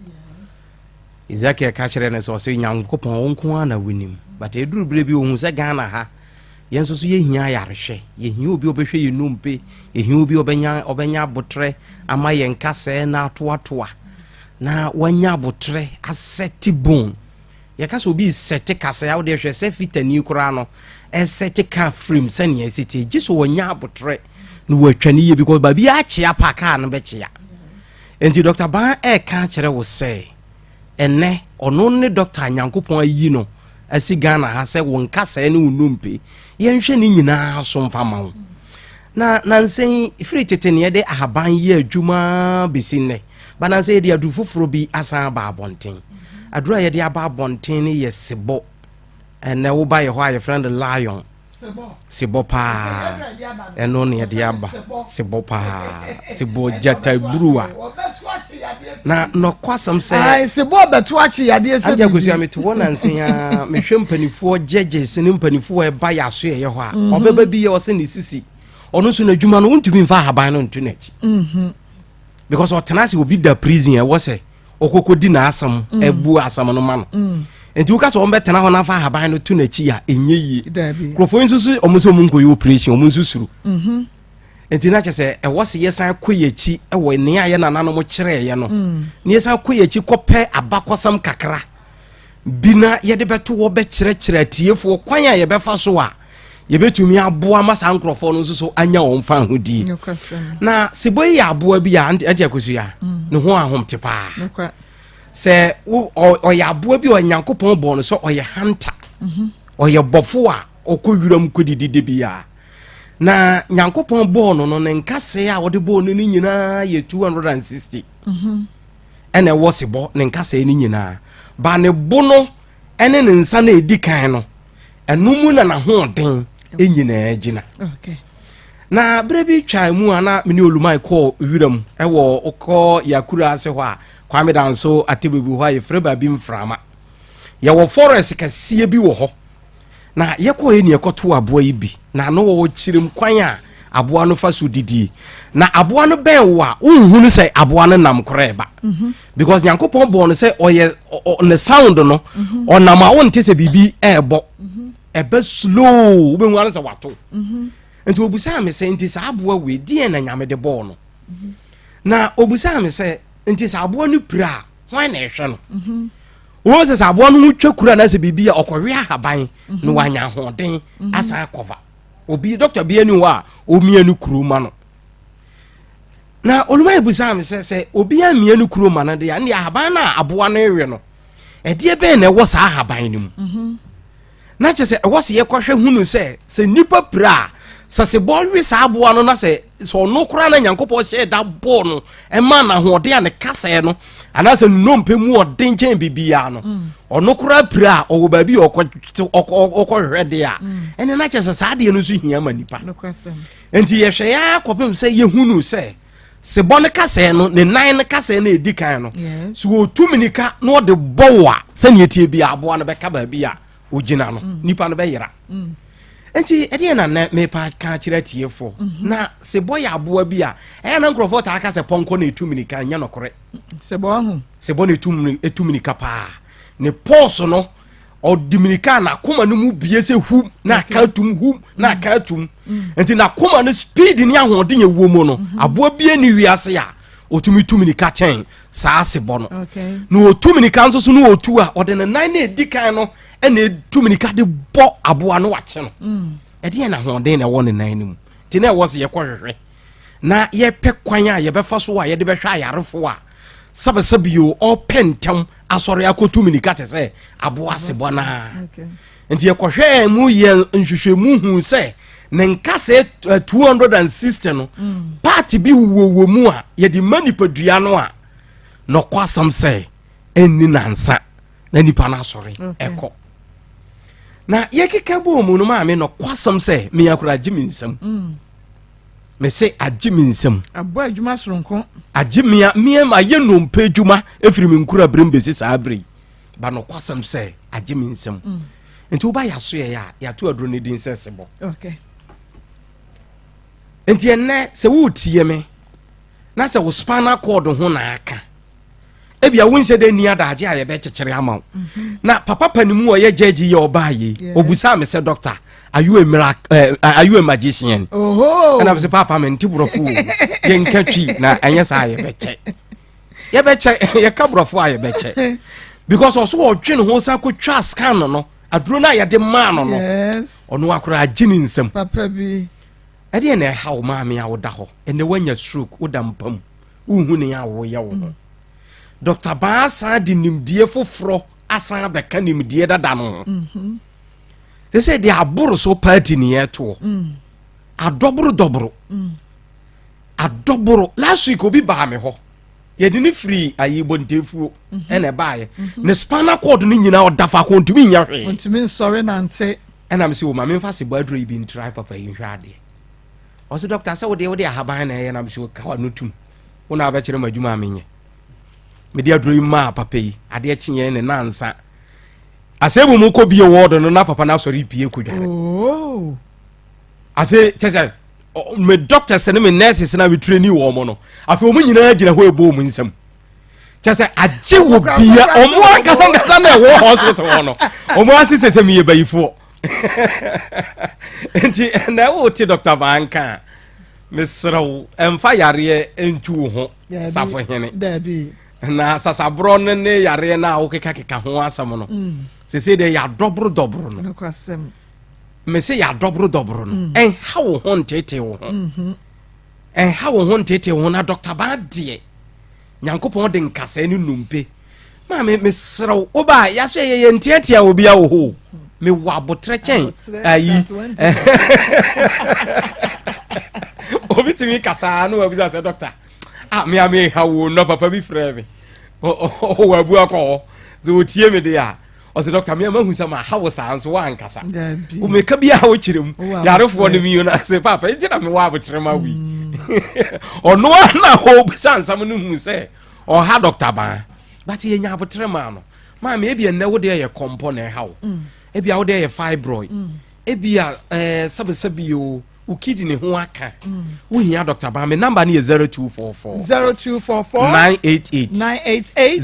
Ezekiel ka kyerɛ no sɛ, ɔsɛ Nyankopɔn, wo nko ara na wonim. But ɛduru berɛ bi ɔhu sɛ Ghana ha, Yɛn nso so yɛhia ayarehwɛ. Yɛhia obi a ɔbɛhwɛ yɛn nnompe. Yɛhia obi a ɔbɛnya ɔbɛnya aboterɛ ama yɛn nkasɛɛ na atoatoa na wanya aboterɛ asɛte bone. Yɛka sɛ obi resɛte kasɛɛ a, wodeɛ hwɛ sɛ fitani koraa no ɛsɛte kaa frame sɛnea ɛsi teɛ. Gye sɛ wɔnya aboterɛ na wɔatwa no yie because baabi akyea pa kaa no bɛkyea. Nti Dr. Ban ɛreka akyerɛ wo sɛ Ɛnnɛ, ɔno ne dɔkta a Nyankopɔn ayi no asi Ghana ha sɛ wo nkasɛɛ ne wo nnompe, yɛnhwɛ ne nyinaa so mfa ma wo. Na nansa yi, firi tete ne yɛde ahaban yɛ adwuma bɛsi nnɛ, ba nansa yɛde aduru foforɔ bi asan aba abɔnten. Aduru a yɛde aba abɔnten no yɛ sebɔ. Ɛnnɛ woba yɛ hɔ a yɛfrɛ no lion. Sebɔ paa. Ɛno na yɛde aba. Sebɔ paa. Sebɔ gyata buruwa. Na nɔkwasɛm sɛ. Ayi sebɔ bɛto akye yadeɛ sɛ bibi. Agya mete hɔ nansa yi ara mehwɛ mpanimfoɔ judges ne mpanimfoɔ ɛba yɛ aso yɛyɛ hɔ a mhm. ɔbɛba bi yɛ ɔsɛ ne sisi ɔno nso n'adwuma no wontumi nfa ahaban no nto n'akyi mhm. because ɔtena ase obi da prison ɛwɔ sɛ ɔkɔkɔ di n'asɛm mm. ɛbu asɛm no ma no mm. nti woka sɛ wɔn bɛtena hɔ n'afa ahaban no to n'akyi a ɛnyɛ yie nkurɔfoɔ yi nso so wɔn nso wɔn nkɔyɛ operation wɔn nso suro mhm. nti na kyerɛ sɛ ɛwɔ sɛ yɛsan kɔ yɛn akyi wɔ nea yɛ nananom kyerɛɛyɛ no mm. na yɛsan kɔ yɛn akyi kɔpɛ abakɔsɛm kakra bi na yɛde bɛto hɔ bɛkyerɛkyerɛ atiefoɔ kwan a yɛbɛfa so a yɛbɛtumi aboa ma saa nkurɔfoɔ no nso so anya wɔn fa ahodie na sebɔ yi yɛ aboa bi a ɛnte akosua mm. ne ho ahomte paa sɛ ɔyɛ aboa bi a Onyankopɔn bɔɔ no sɛ ɔyɛ hunter mhm. ɔyɛ bɔfo a ɔkɔ wiram kɔdidi de bi a na Nyankopɔn bɔɔ no no ne nkasɛɛ a ɔde bɔɔ no no nyinaa yɛ 260 mhm. ɛna ɛwɔ sebɔ ne nkasɛɛ no nyinaa ba ne bo no ɛne ne nsa no ɛdi kan no ɛno mu na n'ahoɔden nyinaa gyina na berɛ bi twaa mu a na mene oluman kɔɔ wiram ɛwɔ wokɔ yɛakura ase hɔ a kwame danso atebebu hɔ a yɛfrɛ baabi mframa yɛwɔ forest kɛseɛ bi wɔ hɔ Na yɛkɔeɛ ne yɛkɔtoo aboa yi bi, na ano wɔ kyerɛm kwan a aboa no fa so didie. Na aboa no bɛn wo a, wonhunu sɛ aboa no nam koraa ɛba. Mhm. Because Nyankopɔn bɔɔ no sɛ ɔyɛ ne sound no, mhm. ɔnam a wonte sɛ biribi ɛɛbɔ. Mhm. Ɛbɛ slow, wobɛhu ano sɛ wato. Nti obusaa me sɛ, nti saa aboa wei, deɛn na Nyame de bɔɔ no? Na obusaa me sɛ, nti sɛ aboa no pira a, hwan na ɛhwɛ no? Wobɛhu sɛ sɛ aboa no ho twa kura anaasɛ biribi a ɔkɔwe ahaban mhm. na wanya ahoɔden mhm. asan akɔva obi dɔkta bi ani hɔ a ɔmia no kuro ma no na oluma ebusa mi sɛ sɛ obi amia no kuro ma no deɛ ɛnde ahaban no a aboa no rewe no ɛdeɛ bɛn na ɛwɔ saa ahaban no mu mhm. Na kyerɛ sɛ ɛwɔ sɛ yɛkɔhwɛ hunu sɛ sɛ nnipa pira a, sɛ sebɔ we saa aboa no na sɛ sɛ ɔno koraa na Nyankopɔn hyɛɛ da bɔɔ no ɛma no ahoɔden a ne kasɛɛ no anaasɛ ne nnompe mu ɔden kyɛn biribiara no mm. ɔno koraa pira a ɔwɔ baabi a ɔkɔhwehwɛ deɛ a mm. ɛne na kyerɛ sɛ saa adeɛ no nso hia ma nipa nti yɛhwɛ yɛ akɔpem sɛ yɛhunu sɛ sebɔ no kasɛɛ no ne nan no kasɛɛ no ɛdi kan no sɛ ɔtu mirika na ɔde bɔ wo a sɛnea ɛtie bi aboa no bɛka baabi a ɔgyina no mm. nipa no bɛyera mm. nti ɛdeɛ na nɛ mepa ka kyerɛ atiefoɔ mm-hmm. na sebɔ yɛ aboa bi a ɛyɛ na nkurɔfoɔ taa ka sɛ pɔnkɔ na ɛtu mirika nyɛ nɔkorɛ sebɔ na ɛtu mirika paa ne pɔɔso no ɔde mirika a n'akoma no mu bie sɛ hum na aka atum hum na aka atum mm. nti n'akoma no speed ne ahoɔden yɛ wɔ mu no mm-hmm. aboa bie ne wiase a ɔtumi tu mirika kyɛn saa asebɔ no na ɔtu mirika nso so no ɔtu a ɔde ne nan na ɛdi kan no ɛna ɛtu mirika de bɔ aboa no wakye no mm. ɛdeɛ na ahoɔden na ɛwɔ ne nan no mu nti na ɛwɔ sɛ yɛkɔhwehwɛ na yɛpɛ kwan a yɛbɛfa so a yɛde bɛhwɛ ayarefo a sɛbesɛbe o ɔpɛ ntɛm asɔre akɔtu mirika te sɛ aboa asebɔ no a nti yɛkɔhwɛɛ mu yɛ nhwehwɛmu hu sɛ ne nkasɛɛ 260 eh, no mm. paati bi wowɔ mu a yɛde ma nipadua no a nɔkɔ asɛm sɛ ɛnni nansa na nipa no asɔre ɛkɔ na yɛkeka bɔɔ mu no maame nɔkɔ asɛm sɛ meyakora gye me nsam mm. Mese agye me nsam. Abɔ adwuma soronko. Agye me a me ayɛ nnompe adwuma efiri me nkura berem besi saa bere yi. Ba nokwasɛm sɛ agye me nsam. Mm. Nti woba yɛasoɛeɛ a yɛato aduro no din sɛ sebɔ. Okay. Nti ɛnnɛ sɛ woretie me na sɛ wo spinal cord ho na aka ebia wonhyɛ dɛ nni adagye a yɛbɛkyekyere ama wo mhm. na papa panimu ɔyɛ gyɛgye yɛ ɔbaa yei obusaa me sɛ doctor are you a miracle uh, eh, are you a magician ɛna sɛ papa me nte borɔfo o yɛnka twi na ɛnyɛ saa yɛbɛkyɛ yɛbɛkyɛ yɛka borɔfo a yɛbɛkyɛ because ɔso ɔdwe ne ho san kɔtwa scan no no aduro no a yɛde maa no no ɔno akora agye ne nsam ɛdeɛ na ɛha wo maame a woda hɔ ɛnɛ woanya stroke woda mpa mu wonhu nea woreyɛ wo ho. Dɔkta Baa san de nimdeɛ foforɔ asan abɛka nimdeɛ dada no ho. Mhm. Sɛ sɛ deɛ aboro so paati ne yɛtoɔ. Mm. Adɔboro dɔboro. Mm. Adɔboro. Last week obi baa me hɔ. Yɛde ne firi ayi bɔntefuo mhm. ɛna ɛbaayɛ. Mhm. Ne spinal cord no nyinaa ɔda faako ntumi nyɛ hwee. Ntumi nsɔre nante. Ɛna me sɛ o ma memfa sebɔ aduro yi bi ntra papa yi nhwɛ adeɛ. Ɔsɛ dɔkta sɛ wodeɛ wode ahaban na ɛyɛ na me sɛ ka wano tum. Wo na wabɛkyerɛ ma adwuma a menyɛ. Mede aduro yi maa papa yi adeɛ kyeeɛ ne nansa. Asɛ mu mu kɔ bie wɔɔdo no na papa no asɔre pie kɔdware. Oh. Afei kyɛ sɛ me doctors ne me nurses na me trainee wɔn mo no afei wɔn nyinaa gyina hɔ ɛbɔ wɔn nsam kyɛ sɛ agye wɔ bia wɔn ankasa ankasa na ɛwɔ hospital hɔ no wɔn ase sɛ sɛ meyɛ bayifoɔ nti na ɛwɔ te doctor banka a mesrɛ wo ɛmfa yareɛ ntu wo ho safohene na sasaborɔ no ne yareɛ no a wokekakeka ho asɛm no mm. sese deɛ yɛadɔboro dɔboro no mese yɛadɔboro dɔboro no mm. ɛnha wo ho nteetee wo ho mm-hmm. ɛnha wo ho nteetee wo ho na dɔkta baa deɛ nyankopɔn de nkasɛɛ ne nnompe maame mesrɛ wo woba a yɛaso yɛ yɛ nteatea obi a wɔ hɔ mewɔ abotrɛ kyɛn ayi obi tumi kasaa na wabisa sɛ dɔkta ah me a meha wo nnɔ papa bi frɛ me ɔwɔ abu akɔ hɔ sɛ wɔtie me de a ɔsɛ dɔkta me a mahu sɛ maha wo saa nso woankasa meka bi a wokyerɛ mu yarefoɔ no mio no ase papa nti na mewɔ abokyerɛ ma wei mm. ɔno a na ɔbisa nsɛm no hu sɛ ɔha dɔkta baa but yɛnya aboterɛ maa no maame ebi ɛnnɛ wo deɛ yɛ kɔmpɔ na ɛha wo mm. ebi a wo deɛ yɛ fibroid mm. ebi a ɛɛ sɛbisɛbi o Wo kidney ho aka. Wo hia Dr. Ba. Me number no yɛ 0244. 0244. 988. 988.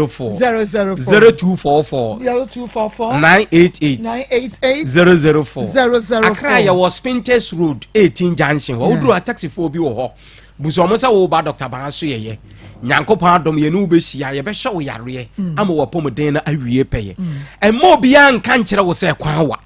004. 004. 0244. 0244. 988. 988. 004. 004. Accra yɛ wɔ Spintex Road 18 junction hɔ. Woduru a taxifoɔ bi wɔ hɔ. Busa wɔn sɛ woba Dr. Ba so yɛyɛ. Nyankopɔn adom yɛne wo bɛhyia yɛbɛhwɛ wo yareɛ mm. ama wapɔmuden no awie pɛyɛ. Mm. Ɛmma obiara nka nkyerɛ wo sɛ kwan wa.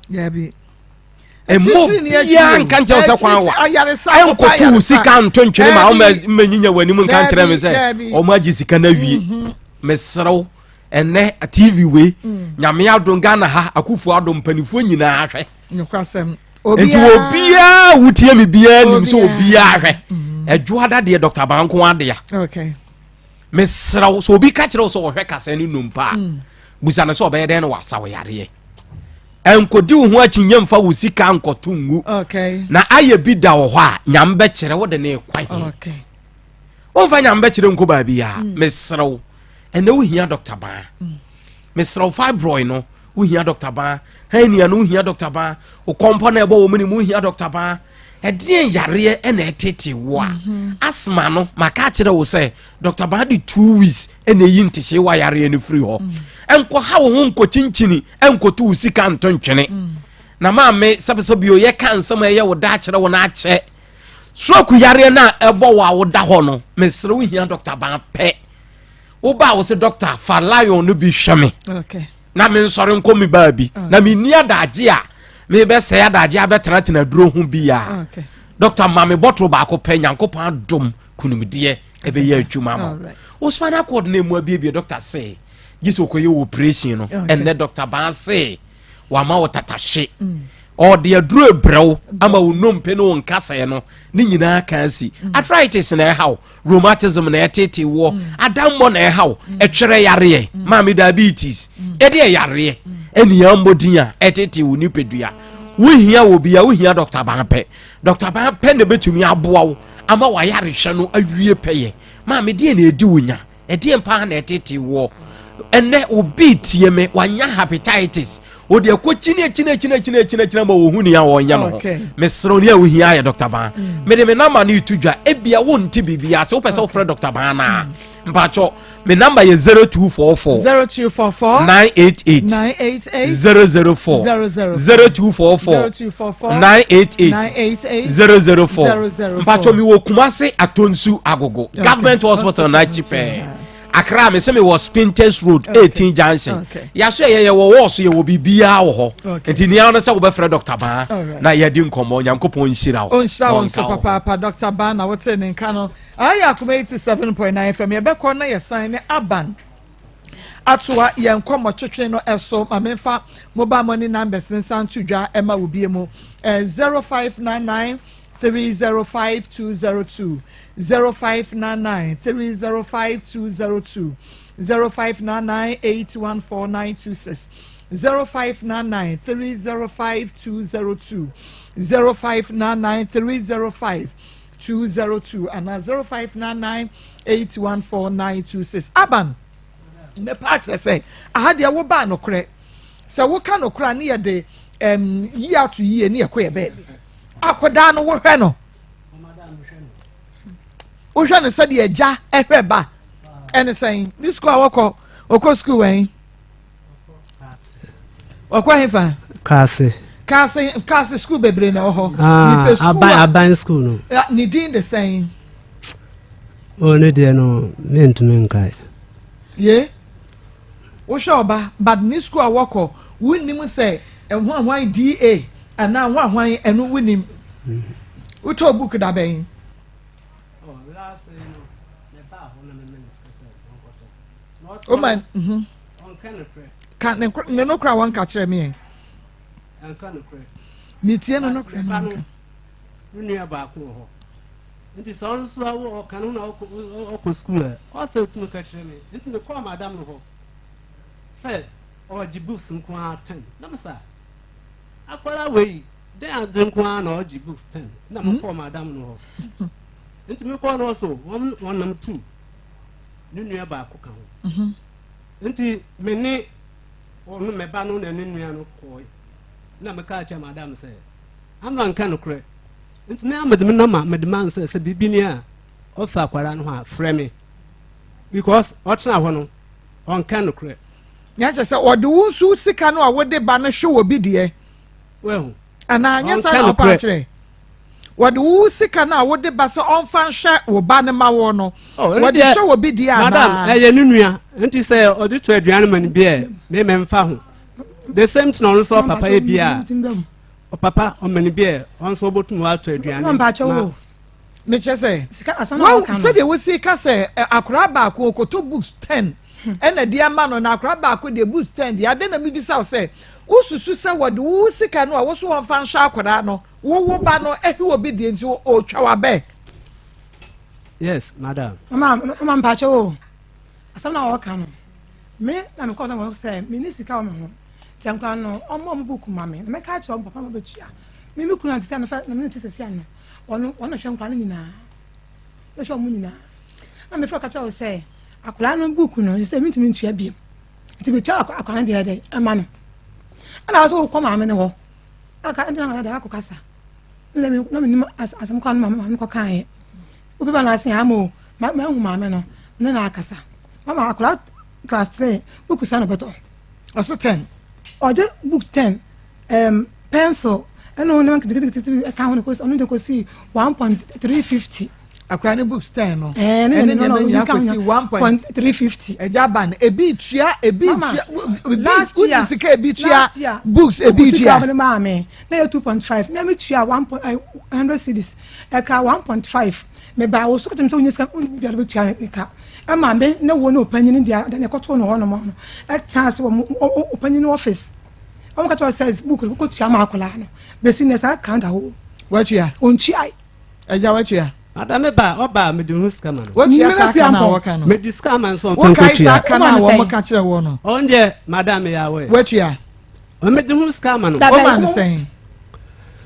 Ɛmma obiara nka nkyerɛ wo sɛ kwan wa ɛnkɔto wo sika nto ntwene ma womɛnyinya w'anim nka nkyerɛ me sɛ ɔmo agye sika no awie mhm. mesrɛ wo ɛnɛ tv wei mm. nyame adom ghana ha akufo adom mpanimfoɔ nyinaa hwɛ nti obiara wotie me biara nim sɛ obiara hwɛ mm. adwoada deɛ dr banko adea mesrɛ wo sɛ obi ka kyerɛ wo sɛ ɔhwɛ kasa ne nnompa a mm. busa no sɛ ɔbɛyɛ dɛn na wasa wo yareɛ Nkɔdi wo ho akyinnye mfa wo sika nkɔto ngu. Na ayɛ bi da wɔ hɔ a nyame bɛkyerɛ wo de ne kɔ he. Womfa nyame bɛkyerɛ nkɔ baabi a mm. mesrɛ wo. Ɛnɛ wohia Dr. Baa. Mm. Mesrɛ wo fibroid no wohia Dr. Baa. Hernia no wohia Dr. Baa. Wo kɔmpɔ na ɛbɔ wɔ mu ne mu wohia Dr. Baa. Ɛdeɛn yareɛ ɛna ɛtete wo a mm-hmm. asthma no maka akyerɛ wo sɛ Dr. Baa de 2 weeks ɛna ɛyi ntehyee wa yareɛ no firi hɔ. Mm. Ɛnkɔha wo ho nkɔkyinkyini ɛnkɔto wo sika nto ntwene na maame sɛbesɛbe o yɛka nsɛm a ɛyɛ wo da akyerɛ wo no akyɛ stroke yareɛ no a ɛbɔ wo a woda hɔ no mesrɛ wo hia dɔkta baa pɛ woba a wo sɛ dɔkta fa lion no bi hwɛ me na mensɔre nkɔ me baabi na menni adagye a mebɛsɛe adagye abɛtenatena aduro ho bi a dɔkta ma me bɔtoro baako pɛ nyankopɔn adom kunimdeɛ ɛbɛyɛ adwuma ma wo spinal cord no ɛmu abiebie dɔkta se gye sɛ ɔkɔyɛ wɔ operation no ɛnnɛ dɔkta baa se wama wo tatahye mm. ɔde aduro ebrɛw ama wo nnompe ne wo nkasɛɛ no ne nyinaa ka asi mm. arthritis na ɛhaw rheumatism na ɛtete woɔ mm. adammɔ na ɛhaw ɛtwerɛ yareɛ maame diabetes ɛde ɛyareɛ ɛne yɛn mmɔdin a ɛtete wo nipadua wohia wɔ bia wohia dɔkta baa pɛ dɔkta baa pɛ na ɛbɛtumi aboa wo ama wayarehwɛ no awie pɛyɛ maame deɛ na ɛdi wo nya Ɛdeɛn paa na ɛtetee woɔ? Ɛnɛ obi tie me wanya hepatitis ɔde akɔ kyini akyini akyini akyini akyini akyini ama wɔhu nea wɔnyɛ no ho mesrɛ nea wohia ayɛ Dr. Ban mm. mede me namba no reto dwa ebia wonte biribi ase wopɛ sɛ wofrɛ Dr. Ban no a mm. mpakyɛ me namba yɛ 0244 0244 988 988 004 0244 988 004 mpakyɛ mewɔ Kumase Atonsu Agogo government hospital no akyi pɛɛ Accra me sɛ mewɔ Spintex Road 18 junction yɛaso ɛyɛ yɛwɔ wɔɔso yɛwɔ biribiara wɔ hɔ nti nea no sɛ wobɛfrɛ Dr. Baa na yɛdi nkɔmmɔ Nyankopɔn nhyira wo ɔnhyira wo nso papaapa Dr. Baa na wote ne nka no ayɛ akoma 87.9 FM yɛbɛkɔ na yɛsan ne aban atoa yɛn nkɔmmɔtwetwe no so. Ma memfa mobile money numbers no nsa nto dwa ma wo bie mu. 0599 305202 0599 305202 0599 814926 0599 305 202, 0599 305 202 anaa 0599 814 926. Aban, mɛpa akyerɛ sɛ aha deɛ wobaa nokorɛ sɛ woka nokorɛ a ne yɛde um, yie ato yie ne yɛkɔ yɛ baabi. Akɔdaa no wohwɛ no wohwɛ no sɛdeɛ agya ɛhwɛ ba ɛne sɛn ne sukuu a wɔkɔ wɔkɔ sukuu wɛn wɔkɔ hefa. Kaase. Kaase kaase sukuu bebree na ɛwɔ hɔ. Ah, aban aban sukuu no. Ne din de sɛn. O ne deɛ no mentumi nkae. Ye wohwɛ ɔba but ne sukuu a wɔkɔ wonnim sɛ ɛhoahwan da anaa hoahwan ɛno wonnim. Wotɔɔ book da bɛn? Oma mhm. Ka ne ne no kora wɔn ka kyerɛ me yɛn. Metie no no kora no nka. Ne nua baako wɔ hɔ. Nti sɛ ɔno nso awo ɔka no na ɔkɔ sukuu a ɔsɛ otumi ka kyerɛ me. Nti mekɔɔ madam no hɔ sɛ ɔgye books nko ara ten. Na mesa Akwadaa wei, dɛn adze nko ara na ɔgye books ten na hmm? mokɔɔ madam no hɔ. Nti mekɔɔ no so wɔn wɔnam tu ne nua baako ka ho. Mhm. Nti me ne ɔno me ba no na ne nua no kɔɔe na mekaa kyerɛ madam sɛ ama nka nokorɛ. Nti me a mede me nɔma mede ma no sɛ sɛ biribi ni a ɔfa akwadaa no ho a frɛ me because ɔtena hɔ no ɔnka nokorɛ. Nyɛ kyɛ sɛ ɔde wo nso sika no a wode ba no hwe wɔ bi deɛ. Wahu. Anaa nyɛ saa na ɔpa akyerɛ. Wɔde wo sika no a wode ba sɛ ɔmfa nhwɛ wo ba no ma wo no. Oh, wɔde hwɛ wɔ bi deɛ anaa. Madam, ɛyɛ ne nua. Nti sɛ ɔde to aduane ma no bi ɛ, me memfa ho. The same thing ɔno nso ɔpapa yɛ bi a. Ɔpapa ɔma no bi ɛ, ɔno nso ɔbɛtum atɔ aduane. Ma. Mekyɛ sɛ, sɛdeɛ wosi ka sɛ akwaraa baako ɔkɔtɔ books ten ɛna de ama no na akwaraa baako deɛ books ten deɛ adɛn na mebisa wo sɛ wosusu sɛ wɔde wo sika no a wo so wɔmfa nhwɛ akwaraa no wo wo ba no ɛhwe obi deɛ nti ɔtwa wabɛ. Yes, madam. Mama, mama mpakyɛ o. Asɛm na wɔka no. Me na mekɔ sɛ wɔn sɛ me ne sika wɔ me ho. Nti nkwaraa no ɔmo ɔmo book ma me. Na mɛka akyerɛ ɔmo papa ma bɛtua. Me me kunu ante sɛ no fɛ na me ne te sɛsi ano. Ɔno ɔno hwɛ nkwadaa no nyinaa. Ɔno hwɛ wɔn nyinaa. Na mefrɛ ka kyerɛ wo sɛ akwadaa no book no sɛ mentumi ntua biom. Nti metua akwadaa no deɛ dɛ ɛma no. Ɛna wɔ sɛ wokɔ maame no hɔ. Aka ɛnti na dɛ akɔ kasa. Na me na menim asɛm kɔ no maame maame kɔ kaeɛ. Wobi ba na ase ama o ma mahu maame no ne na akasa. Mama akwadaa class 3 book sa na bɛtɔ. Ɔso 10. Ɔgye books 10. um, pencil ɛna ɔno nketenkete bi ɛka ho no kɔsi ɔno de kɔsi 1.350. Akora ne books ten no. Ɛɛ ne ne nneɛma nyinaa kɔsi 1.350. Ɛgya ba no ebi tua ebi tua last year wudi sika ebi tua books ebi tua. Sika ɔmo maa mi na yɛ 2.5 na mi tua 100 cedis ɛka 1.5 mɛ ba awoso kɛtɛ mi sɛ onye sika onye bi a ɔbɛ tua ne ka ɛma mi ne wo ne ɔpanyin deɛ ɛna ɛkɔto no hɔ nom no ɛtena ase wɔ ɔpanyin office. Wɔn ka kyerɛ sɛ book no kɔ tua ma akwadaa no besi na saa kan da hɔ. Watua. Ontua. Ɛgya watua. Ada me ba ɔba me de ho sika ma no. Watua saa ka na wɔka no. Me di sika ma nso ɔntɔn kɔtua. Wokae saa ka na wɔn ka kyerɛ wɔ no. Ɔn deɛ madam yɛ awɔ. Watua. Me de ho sika ma no. Ɔma no sɛn.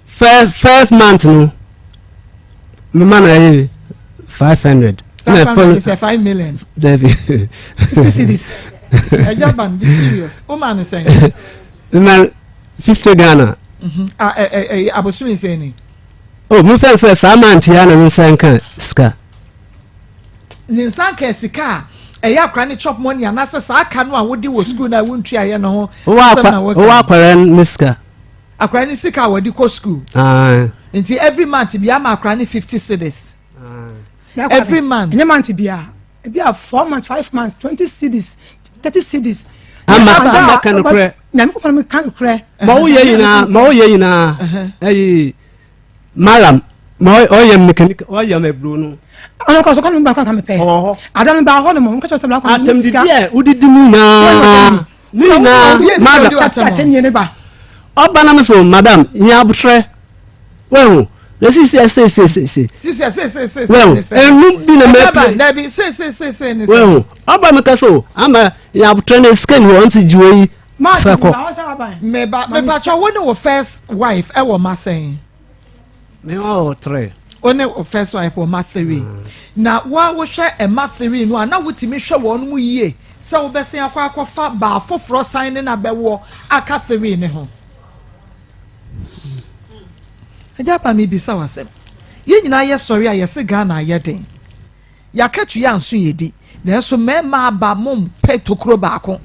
First first month no me ma no ɛyɛ 500. 500 is a 5 million. Dabi. 50 cedis. Ɛgya ban be serious. O ma no sɛn. Me ma 50 Ghana. Mhm. Ah ɛ ɛ ɛ abosomi sɛn ni. Oh, mo fɛn sɛ saa month ya na me nsa nka sika. Ne nsa nka sika a ɛyɛ akora ne chop money anaasɛ saa aka no a wode wɔ sukuu no a wontuaeɛ no ho asɛm na wɔka. Wowɔ akwara ne sika. Akora ne sika a wɔde kɔ sukuu. Nti every month bi ama akora ne 50 cedis. Every month. Ɛnyɛ month bia. Ebi a 4 months, 5 months, 20 cedis, 30 cedis. Ama ama ka nokorɛ. Nyame kɔpɔn mi ka nokorɛ. Ma woyɛ nyinaa, ma woyɛ nyinaa. Ɛyi malam ma ɔyɛ mekanika ɔyɛ mɛburo no. Ɔno kɔ so kɔ no ba kɔ ka mepɛ. Ɔwɔ hɔ. Ada no ba hɔ no mo nka kyerɛ sɛ bla kɔ no sika. Atɛmdidi a wodidi mu nyinaa. Ne nyinaa madam. Ɔba na me so madam nya abotrɛ. Wahu na sisi ɛsɛsɛsɛsɛ. Sisi ɛsɛsɛsɛsɛ. Wahu ɛnu bi na mɛ pie. Dabi sɛsɛsɛsɛ ne sɛ. Wahu ɔba mi ka so ama nya abotrɛ na sika ni hɔ nti gye wɔ yi. Fɛ kɔ. Meba mepakyɛ wo ne wo first wife ɛwɔ ma sɛn? Me wɔ three. Wo ne wo first wife wɔ ma three. Mm. Na wo a wohwɛ ɛma three no a na wotumi hwɛ wɔn mu yie sɛ wobɛsen akɔ akɔfa baa foforɔ san ne na bɛwɔ aka three ne ho. Agya pa mebisa wo asɛm. Yɛn nyinaa yɛ sɔre a yɛse Ghana ayɛ den. Y'akatua nso yɛ di, nanso mmarima aba mo mpɛ tokuro baako.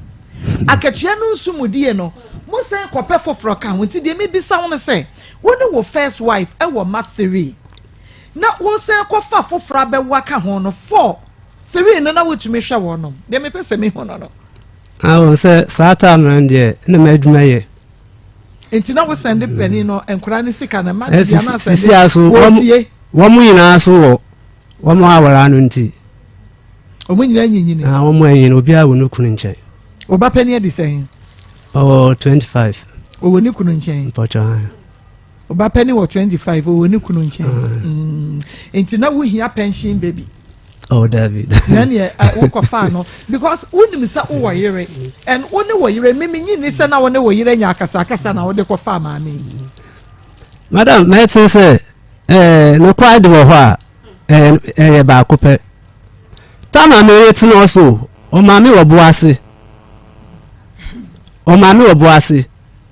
Akatua no nso mu die no, mo san kɔpɛ foforɔ ka ho. Nti deɛ mebisa wo no sɛ, wo ne wo first wife wɔ mma three, na wo san kɔfa foforɔ abɛwo aka ho no, four, three no na wotumi hwɛ wɔnom? Deɛ mepɛ sɛ mehu no no. Awo sɛ saa time no deɛ na m'adwuma yɛ. Nti na wo sɛnde panin no nkwadaa no sika no, mma te deɛ na sɛnde wɔtie. Wɔn nyinaa so wɔ Wɔn aware ano nti. Wɔn nyinaa nyinyini. Ah, wɔn anyini obiara wɔ ne kunu nkyɛn. Ɔba panyin adi sɛn? Ɔwɔ 25. Ɔwɔ ne kunu nkyɛn. Mpɔtɔ han. Ɔba panyin wɔ 25 ɔwɔ ne kunu nkyɛn. Mm. Nti na wohia pension baby. Oh, David. Na neɛ wokɔfaa no because wonim sɛ wowɔ yere and wo ne wɔ yere mimi nyi ni sɛ na wo ne wɔ yere nya akasakasa na wode kɔfaa maame yi. Madam, mɛte sɛ Ɛɛ, nokware de wɔ hɔ a, ɛyɛ ɛyɛ baako pɛ. Tam a meyere tena hɔ so, ɔmaa me wɔ bo ase. Ɔmaa me wɔ bo ase.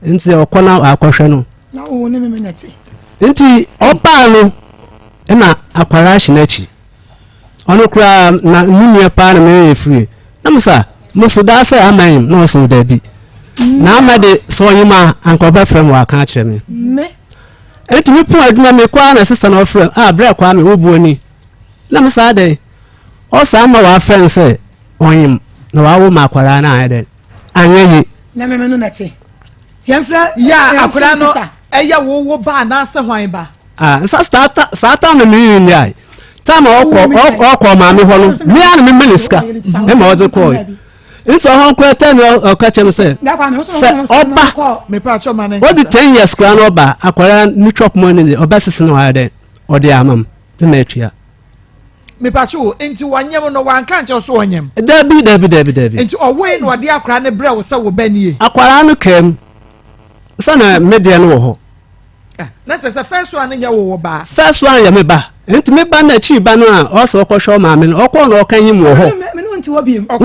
Nti ɔkɔ na akɔhwɛ no. Na wo ne me me na te. Nti ɔbaa no na akwara ahye n'akyi. Ɔno koraa na ne nua paa na meyɛ firi. Na mo sa, mo so daa sɛ ama nyim na ɔso daabi. Na ama de sɛ ɔnyim a anka ɔbɛfrɛ me waka akyerɛ me. Me. Enti me pon adwuma me kɔ ara na sista no ɔfrɛ ah brɛ Kwame wo boɔ ni na me saa dɛn ɔsaa ma wafrɛ no sɛ ɔnyem na wawo ma akwaraa no ayɛ dɛn anyɛ ye. Na me me no na te ti ɛnfrɛ yɛ akwaraa no ɛyɛ wo wo ba anaasɛ hwan ba. Ah nsa saa ta saa ta na me nni ayi time a ɔkɔ ɔkɔ maame hɔ no me ara na me mene sika ɛma ɔde kɔɔ Nti ɔhɔ koraa tell me ɔka kyerɛ me sɛ sɛ ɔba ɔdi ten years koraa na ɔba akwadaa ne chop money de ɔbɛsese na wayɛ dɛ ɔde ama m ne ma atua. mipatwo nti wɔnyem no wanka nkyɛw so wɔnyem. Dabi dabi dabi dabi. Nti ɔwoe na ɔde akwadaa no brɛ wo sɛ wo ba nie. Akwadaa no kaam sɛ na me deɛ no wɔ hɔ. Ah, na kyerɛ sɛ first one nyɛ wo wo ba. First one yɛ me ba. Nti me ba na akyiri ba no a ɔsɛ ɔkɔhwɛ ɔmaame no ɔkɔɔ na ɔka nyim wɔ hɔ. Wo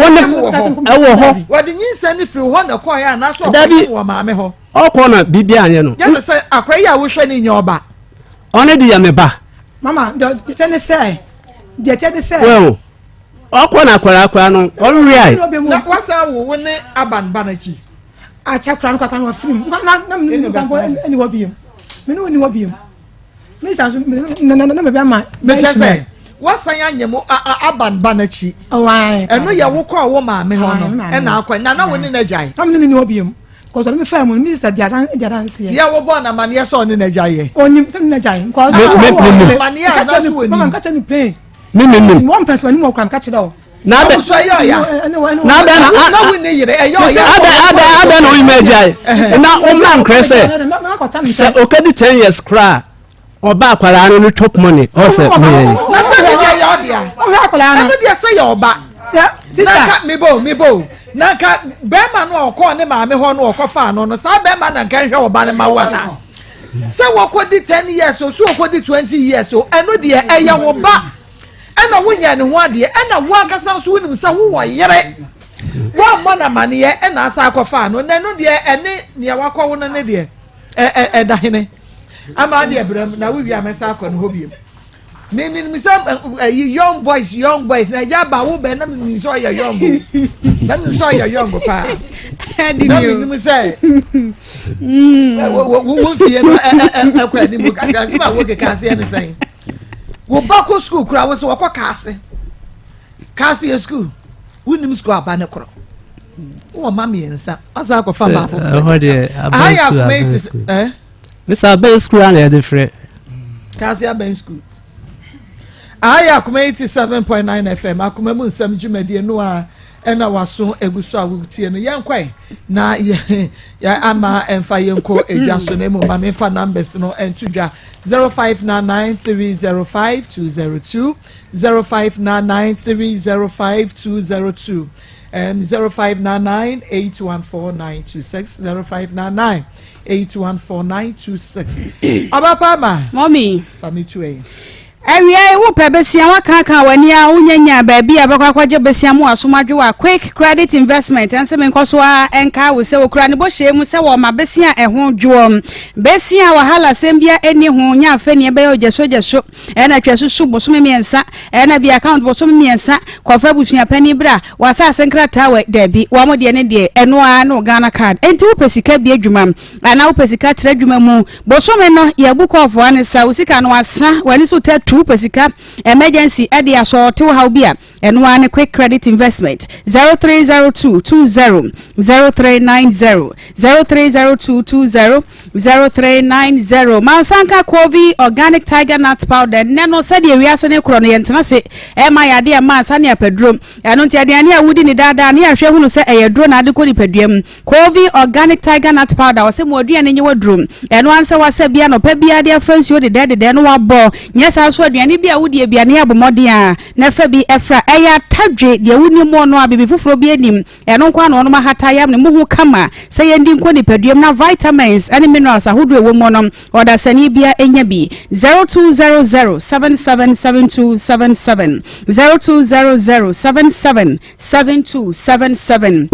ne ɛwɔ hɔ. Wɔde nyinsɛn no firi hɔ na ɛkɔɔ yɛ anaasɛ ɔkɔ nyim wɔ maame hɔ. Ɔkɔ na biribi anyɛ no. Yɛne sɛ akora yi a wohwɛ no nyɛ ɔba. Ɔne de yɛ me ba. Mama deɛ kyɛ ne sɛ deɛ kyɛ ne sɛ. Well ɔkɔ na akwaraa akwaraa no ɔnweae. Na wasan wo wo ne aban ba n'akyi. Akyɛ koraa no koraa no wafiri mu na na me ne nkamfo ɛni hɔ biem me ne ɔni hɔ biem minista nso na na na mebe ama. Mekyɛ sɛ wasan anyɛ mu aban ba n'akyi. Ɛno yɛ wo kɔɔ wo maame hɔ no ɛna akɔ na na wo ne n'agyae. Na me ne ne ni hɔ biem kɔsɔ ne me fɛn mu minista di adan di adanseɛ. Yɛ wo bɔ na amaneɛ sɛ ɔne n'agya yɛ. Onim sɛ ne n'agya yɛ. Me me me. Nka kyerɛ ne mama nka kyerɛ ne plain. Me me me. Wɔn mpɛ sɛ wɔn anim wɔ kora nka kyerɛ o. Na adɛ na adɛ na na wo ne yere ɛyɛ ɔyɛ adɛ adɛ adɛ na oyima agyae na ɔmla nkorɛ sɛ sɛ okadi ten years koraa ɔba akwaraa no no chop money ɔsɛ meyɛ yi. Na sɛ ne deɛ yɛ ɔdea ɛno deɛ sɛ yɛ ɔba nanka mebo mebo nanka bɛrima no a ɔkɔɔ ne maame hɔ no ɔkɔ faa no no saa bɛrima na nka nhwɛ ɔba no ma wo ana sɛ wɔkɔdi ten years o so wɔkɔdi twenty years o ɛno deɛ ɛyɛ wo ba. Ɛna wonyɛɛ ne ho adeɛ, ɛna wo ankasa nso wonim sɛ wowɔ yere, woammɔ no amaneɛ ɛna asa akɔfaa no, na ɛno deɛ ɛne nea wakɔwo no ne deɛ ɛda hene ama adeɛ brɛ mu na wowie a mɛsa akɔ ne hɔ biem. Menim sɛ ɛyi young boys young boys na ɛgya ba wo bɛn na menim sɛ ɔyɛ young o na menim sɛ ɔyɛ young paa na menim sɛ wo fie no ɛkɔ anim kakra sɛ ma wo keka aseɛ ne sɛn. Wo ba kɔ sukuu koraa wo sɛ wɔkɔ kaase. Kaase yɛ sukuu. Wonim sukuu aba ne korɔ. Wowɔ ma mmiɛnsa. Ɔsan akɔfa maa foforɔ. Ɛhɔ deɛ abɛn sukuu abɛn sukuu. Eh? Mr. Abɛn sukuu a na yɛde frɛ. Kaase abɛn sukuu. Aha yɛ Akoma 87.9 FM akoma mu nsɛm dwumadie no a ɛna waso egu so a wotie no yɛnkɔe na yɛ ama ɛmfa yɛnkɔ edwa so na mmom ma memfa numbers no ɛnto dwa 0599305202 0599305202. 0599 814926 0599 814926. Ɔba pa ma. Mɔmi. Fa me tu ɛyi. Awia yi wopɛ besia woakaaka w'ani a wonya nyaa baabi a bɛkɔ akɔgye besia mu asom adwo a Quick Credit Investment ɛnsɛ menkɔ so a ɛnka wo sɛ wɔkura ne bɔhyɛ mu sɛ wɔma besia a ɛho dwoɔ besia a wahala sɛm bia ɛni ho nya afɛ ne ɛbɛyɛ ogyasogyaso ɛna twa susu bosome mmiɛnsa ɛna bi account bosome mmiɛnsa kɔfa abusua panin bra w'asase nkrataa wɔ daabi wɔn deɛ ne deɛ ɛno ara ne Ghana card enti wopɛ sika bi adwuma anaa wopɛ sika tra adwuma mu bosome no yɛbu kɔɔfoɔ ne sa wo sika no asa w'ani so tatu wopɛ sika emergency ɛde asɔɔte wo haw bi a ɛno ara ne quick credit investment 0302 20 0390 0302 20 0390 Mansanka Kovi Organic Tiger Nut Powder nnɛ no sɛdeɛ wiase ne korɔ no yɛntena se ɛma yɛ adeɛ ma ansa ne apaduro ɛno nti aduane a wodi ne daadaa ne yɛahwɛ hunu sɛ ɛyɛ duro na ade kɔ nipadua mu Kovi Organic Tiger Nut Powder ɔsɛ mu aduane nye waduro ɛno ansa wasa bi anɔpa biara de afra nsuo dedɛɛdedɛɛ no wabɔ nyɛ saa nso aduane bi a wodi aduane abɔ mmɔden a na ɛfa bi ɛfra ɛyɛ atadwe deɛ wonim no a biribi foforɔ bi anim Ɛno nko ara na wɔnom ahata ayam ne muhu kama sɛ yɛndi nkɔ nipaduam na vitamins ne minerals ahodoɔ ɛwɔ mu no ɔdasani bia nya bi. 0200 77 7277 0200 77 7277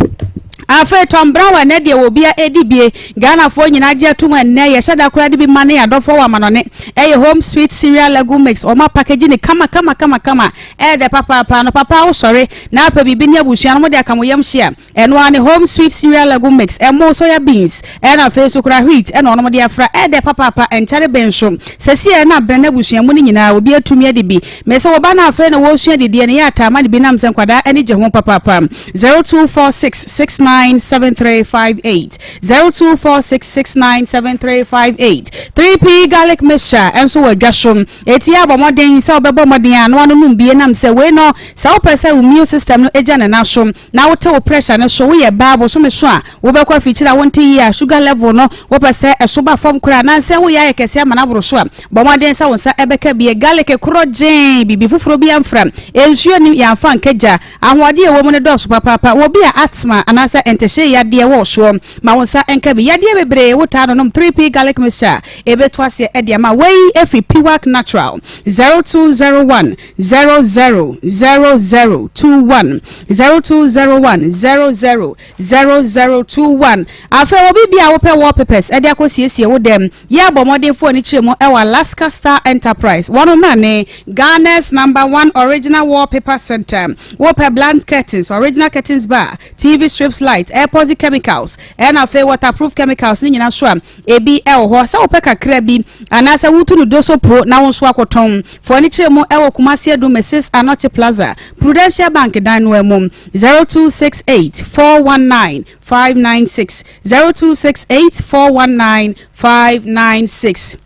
Afei Tom Brown ɛnɛ deɛ wɔ bia ɛdi bie Ghanafoɔ nyinaa gye atum ɛnɛ yɛhyɛ da koraa de bi ma ne adɔfoɔ wɔ amanɔne ɛyɛ home sweet cereal legume mix wɔn apackage ne kama kama kama kama Ɛyɛ dɛ papaapa. Anɔpa paa wosɔre na apɛ biribi ne abusua no mode aka mo yam hye a, ɛno ara ne Home Sweet Cereal Legume Mix, ɛmo, soya beans, ɛna afei nso koraa wheat ɛna wɔnom de afra. Ɛyɛ dɛ papaapa, ɛnkyɛre bɛn nso. Sɛsi a na abena ne abusua mu no nyinaa obi atumi adi bi. Mese wo ba no afei na wɔresua adidiɛ no yɛ ataa ma no bi nam sɛ nkwadaa ani gye ho papaapa. 0246697358 0246697358 3P Garlic Mixture nso wɔ adwa so. Enti bɔ mmɔden sɛ wobɛbɔ mmɔden a na woanonom bi ɛnam sɛ wei no sɛ wopɛ sɛ wo immune system no gya ne nan so na wote wo pressure no so, woyɛ baa bosome so a wobɛkɔ afikyiri a wonte yie a sugar level no wopɛ sɛ ɛso ba fam koraa anaasɛ woyɛ ayɛ kɛse ama no aboro so a, bɔ mmɔden sɛ wo nsa bɛka bi. Garlic korɔ gyee, biribi foforɔ biara mfra, nsuo nnim, yɛamfa anka gya. Ahoɔden a ɛwɔ mu no dɔɔso papaapa. Wɔ obi a asthma anaasɛ ntehyee yadeɛ wɔ soɔ, ma wo nsa nka bi. Yadeɛ bebree wotaa nonom 3P garlic mixture a, ɛbɛtu aseɛ de ama. Wei firi Piwak Natural, 0201 00 00 21, 0201 00 0021. Afei obi bi a wopɛ wallpapers de akɔsiesie wo dɛm, yɛ a bɔ mmɔden fa w'ani kyerɛ mu wɔ Alaska Star Enterprise. Wɔn mmra ne Ghana's number one original wallpaper center. Wopɛ blunt curtains, original curtains bar, TV strips light, epoxy chemicals, ɛna afei waterproof chemicals ne nyinaa so a, ebi wɔ hɔ. Sɛ wopɛ kakra bi anaasɛ wotu no doso po na wo nso akɔtɔn, fa w'ani kyerɛ mu wɔ Kumasi Adu Mrs. Anokye Plaza, Prudential Bank dan no mu. 0268 419 596 0268 419 596.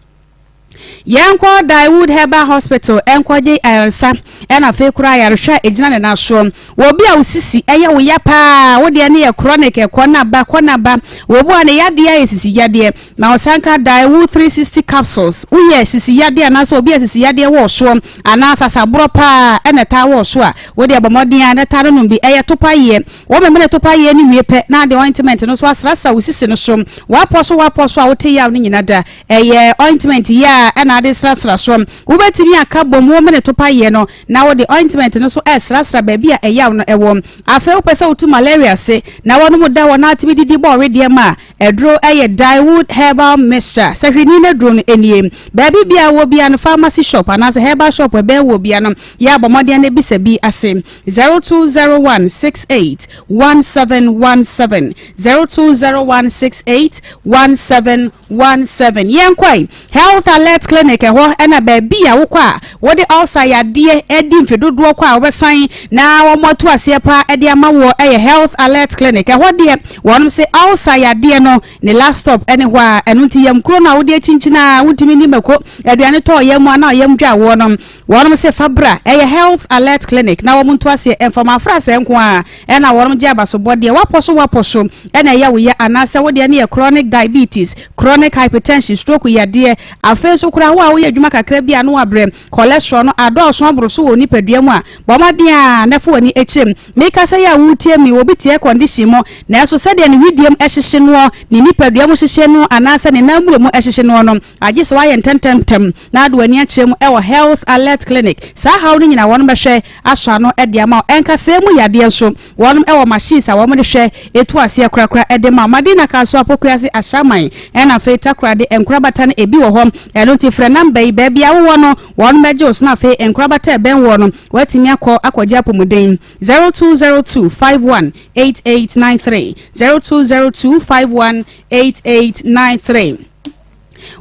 Yɛnkɔ Daewood Herbal Hospital nkɔgye ayaresa ɛna afei koraa ayarehwɛ a ɛgyina ne nan soɔ. Wɔ obi a wo sisi ɛyɛ wo ya paa, wo deɛ no yɛ chronic, ɛkɔ na ba, kɔ na ba. Wɔ obi a ne yadeɛ ayɛ sisi yadeɛ, ma ɔsan ka Daewood 360 capsules. Woyɛ sisi yadeɛ anaasɛ obi a sisi yadeɛ wɔ soɔ anaa sasaborɔ paa ɛna ɛtaa wɔ so a, wo deɛ bɔ mmɔden a na taa no nom bi. Ɛyɛ topa yeɛ. Wo memene topa yeɛ no wie pɛ na ade ointment no nso asrasra wo sisi no so. Wapɔ so wapɔ so a wote yaw no nyina da. Ɛyɛ ointment yi a ɛna ade srasra so. Wobɛtumi aka bom wo mene topa yeɛ no na wode ointment no so ɛresrasra baabi a ɛyaw no ɛwɔ. Afei wopɛ sɛ wotu malaria ase na wɔnom da hɔ na atumi didi bɔ wedeɛ ma a, aduro ɛyɛ Daewood Herbal Mixture. Sahwini no aduro no nie. Baabi biara wɔ biara no pharmacy shop anaasɛ herbal shop ɛbɛn wɔ biara no yɛ abɔ mmɔden na bisa bi ase. 0201 68 1717 0201 68 1717. Yɛnkɔe Health Alert Clinic ɛhɔ ɛna baabi a wokɔ a wode ulcer yadeɛ adi mfe dodoɔ kɔ a wobɛsan na wɔn atu aseɛ paa ɛde ama woɔ ɛyɛ Health Alert Clinic. Ɛhɔ deɛ wɔnom se ulcer yadeɛ no ne last stop ɛne hɔ a. paa. Ɛno nti yam kuro no a wode akyinkyini a wontumi nni mako, aduane tɔ ɔyam mu anaa ɔyam dwa woɔ no, wɔnom se fa bra. Ɛyɛ Health Alert Clinic na wɔn nto aseɛ mfa ma afra sɛɛ nko ara ɛna wɔnom gye abasobɔ. Deɛ woapɔ so woapɔ so ɛna ɛyɛ wo ya anaasɛ wo deɛ no yɛ chronic diabetes, chronic hypertension, stroke yadeɛ. Afei nso koraa wo a woyɛ adwuma kakra bi a na woabrɛ, cholesterol no adɔɔso aboro so wɔ wo nipadua mu a, bɔ mmɔden ara na fa w'ani kyerɛ mu. Mekasa yi a woretie me, obi te air condition mu, nanso sɛdeɛ ne wedeɛ mu hyehye noɔ, ne nipadua mu hyehye no anaasɛ ne nan mmuro mu hyehye noɔ no, agye sɛ woayɛ ntɛmntɛmntɛm na ade w'ani akyerɛ mu wɔ Health Alert Clinic. Saa haw no nyinaa wɔn bɛhwɛ asɔ ano de ama wo. Nkasɛɛ mu yadeɛ nso, wɔn wɔ machines a wɔn de hwɛ tu aseɛ korakora de ma wo. Madina Kasoa, Pokuase, Ashaiman, ɛna afei Takoradi, Nkorabata no ebi wɔ hɔ. Ɛno nti frɛ number yi, baabi a wowɔ no wɔn bɛgye wo so na afei nkorabata a ɛbɛn woɔ no, Woatumi akɔ akɔgye apɔmuden? 0202 51 8893 0202 51 8893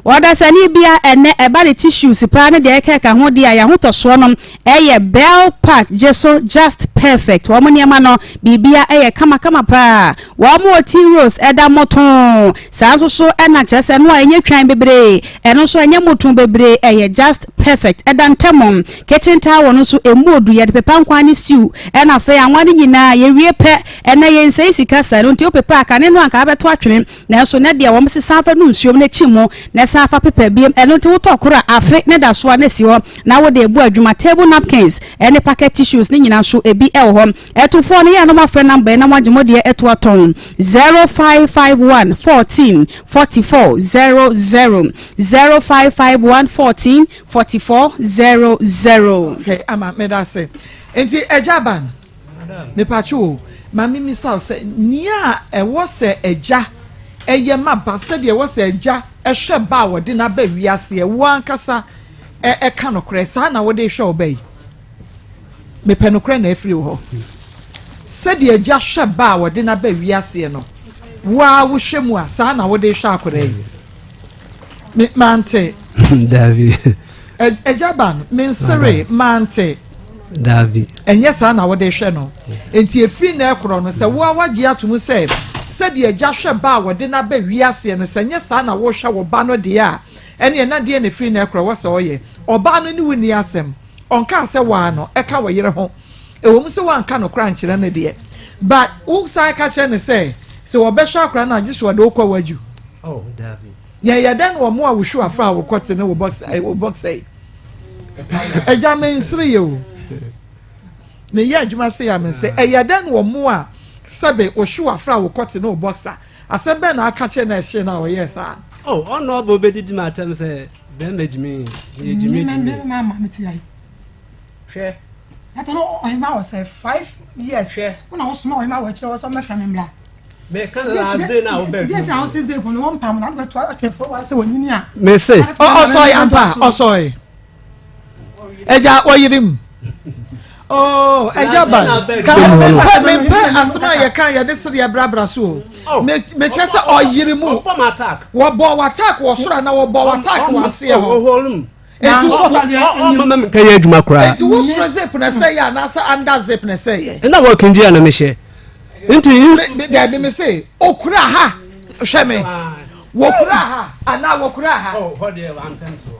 Ɔdasani bia ɛnɛ ɛba ne tissues paa ne deɛ ɛkɛka ho deɛ a yɛahotɔsoɔ no ɛyɛ Bell Park gye so just perfect wɔn nneɛma no biribia ɛyɛ kamakama paa Wɔn wɔ tea rose ɛda motoo saa nso so ɛna kyerɛ sɛ ɛno a ɛnyɛ twan bebree ɛno nso ɛnyɛ motoo bebree ɛyɛ just perfect ɛda ntɛm kitchen towel no nso ɛmu odu yɛde pepa nkwan ne stew ɛna afei anwa no nyinaa yɛwie pɛ ɛnɛ yɛnsɛe sika saa ɛno nti wopepa a kane no anka abɛto atwene nanso nɛ deɛ wɔn se san fa nu nsuom na kyi mu na san fa pepa biem ɛno nti wotɔ koro a afe ne da so a na si hɔ na wode ebu adwuma table napkins ɛne packet tissues ne nyinaa nso ebi ɛwɔ hɔ Atufoɔ no yɛ a na moafrɛ number yi na moagye mo deɛ atu atɔn, 0551 14 44 00, 0551 14 44 00. Okay, ama meda ase. Nti agya aban, mepatwo o, ma mimisa wo sɛ nea ɛwɔ sɛ agya ɛyɛ ma ba sɛdeɛ ɛwɔ sɛ agya ɛhwɛ ba a wɔde no aba wiase ɛwo ankasa ɛka nokorɛ saa na wode hwɛ wo ba yi? Mepɛ nokorɛ na afiri wo hɔ. Sɛdeɛ agya hwɛ ba a wɔde no aba wiaseɛ no, wo ara wohwɛ mu a, saa na wode hwɛ akwadaa yi. Me mante. Dabi. Agya ba no, mensere, mante. Dabi. Ɛnyɛ saa na wode hwɛ no. Enti efiri na ɛkorɔ no, sɛ wo ara woagye ato mu sɛ sɛdeɛ agya hwɛ ba a wɔde no aba wiaseɛ no, sɛ ɛnyɛ saa na wohwɛ wo ba no deɛ a, ɛneɛ na deɛ na efiri na ɛkorɔ wɔ sɛ ɔyɛ. Ɔbaa no ne wo nni asɛm. Ɔnkaa sɛ waa no ɛka wɔ yere ho. Ɛwɔ mu sɛ woanka nokorɛ ankyerɛ no deɛ, but wo san ka kyerɛ no sɛ, sɛ wɔbɛhwɛ akora no a, gye sɛ ɔde wo kɔ w'adwu. Oh, daabi. Yɛn yɛ dɛn na wɔn a wohwiw afra a wokɔ te ne wo boxer eh, wo boxer yi? Agya me nsere yɛ o. Meyɛ adwuma sɛ yɛ a mensere. Ɛyɛ dɛn na wɔn a sɛbe wohwiw afra a wokɔ te ne wo boxer? Asɛm bɛn na aka kyerɛ no a ɛhyee no a ɔyɛɛ saa? Oh, ɔno ɔbɛ obedidi m'atɛm sɛ bɛrima gyimi, meyɛ gyimi gyimi. Me ma me ti ayi. Hwɛ. Ɛtɔ no ɔhema wɔ sɛ 5 years. Hwɛ. Wo na wosoma ɔhema wɔ akyerɛ wɔ sɛ ɔmɛfrɛ me mmra. Meka last day na wobɛ Deɛ nti na wosɛ zepo no wɔmpam na wode bɛto atwɛfoɔ wɔ sɛ wɔnyini a. Mese. Ɔsɔe ampa ɔsɔe. Ɛgya ɔyere mu. Oh, ɛgya ba. Ka mempɛ mempɛ asɛm a yɛka yɛde sereɛ brabra so o. Mekyerɛ sɛ ɔyere mu. Wɔbɔ wɔ attack wɔ soro anaa wɔbɔ wɔ attack wɔ aseɛ hɔ. Eti wo ɔmama mi kɛyɛ adwuma koraa. Eti wo soro zip na ɛsɛ yɛ anaasɛ under zip na ɛsɛ yɛ. Ɛna wɔ kindi a na mehyɛ. Nti. Dɛbi mi se okura ha hwɛ mi wɔkura ha anaa wɔkura ha. Oh, hɔ deɛ wantɛm to.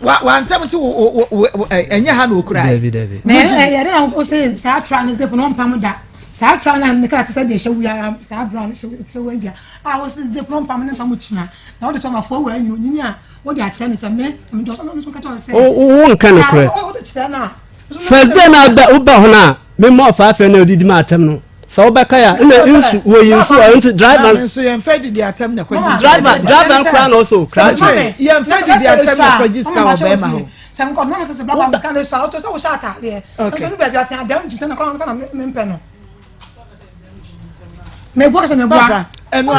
Wa wantɛm ti wo wo wo ɛnyɛ ha na okura. Dɛbi dɛbi. Na yɛ yɛde na wɔn sɛ saa tra ne zip na ɔmpam da saa tra na ne kra te sɛ deɛ ɛhyɛ wia saa bra ne hyɛ wɔ dua a wɔsɛ zip na ɔmpam ne mpam kyina na wɔde tɔ ma fo wɔ anyi onyini a wode akyerɛ ne sɛ me mede ɔsɛ no nso ka kyerɛ sɛ wo nka no korɛ wode kyerɛ no a first day na woba hɔ no a mema ɔfa afɛ na odidi ma atɛm no sɛ wobɛka ya ɛna nsu wɔyi nsu a nti driver nso yɛmfa didi atɛm na kɔgye driver driver no koraa na ɔsɛ okura kyerɛ yɛmfa didi atɛm na kɔgye sika wɔ bɛrima hɔ sɛ nkɔ mama kɛsɛ black one sika na esua ɔtɔ sɛ wohyɛ ataadeɛ nso ne baabi ase adam gyina na kɔ na mempɛ no meboa kɛsɛ meboa ɛno a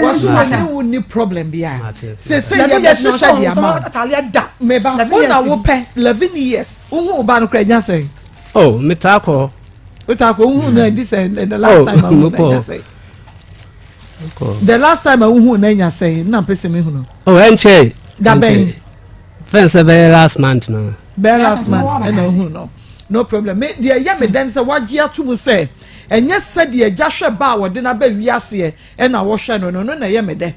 wɔso wɔ ne wo ni problem bi a sese yɛ bɛ hyehyɛ di ama meba wo na wo pɛ 11 years wohu wo ba no kora nya sɛn. oh metaa kɔ. wotaa kɔ wohu no adi sɛ the last time a wohu no anya sɛn. The last time a wohu no anya sɛn na mpɛ sɛ mehu no. Oh, ɛnkyɛ. Dabɛn. Fɛn sɛ bɛyɛ last month no. Bɛyɛ last month ɛna wohu no, no problem. Me deɛ ɛyɛ me dɛn sɛ wagye ato mu sɛ ɛnyɛ sɛdeɛ agya hwɛ ba a wɔde no aba wiaseɛ ɛna wɔhwɛ no no no na ɛyɛ me dɛ.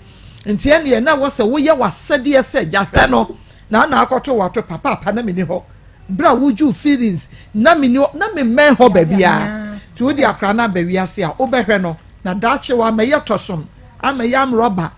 Nti ɛnneɛ na ɛwɔ sɛ woyɛ w'asɛdeɛ sɛ agya hwɛ no na na akɔto wato papaapa na menni hɔ berɛ a wogye wo feelings na menni hɔ na memmɛn hɔ baabiara nti wode akora no aba wiase a wobɛhwɛ no na daakye wamɛyɛ tɔsom amɛyɛ amrɔba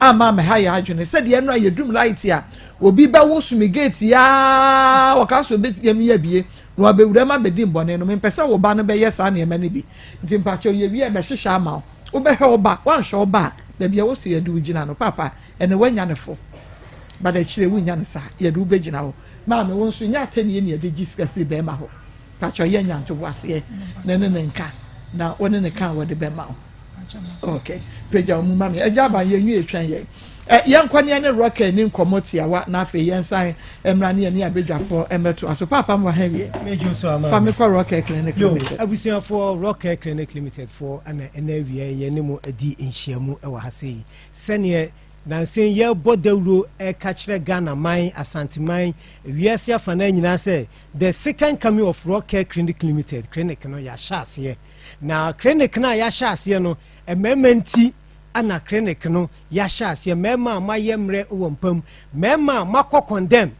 amma ammɛha yɛn adwene sɛdeɛ ɛno a yɛdum light a obi bɛwoso me gate yi ara wɔka sɛ obɛtumi yɛ abie na wabɛwura mu abɛdi mbɔne no mempɛ sɛ wo ba no bɛyɛ saa nneɛma no bi nti mpakyɛw yɛwie a mɛhyehyɛ ama wo wobɛhwɛ wo ba woanhwɛ wo ba a baabi a wɔ sɛ yɛde wo gyina no papa ɛnɛ woanya ne fo but akyire wonnya no saa yɛde wo bɛgyina hɔ maame wo nso nyɛ atɛnie ne yɛde gye sika firi bɛrima hɔ pakyɛw yɛ nya ntoboaseɛ na ne ne nka na wo ne ne ka a wɔde bɛma wo ok pagya wo mu ma me agya aban yɛn nwie twɛn yɛn ɛ yɛnkɔ ne yɛne rocker ni nkɔmmɔ tiawa na afei yɛnsan mmra ne yɛne abadwafoɔ mmɛto aso paapa mo ha wie fa me kɔ rocker clinic limited abusuafoɔ rocker clinic limited foɔ ɛna ɛna awia yɛne mo adi nhyiamu ɛwɔ ha sei sɛneɛ nansen yɛbɔ dawuro ɛka kyerɛ Ghana man Asanteman wiase afanan nyinaa sɛ the second coming of rocker clinic limited clinic no yɛahyɛ aseɛ. Na clinic no a yɛahyɛ aseɛ no, mmarima nti na clinic no yɛahyɛ aseɛ. Mmarima a moayɛ mmerɛ wɔ mpa mu, mmarima a moakɔ condemn,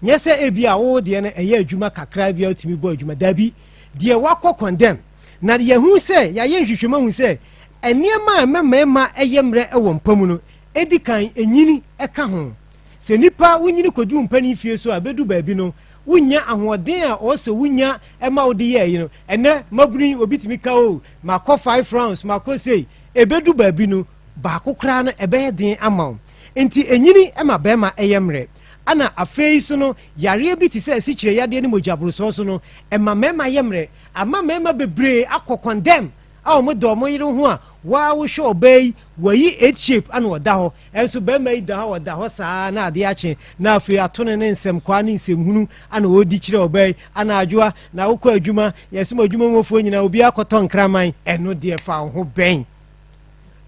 nyɛ sɛ ebi a wo deɛ no ɛyɛ adwuma kakra bi a wotumi bɔ adwuma, dabi, deɛ wakɔ condemn. Na yɛhu sɛ, yɛayɛ nhwehwɛmu ahu sɛ nneɛma a ɛma mmarima yɛ mmerɛ wɔ mpa mu no, edi kan, enyini ka ho. Sɛ nipa wonyini kɔdu wo mpanin fie so a, bɛdu baabi no, wonnya ahoɔden a ɔwɔ sɛ wonya ma wode yɛ ayi no. Ɛnnɛ, mmabunu yi, obi tumi ka, Oh, makɔ five rounds, makɔ sei. Ɛbɛdu baabi no, baako koraa no, ɛbɛyɛ den ama wo. Enti ɛnyini ma barima yɛ mmerɛ. Ɛna afei nso no, yareɛ bi te sɛ asikyire yadeɛ ne mogyaborosoɔ nso no, ɛma mmarima yɛ mmerɛ. Ama mmarima bebree akɔ condemn a wɔn da wɔn yere ho a, wo ara wohwɛ ɔbaa yi, wayi eight shape ana ɔda hɔ. Ɛnso barima yi da hɔ a ɔda hɔ saa ara na adeɛ akye na afei ato no ne nsɛmkwaa ne nsɛmhunu ana ɔredi kyerɛ ɔbaa yi ana adwoa na wokɔ adwuma yɛse mo adwuma mufoɔ nyinaa obiara kɔtɔ nkraman ɛno deɛ fa wo ho bɛn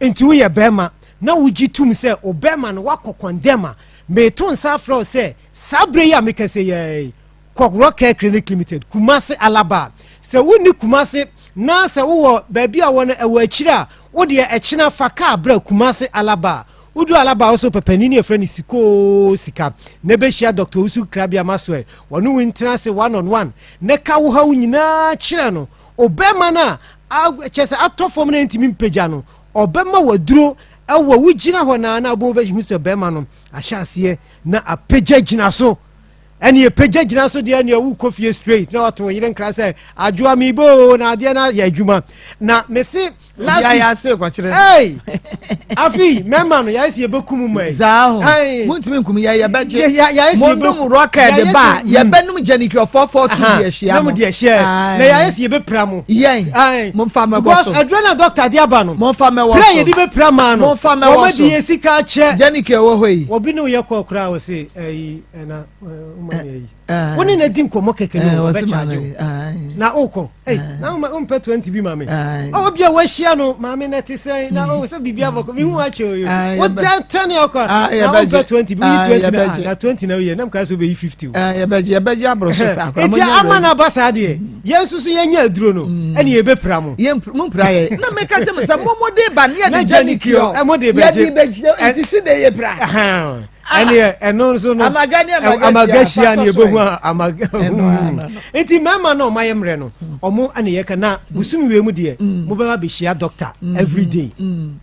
nti woyɛ barima na wogye tum sɛ wo barima no woakɔ kɔndɛm a meto nsa afrɛ wo sɛ saa berɛ yi a mekasa yi ara yi Kɔ Rockcare Clinic Limited, Kumasi Alaba. Sɛ wonni Kumasi na sɛ wowɔ baabi a wɔ no ɛwɔ akyiri a, wo deɛ ɛkyena fa kaa bra Kumasi Alaba. Wodu Alaba a wo so pɛ panin a yɛfrɛ no Sikoo Sika na bɛhyia Doctor Owusu Krabea Maxwell. Wɔne wo ntena ase one on one na ka wo haw nyinaa kyerɛ no. Obɛma no a kyerɛ sɛ atɔ fam na ɛntumi mpagya no, ɔbɛma wo aduro ɛwɔ wogyina hɔ na na wobɛhu sɛ bɛrima no ahyɛ aseɛ na apagya gyina so. Ɛne ɛpagya gyina so deɛ ɛneɛ wokɔ fie straight na wato yere nkra sɛ adwoa mebɔ o na adeɛ no ayɛ adwuma na mese last week ase kɔkyerɛ hey afi mɛma no yɛayɛ sɛ yɛbɛkum ma yi saa ho montumi nkum yɛ yɛbɛgye mondom rocket ba a yɛbɛnom gyanikirɔfoɔ fɔto deɛ ahyia no deɛ ahyia na yɛayɛ sɛ yɛbɛpira mo yɛn momfa mɛwɔ so because aduro na doctor de aba no momfa mɛwɔ so pira yɛde bɛpira maa no momfa mɛwɔ so wɔn de yɛ sika akyɛ gyanikirɔ wɔ hɔ yi obi ne woyɛ kɔɔ koraa wɔ se ɛyi ɛna woma me ayi wo ne na di nkɔmmɔ kɛkɛ no wɔbɛkyagye wo na wokɔ na wompɛ 20 bi ma me obi a woahyia no maame na te sɛn na wo sɛ biribi abɔkɔ mehu akyɛ oyo wotɛne ɔkɔ na wompɛ 20 bi woyi 20 na 20 na woyɛ na mkaa sɛ wobɛyi 50 o yɛbɛgye yɛbɛgye aboro so saa nti ama no aba saa deɛ yɛn nso so yɛnyɛ aduro no ɛne yɛbɛpira mo mompira yɛ na meka kyɛ me sɛ momode ba ne yɛde gya ne kiɔ yɛde bɛgyina nsisi de yɛpira ɛneɛ ɛno nso no amaga ne amaga hyia ne yɛbɛhu amaga nti mmarima no ɔma yɛ mmerɛ no ɔmo ɛne yɛka na bosom wie mu deɛ mobɛba bɛhyia doctor every day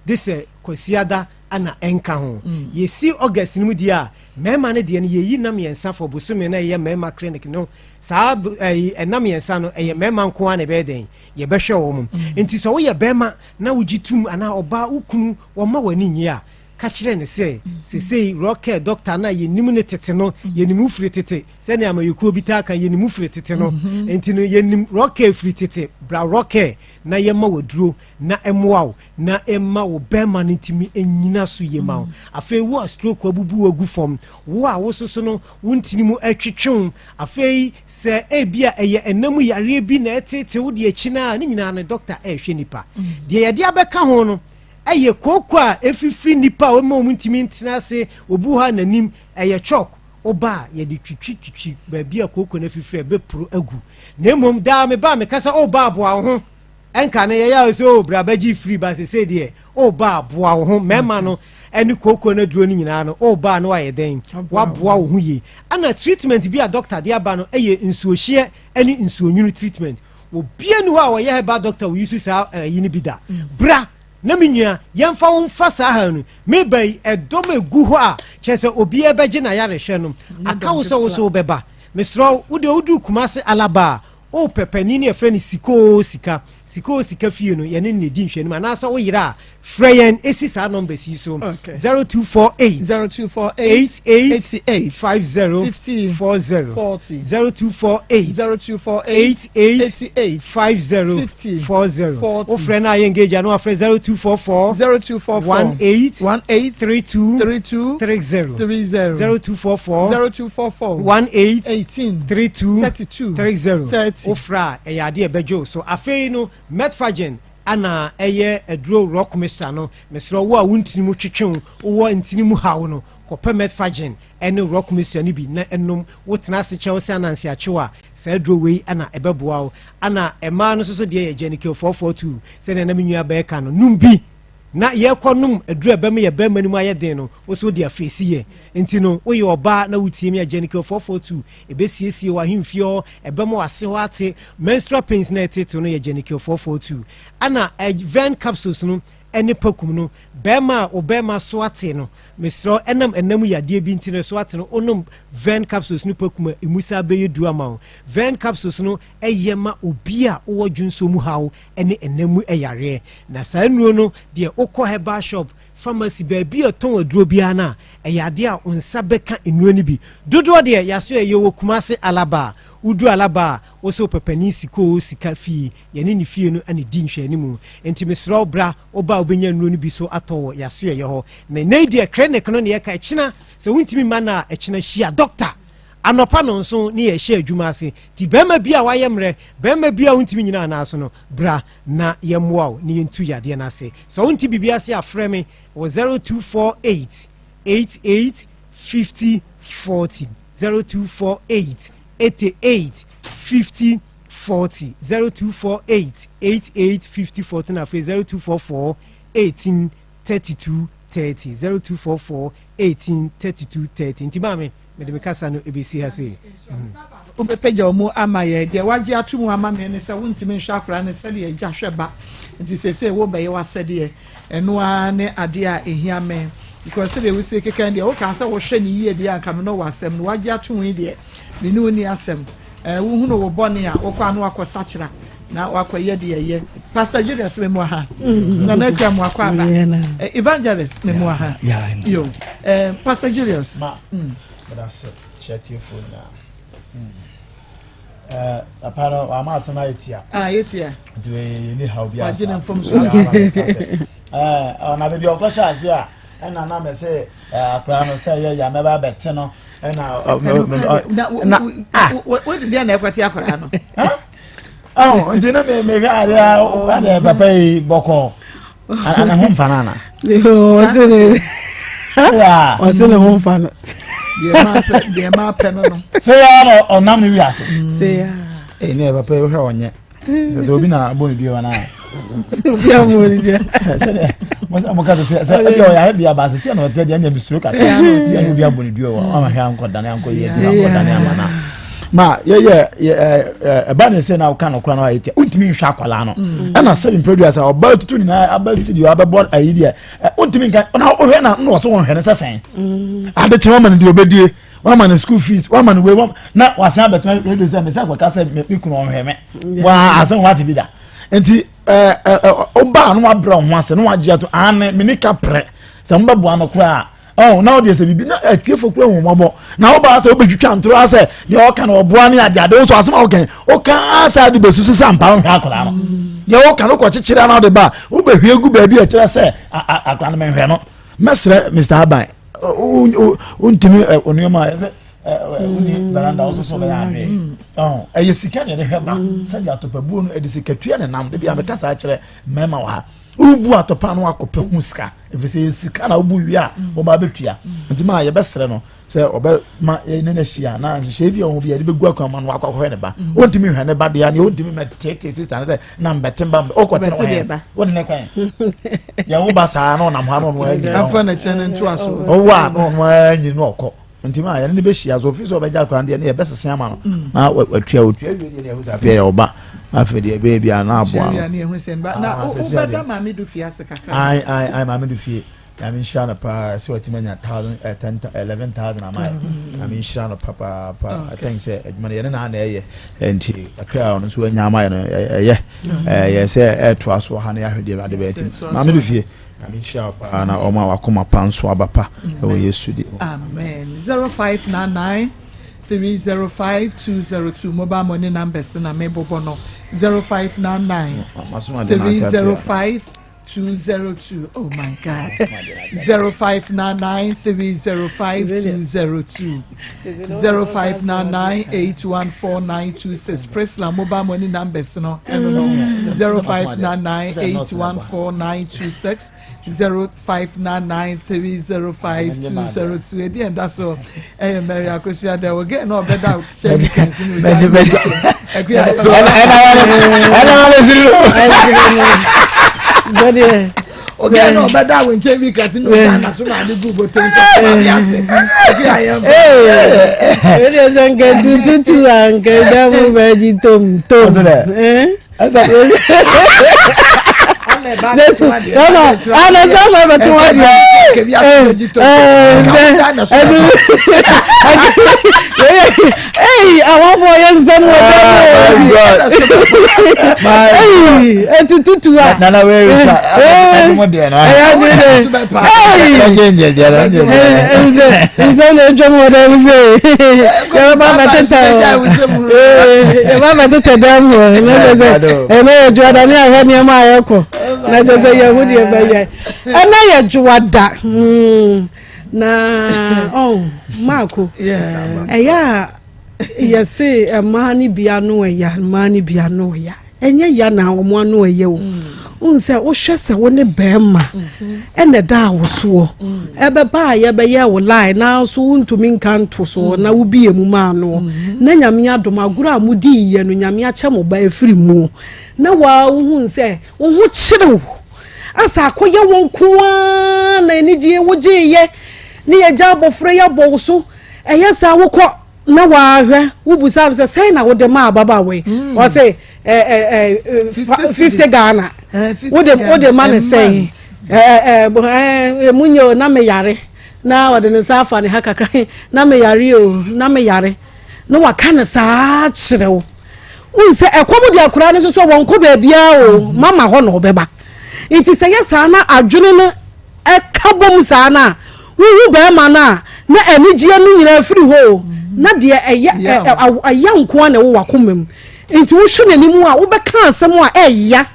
de sɛ kwasiada ana ɛnka ho yɛsi August no mu deɛ a mmarima no deɛ no yɛyi nam mmiɛnsa fɔ bosome no ɛyɛ mmarima clinic no saa ɛyi ɛnam mmiɛnsa no ɛyɛ mmarima nko ara na ɛbɛyɛ dɛn yɛbɛhwɛ wɔn nti sɛ woyɛ bɛrima na wogye tum anaa ɔbaa wo kunu wɔma w'ani nye a Ka kyerɛ no sɛ, Seesei Rocker dɔkta no a yɛnim no tete no, yɛnim wo firi tete, sɛnea amanyɔkuo bi taa ka, yɛnim wo firi tete no. Enti no, yɛnim Rocker firi tete. Bra Rocker na yɛmma wo aduro na ɛmmoa wo na ɛmma wo bɛrima no ntumi nnyina so yie ma wo. Afei wo a stroke abubu wo agu fam, wo a wososo no, wo ntini mu retwetwe wo, afei sɛ ebia ɛyɛ ɛna mu yareɛ bi na ɛreteetee wo deɛ akyi no a, ne nyinaa no dɔkta rehwɛ nipa. Deɛ yɛde abɛka ho no, Ɛyɛ kooko a efifiri nnipa a wɔma wɔn ntumi ntena ase, obi wɔ hɔ a n'anim ɛyɛ chalk, woba a yɛde twitwitwitwi baabi a kooko no afifiri a ɛbɛporo agu. Na mmom daa meba a meka sɛ o ba boa wo ho, ɛnka no yɛyɛ a sɛ o bra bɛgye firi ba sesei deɛ o ba boa wo ho, mmarima no. ne kooko no aduro no nyinaa no, woba a na wayɛ dɛn? Waboa wo ho yie. Ɛna treatment bi a doctor de aba no yɛ nsuohyeɛ ne nsuonwunu treatment. Obia ni hɔ a ɔyɛ herbal doctor a ɔyi so saa ɛyi no bi da. Bra na me nua yɛmfa wo mfa saa ha no. Meba yi ɛdɔm egu hɔ a kyerɛ sɛ obiara bɛgye n'ayarehwɛ no. Aka wo sɛ wo so wobɛba. Mesrɛ wo, wo deɛ woduru Kumasi Alaba a, Wopɛ panin no yɛfrɛ no Sikoo Sika. Sikoo Sika fie no yɛne no na ɛdi nhwɛanim anaasɛ wo yera a frɛ yɛn ɛsi saa numbers yi so 0248 88 50 40 0248 88 50 40 Wofrɛ no a yɛ engage a na wafrɛ 0244 18 32 30 0244 18 32 30 Wofrɛ a, ɛyɛ adeɛ a ɛbɛgye wo so. Afei no, Metforgen ana ɛyɛ aduro rock mixture no. Mesrɛ wo a wo ntini mu twetwe wo, wowɔ ntini mu haw no, kɔpɛ Metforgen ne rock mixture no bi na nom. Wotena ase kyɛ wo sɛ ananse akye wo a, saa aduro wei na ɛbɛboa wo. Ana mmaa no nso so deɛ yɛ Genical 442, sɛdeɛ na me nua bɛɛka no, nom bi. Na yɛkɔ nom aduru a ɛbɛma yɛ bɛrima no mu ayɛ den no, wo nso wode afeesi yɛ. Nti no, woyɛ ɔbaa na wotie me a, Genical 442, ɛbɛsiesie w'ahemfie hɔ, ɛbɛma w'ase hɔ ate. Menstrual pains na ɛtetew no yɛ Genical 442. Ɛna Vern capsules no ne Pakum no, bɛrima a wo bɛrima so ate no, mesrɛ wo, ɛnam ɛna mu yadeɛ bi nti no ɛso ate no, wonom Vern capsules ne Pakum a, ɛmu saa bɛyɛ du ama wo. Vern capsules no yɛ ma obi a wowɔ dwonsɔ mu haw ne ɛna mu yareɛ. Na saa nnuro no deɛ wokɔ herbal shop, pharmacy, baabi a ɛtɔn aduro biara no a, ɛyɛ adeɛ a wo nsa bɛka nnuro no bi. Dodoɔ deɛ yɛaso yɛ, yɛwɔ Kumasi Alaba a, wodu Alaba a, wo sɛ wopɛ panin Sikoo Sika fie, yɛne ne fie no na ɛdi nhwɛanimu. Enti mesrɛ wo bra, woba a wobɛnya nnuro no bi so atɔ wɔ yɛasoɛeɛ hɔ. Na nnɛ yi deɛ clinic no na yɛka, ɛkyena sɛ wontumi mma no a, ɛkyena hyia doctor. Anɔpa nɔnson ne yɛhyɛ adwuma ase. Nti barima bi a wayɛ mmerɛ, barima bi a wontumi nyina anaa so no, bra na yɛmmoa wo na yɛntu yadeɛ no ase. Sɛ wonte biribi ase a, frɛ me wɔ 0248 88 50 40, 0248 88 50 40, 0248 88 50 40 na afei 0244 18 32 30, 0244 18 32 30. Nti maame, Mede me kasa no bɛsi ha sei. Wobɛpagya wo mu ama yɛn. Deɛ woagye ato mu ama me ne sɛ wontumi nhwɛ akwadaa no sɛdeɛ agya hwɛ ba. Nti seesei worebɛyɛ w'asɛdeɛ. Ɛno ara ne adeɛ a ɛhia me. Because sɛdeɛ wosi keka yi deɛ, wokaa sɛ wohwɛ no yie deɛ a, anka me ne wo wɔ asɛm. No woagye ato mu yi deɛ, me ne wo nni asɛm. Ɛɛ, wohunu wo bɔne a, wokɔ a na woakɔsakyera na woakɔyɛ deɛ ɛyɛ. Pastor Julius, memu aha. Nana Akua, mo akɔ aba. Evangelist, memu aha. Yo. Eh, Pastor Julius. Ma, mm. Medase, kyerɛ tiefoɔ nyinaa. Mm. Eh, papa no, wama asɛm ayɛ tia. Ah, ayɛ tia. Nti yɛni haw bi asa. Wagye ne mfom so. Eh, ɔna baabi ɔkɔhyɛ ase a, ɛna na mɛ sɛ akora no sɛ yɛ ya mɛba abɛte no ɛna na ah wode deɛ na ɛkɔte akora no. ɔn nti na mi mi hwɛ adeɛ a adeɛ papa yi bɔkɔ ana ho nfa no ana. ɔsi ne ɔsi ne ho nfa no. deɛ maa pɛ no no. sɛ ya na ɔnam ne wiase. sɛ ya. ee ne yɛ papa yi wohwɛ ɔnyɛ sɛ sɛ obi na abɔ ne dua wa na. obi abɔ ne dua. sɛdeɛ mo ka sɛ sɛ ebi ɔyare deɛ aba sɛ sɛ na ɔtɛ deɛ ɛna misuro kakra sɛ ɛna obi abɔ ne dua wa ɔma hwɛ ankɔ dane ankɔ yɛ adwuma ankɔ dane ama na ma yɛyɛ yɛ ɛba ne sɛ na ɔka no kora na ɔyɛ tia wontumi nhwɛ akwadaa no ɛna sɛbi mpɛdua sɛ ɔba tutu nyinaa aba studio abɛbɔ ayi deɛ wontumi nka na wohwɛ na na ɔsɛ wɔn hwɛ ne sɛ sɛn ade kyerɛ wɔn ma no deɛ ɔbɛdie wɔn ama no school fees wɔn ama no wei wɔn na wasan abɛtena radio sɛ mɛ sɛ akɔka sɛ me kunu ɔnhwɛ me wa asɛm wate bi da nti ɛɛ ɛɛ ɔbaa no wabrɛ ɔho ase no wagye ato ane me nika prɛ sɛ mo bɛboa no koraa ɔn na ɔdeɛ sɛ biribi na atiefo kura wɔn mɔbɔ na ɔbaa sɛ wobɛtwitwa ntoro asɛ deɛ ɔka no ɔboa ne ade ade nso asɛm a ɔka ɔka sɛ ade bɛsusu sɛ ampa wohwɛ akwadaa no deɛ ɔka no kɔkyekyere ana ɔde ba wobɛhwie gu baabi a ɛkyerɛ sɛ akwadaa no menhwɛ no mɛsrɛ Mr. Aban wontumi nneɛma a ɛsɛ woni veranda wo soso bɛyɛ adwene ɛyɛ sika na yɛde hwɛ ba sɛdeɛ atɔpabuo no ɛde sika tua ne nam de bi a meka saa kyerɛ mmarima wɔ ha. Wobu atɔpa no akɔpɛ ho sika, ɛfiri sɛ sika na wobu wie a wɔba abɛtua. Nti maa yɛbɛsrɛ no sɛ ɔbɛma yɛne no ahyia na nhyehyɛe bi a ɔho bi yɛde bɛgu akwan ma no wakɔ akɔhwɛ ne ba. Ɔntumi nhwɛ ne ba deɛ ne ɔntumi mɛtete sista no sɛ na mbɛte mba mbɛ ɔkɔtene wɔ hɛn wode ne kwan yɛwo ba saa na ɔnam hɔ a na ɔno anyi afa na kyerɛ no ntoa so ɔwo a na ɔno anyi na ɔkɔ nti ma yɛne no bɛhyia so ofi sɛ ɔbɛgya akora no deɛ ne yɛbɛsese ama no mm. na watua ɔtua wie deɛ ne ɛhu sɛ afei yɛ ɔba na afei deɛ ɛbɛyɛ bia na aboa no na ah, wobɛda maame du fie ase kakra ai ai ai maame du fie Nyame nhyira no paa sɛ watumi anya thousand eh, ten 11,000 ama yɛ. Mm. Nyame nhyira no papaapa. I think sɛ adwuma no yɛne na na ɛyɛ nti kakra a ɔno nso anya ama yɛ no ɛyɛ ɛyɛ sɛ ɛtoa so ha na yɛahwɛ deɛ Awurade bɛyɛ ti. Maame do fie. Nyame nhyira wo paa na ɔma wakoma pa nso aba pa ɛwɔ Yesu di. Amen. 0599 305 202 mobile money numbers na mebobɔ no 0599 305 202 oh my god 0599 305 202 0599 814926 Priscilla mobile money numbers no ɛno no 0599 814926 0599 305 202 ɛdi ɛda so ɛyɛ Mary Akosua dɛ wɔ gɛ na ɔbɛda hyɛ ne kɛnsi mu ɛkuya oge na ɔbɛda wo nkyɛn bi kasi na ɔda na so na ade gu bɔtɔ nsɛ ɔma bi ate ɛkuya yɛn fɛ. Ɛdi sɛ nkɛ tututu a nkɛ dɛ mo bɛ gyi tom tom. Ana sɛ ɔma bɛto hɔ deɛ awɔfoɔ yɛ nsɛm wɔ dɛm ɛtututu a nsɛm na atwam wɔ dɛm sɛ yɛbɛba bɛtetɛ yɛba bɛtetɛ dɛm hɔ na kyɛ sɛ ɛnɛ yɛ dwoada ne ahwɛ nneɛma a yɛkɔ na kyɛ sɛ yɛho deɛ bɛyɛ ɛnɛ yɛ dwoada hmm. na oh, maako ɛyɛ a yɛse mmaa no bi ano ɛya mmaa no bi ano ɛya Ɛnyɛ ya na wɔn ano ɛyɛ o. Wohu sɛ wohwɛ sɛ wo ne bɛrima ɛna ɛda wo soɔ. Ɛbɛba a yɛbɛyɛ wo line na so wontumi nka nto soɔ na wobie mu maa noɔ. Na Nyame adom agorɔ a modiiɛ no Nyame akyɛ mo ba afiri mu. Na waa wohu sɛ wo ho kyere wo. Asa akɔyɛ wo nko ara na anigyeɛ wogyeeɛ ne yɛgya abɔfra yi abɔ wo so. Ɛyɛ saa wokɔ na wahwɛ wobusa no sɛ sɛn na wode ma ababaawa yi mm. ɔse 50 Ghana wode wode ma ne sɛn ɛmu nyɛ o na meyare na ɔde ne nsa afa ne ha kakra na meyare o na meyare na waka ne saa kyerɛ wo wohu sɛ ɛkɔm de akwaraa no nso so wɔnkɔ baabiara o mm-hmm. mama hɔ na ɔbɛba nti sɛ yɛ saa na adwene no ɛka bom saa no a, wohu barima no a, na anigyeɛ no nyinaa firi hɔ o, na deɛ ɛyɛ ɛya nko ara na ɛwɔ w'akoma mu. Nti wohwɛ n'anim a, wobɛka asɛm a ɛya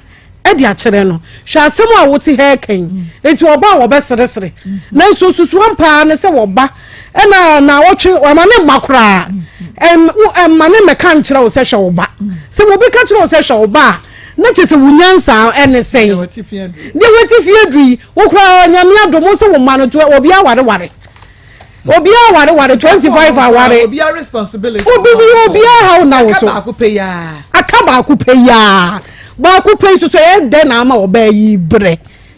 de akyerɛ no. Hwɛ asɛm a wote ha reka yi. Nti ɔba a wɔbɛseresere. Nanso susu ampa ara ne sɛ wɔba ɛna naawɔtwe wɔma ne mma koraa. Ɛmma ne mmɛka nkyerɛ wo sɛ hwɛ wo ba. Sɛ obi ka kyerɛ wo sɛ hwɛ wo ba a, na kyerɛ sɛ wo nyansa ne sɛn deɛ wati fie aduru yi wo koraa nyame adom wo sɛ wo mma no to obi awareware obi awareware 25 aware obi responsibility obi bi obi ahaw na wo so aka baako pɛ yaa baako pɛ yi so so ɛyɛ dɛn na ama ɔbaa yi brɛ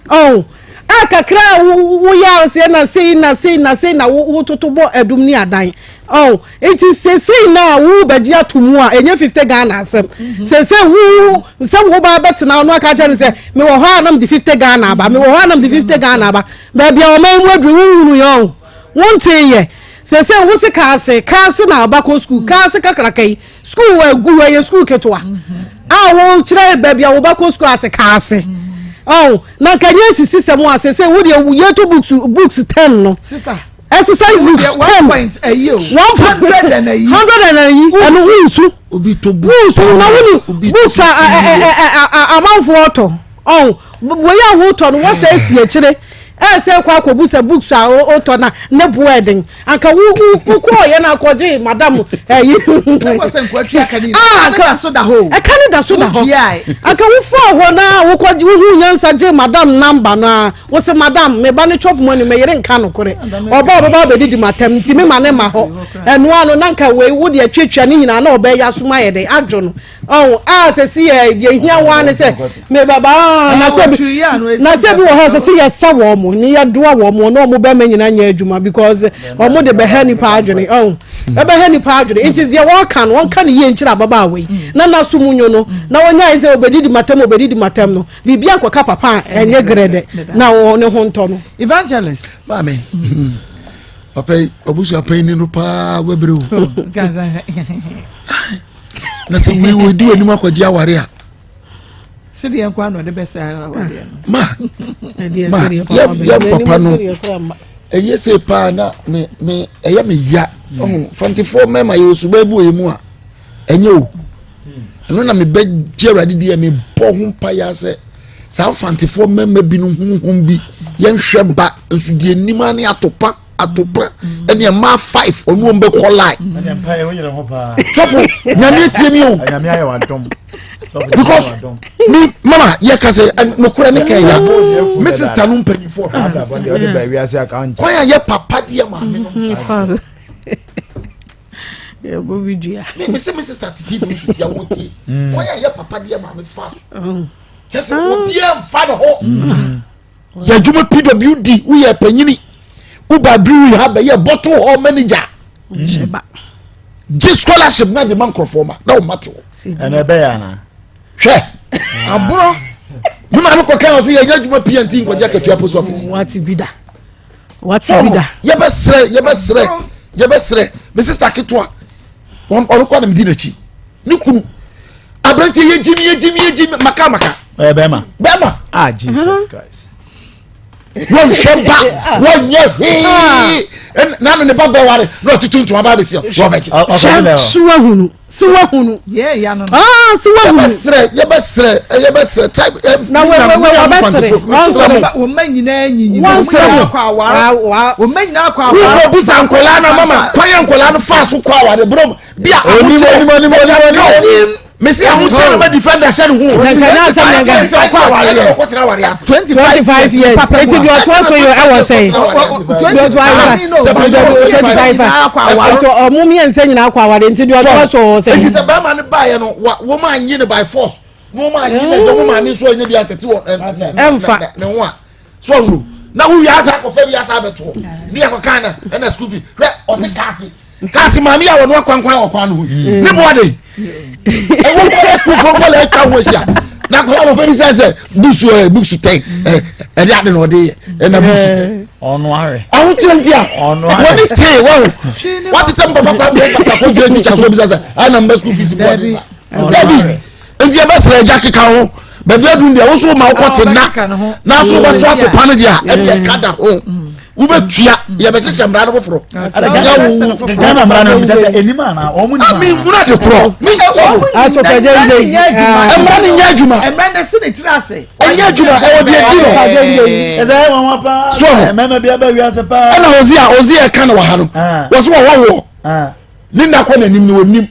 Ɔn, a kakra a woyɛ aseɛ na sei na sei na sei na wototo bɔ adum ne adan. Ɔn, nti sesei na wo bɛgye ato mu a, ɛnyɛ 50 Ghana asɛm. Mhm. Sesei wo sɛ wo ba bɛtena no aka kyerɛ no sɛ mewɔ hɔ a na mede 50 Ghana aba, mewɔ hɔ a na mede 50 Ghana aba. Baabi a ɔman mu aduru wohunu yɛ ɔn, wontee yɛ. Sesei wo se kaase, kaase na aba kɔ sukuu, kaase kakraka yi. Sukuu agu hɔ ɛyɛ sukuu ketewa a wokyerɛ baabi a wobɛkɔ sukuu ase ka ase ɔn na nka nyɛ sisi sɛm a sese wo deɛ yɛto books books ten no sister exercise books ten one point ayi o hundred and ayi hundred and ayi ɛno wonsu wonsu na wone books a amanfoɔ tɔ ɔn wei a wotɔ no wɔsɛ esi akyire. Ɛsɛ kɔ akɔbu sɛ books a wotɔ na ne boɔ ɛden. Anka wo wo wokɔɔyɛ na akɔgye madam ɛyi. Ah, anka ɛka ne da so da hɔ. Anka wofaa hɔ na wokɔgye wohu nyansa gye madam number no a wose madam me ba ne chop money me yere nka nokorɛ. Ɔba ɔbɛba abɛdidi matam nti me ma ne ma hɔ. Ɛno ano na anka wei wo deɛ tuatua ne nyinaa na ɔbɛyɛ asom ayɛ dɛn adwo no. Ɔn a sɛ si yɛ deɛ hia wɔn ne sɛ me baba ah, na sɛ bi na sɛ bi wɔ hɔ sɛ sɛ yɛsa wɔn mo ne yɛdoa wɔn mo na wɔn bɛrima nyinaa nyɛ adwuma because wɔn de bɛhɛ nipa adwene ɔn ɛbɛhɛ nipa adwene nti deɛ wɔka no wɔnka ne yie nkyerɛ ababaawa yi na n'aso mu nyo no na wɔnya ayɛ sɛ obedidi matam obedidi matam no biribi ankɔka papa a ɛnyɛ grɛdɛ na wɔn ne ho ntɔ no. Evangelist. Maame. Papa yi ɔbusua panyin no paa wabere o. na sɛ wei wɔdi w'anim akɔgye aware a sɛdeɛ nkwa na ɔde bɛsɛ awadeɛ no ma ma yɛ papa no ɛyɛ sɛ paa na me me ɛyɛ me ya hmm. ɔho fantefoɔ mɛma yɛwɔ suban bi wɔ yɛ mu a ɛnyɛ o ɛno na mebɛgye awurade di yɛ mebɔ ho mpa yɛ sɛ saa fantefoɔ mɛma bi no honhom bi yɛnhwɛ ba nso deɛ nim ne atopa atopa ɛne ɛmaa five ɔne wɔn bɛ kɔ line. Sɔfo nyame tie mi o. Because mi mama yɛ ka sɛ nokorɛ ne kɛn ya mi sista no mpanyinfoɔ kwan a yɛ papa deɛ maame no. Yɛbɔ bi dua. Mi mi sɛ mi sista tete bi sisi awo tie kwan a yɛ papa deɛ maame fa so kyɛ sɛ obiara nfa ne ho. Yɛ adwuma PWD woyɛ panyini woba brewery ha bɛyɛ bottle hall manager gye scholarship na de ma nkurɔfoɔ ma na wɔma te hɔ. Ɛna ɛbɛyɛ ana. Hwɛ aborɔ me maame kɔ kan sɛ yɛnyɛ adwuma PNT nkɔgye akatua post office. Wate bi da wate bi da. Yɛbɛsrɛ yɛbɛsrɛ yɛbɛsrɛ me sister ketewa wɔn ɔrekɔ na medi n'akyi ne kunu aberanteɛ yɛ gyimi yɛ gyimi yɛ gyimi maka maka. ɔyɛ bɛrima. bɛrima. ah jesus mm-hmm. christ. wɔnhwɛ ba wɔnyɛ hwee ah. nanu ne ba bɛware na ɔtutu ntoma ba abɛsi wɔbɛgye. hyɛ siwahunu siwahunu. Ah, siwahunu. yɛbɛsrɛ yɛbɛsrɛ yɛbɛsrɛ type. Eh, na wɛwɛwɛ wɔbɛsrɛ wɔnsrɛ mo. Wɔn mma nyinaa nyinyi. Wɔnsrɛ mo. Wɔn mma nyinaa kɔ aware. Wokɔ busa nkɔlaa na mama kwan yɛ nkɔlaa no fa so kɔ aware brom bi a ahokyɛ mesi ahokyɛ na ma defender hyɛ ne ho. Na nka na asɛm na nka sɛ ɔkɔ aware yɛ ɔkɔ tena aware ase. 25 years eti deɛ ɔtoa so yɛ ɛwɔ sɛn deɛ ɔtoa so 25 nti ɔmo mmiɛnsa nyinaa kɔ aware nti deɛ ɔtoa so wɔ sɛn. Eti sɛ bɛrima no baayɛ no wa wɔn anyi no by force na wɔn anyi no ɛdɛ wɔn maame nso ɛnyɛ bi atete wɔ ɛnfa ne ho a so ɔno na wo wiase akɔfɛ wiase abɛtoɔ ne yɛ kɔkan na ɛna school fee hwɛ ɔse kaase kaase maame yɛ wɔn akwankwan wɔ kwan no ho mm. ne bɔ de ɛwɔ nkɔla school fo nkɔla atwa ho ahyia na akɔla bɔ pɛni sɛ sɛ busu ɛ busu tɛn ɛ ɛde ade na ɔde yɛ ɛna busu tɛn ɔno ahwɛ ahokyerɛ nti a wɔne tee wɔn wɔte sɛ mpapa kwan bɛ kasa ko gyina tikya so bisa sɛ ɛna mbɛ school fees bɔ ɔde sa dabi. Nti yɛbɛsrɛ agya keka ho baabi aduru deɛ wo so ma wokɔ te nna na so wobɛto atopa no deɛ a ɛdeɛ ka da ho wobɛtua yɛbɛhyehyɛ mmara no foforɔ Ghana mmara no kyɛ sɛ ɛnim anaa wɔn nim anaa menhunu ade korɔ mmara no nyɛ adwuma mmara no si ne tiri ase ɛnyɛ adwuma ɛwɔ deɛ di no ɛsɛ wɔn wa paa so mmarima bi aba wiase paa ɛna ɔzi a ɔzi ɛka no wɔ ha no wɔ so wɔwɔ wɔ ne nna kɔ n'anim no onim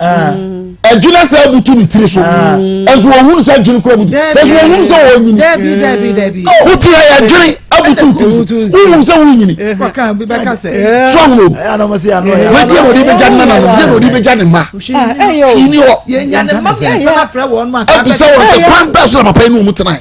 adwene sɛ abutu ne tiri so nso wɔhunu sɛ adwene kura butu nso wɔhunu sɛ wɔnyini wote ha yɛ adwene abutu tiri so wohunu sɛ wonyini so ahono wadi a wɔde bɛgya ne nananom deɛ na wɔde bɛgya ne mma ni hɔ abisa wɔn sɛ kwan bɛɛ so na papa yi ne wɔn tenae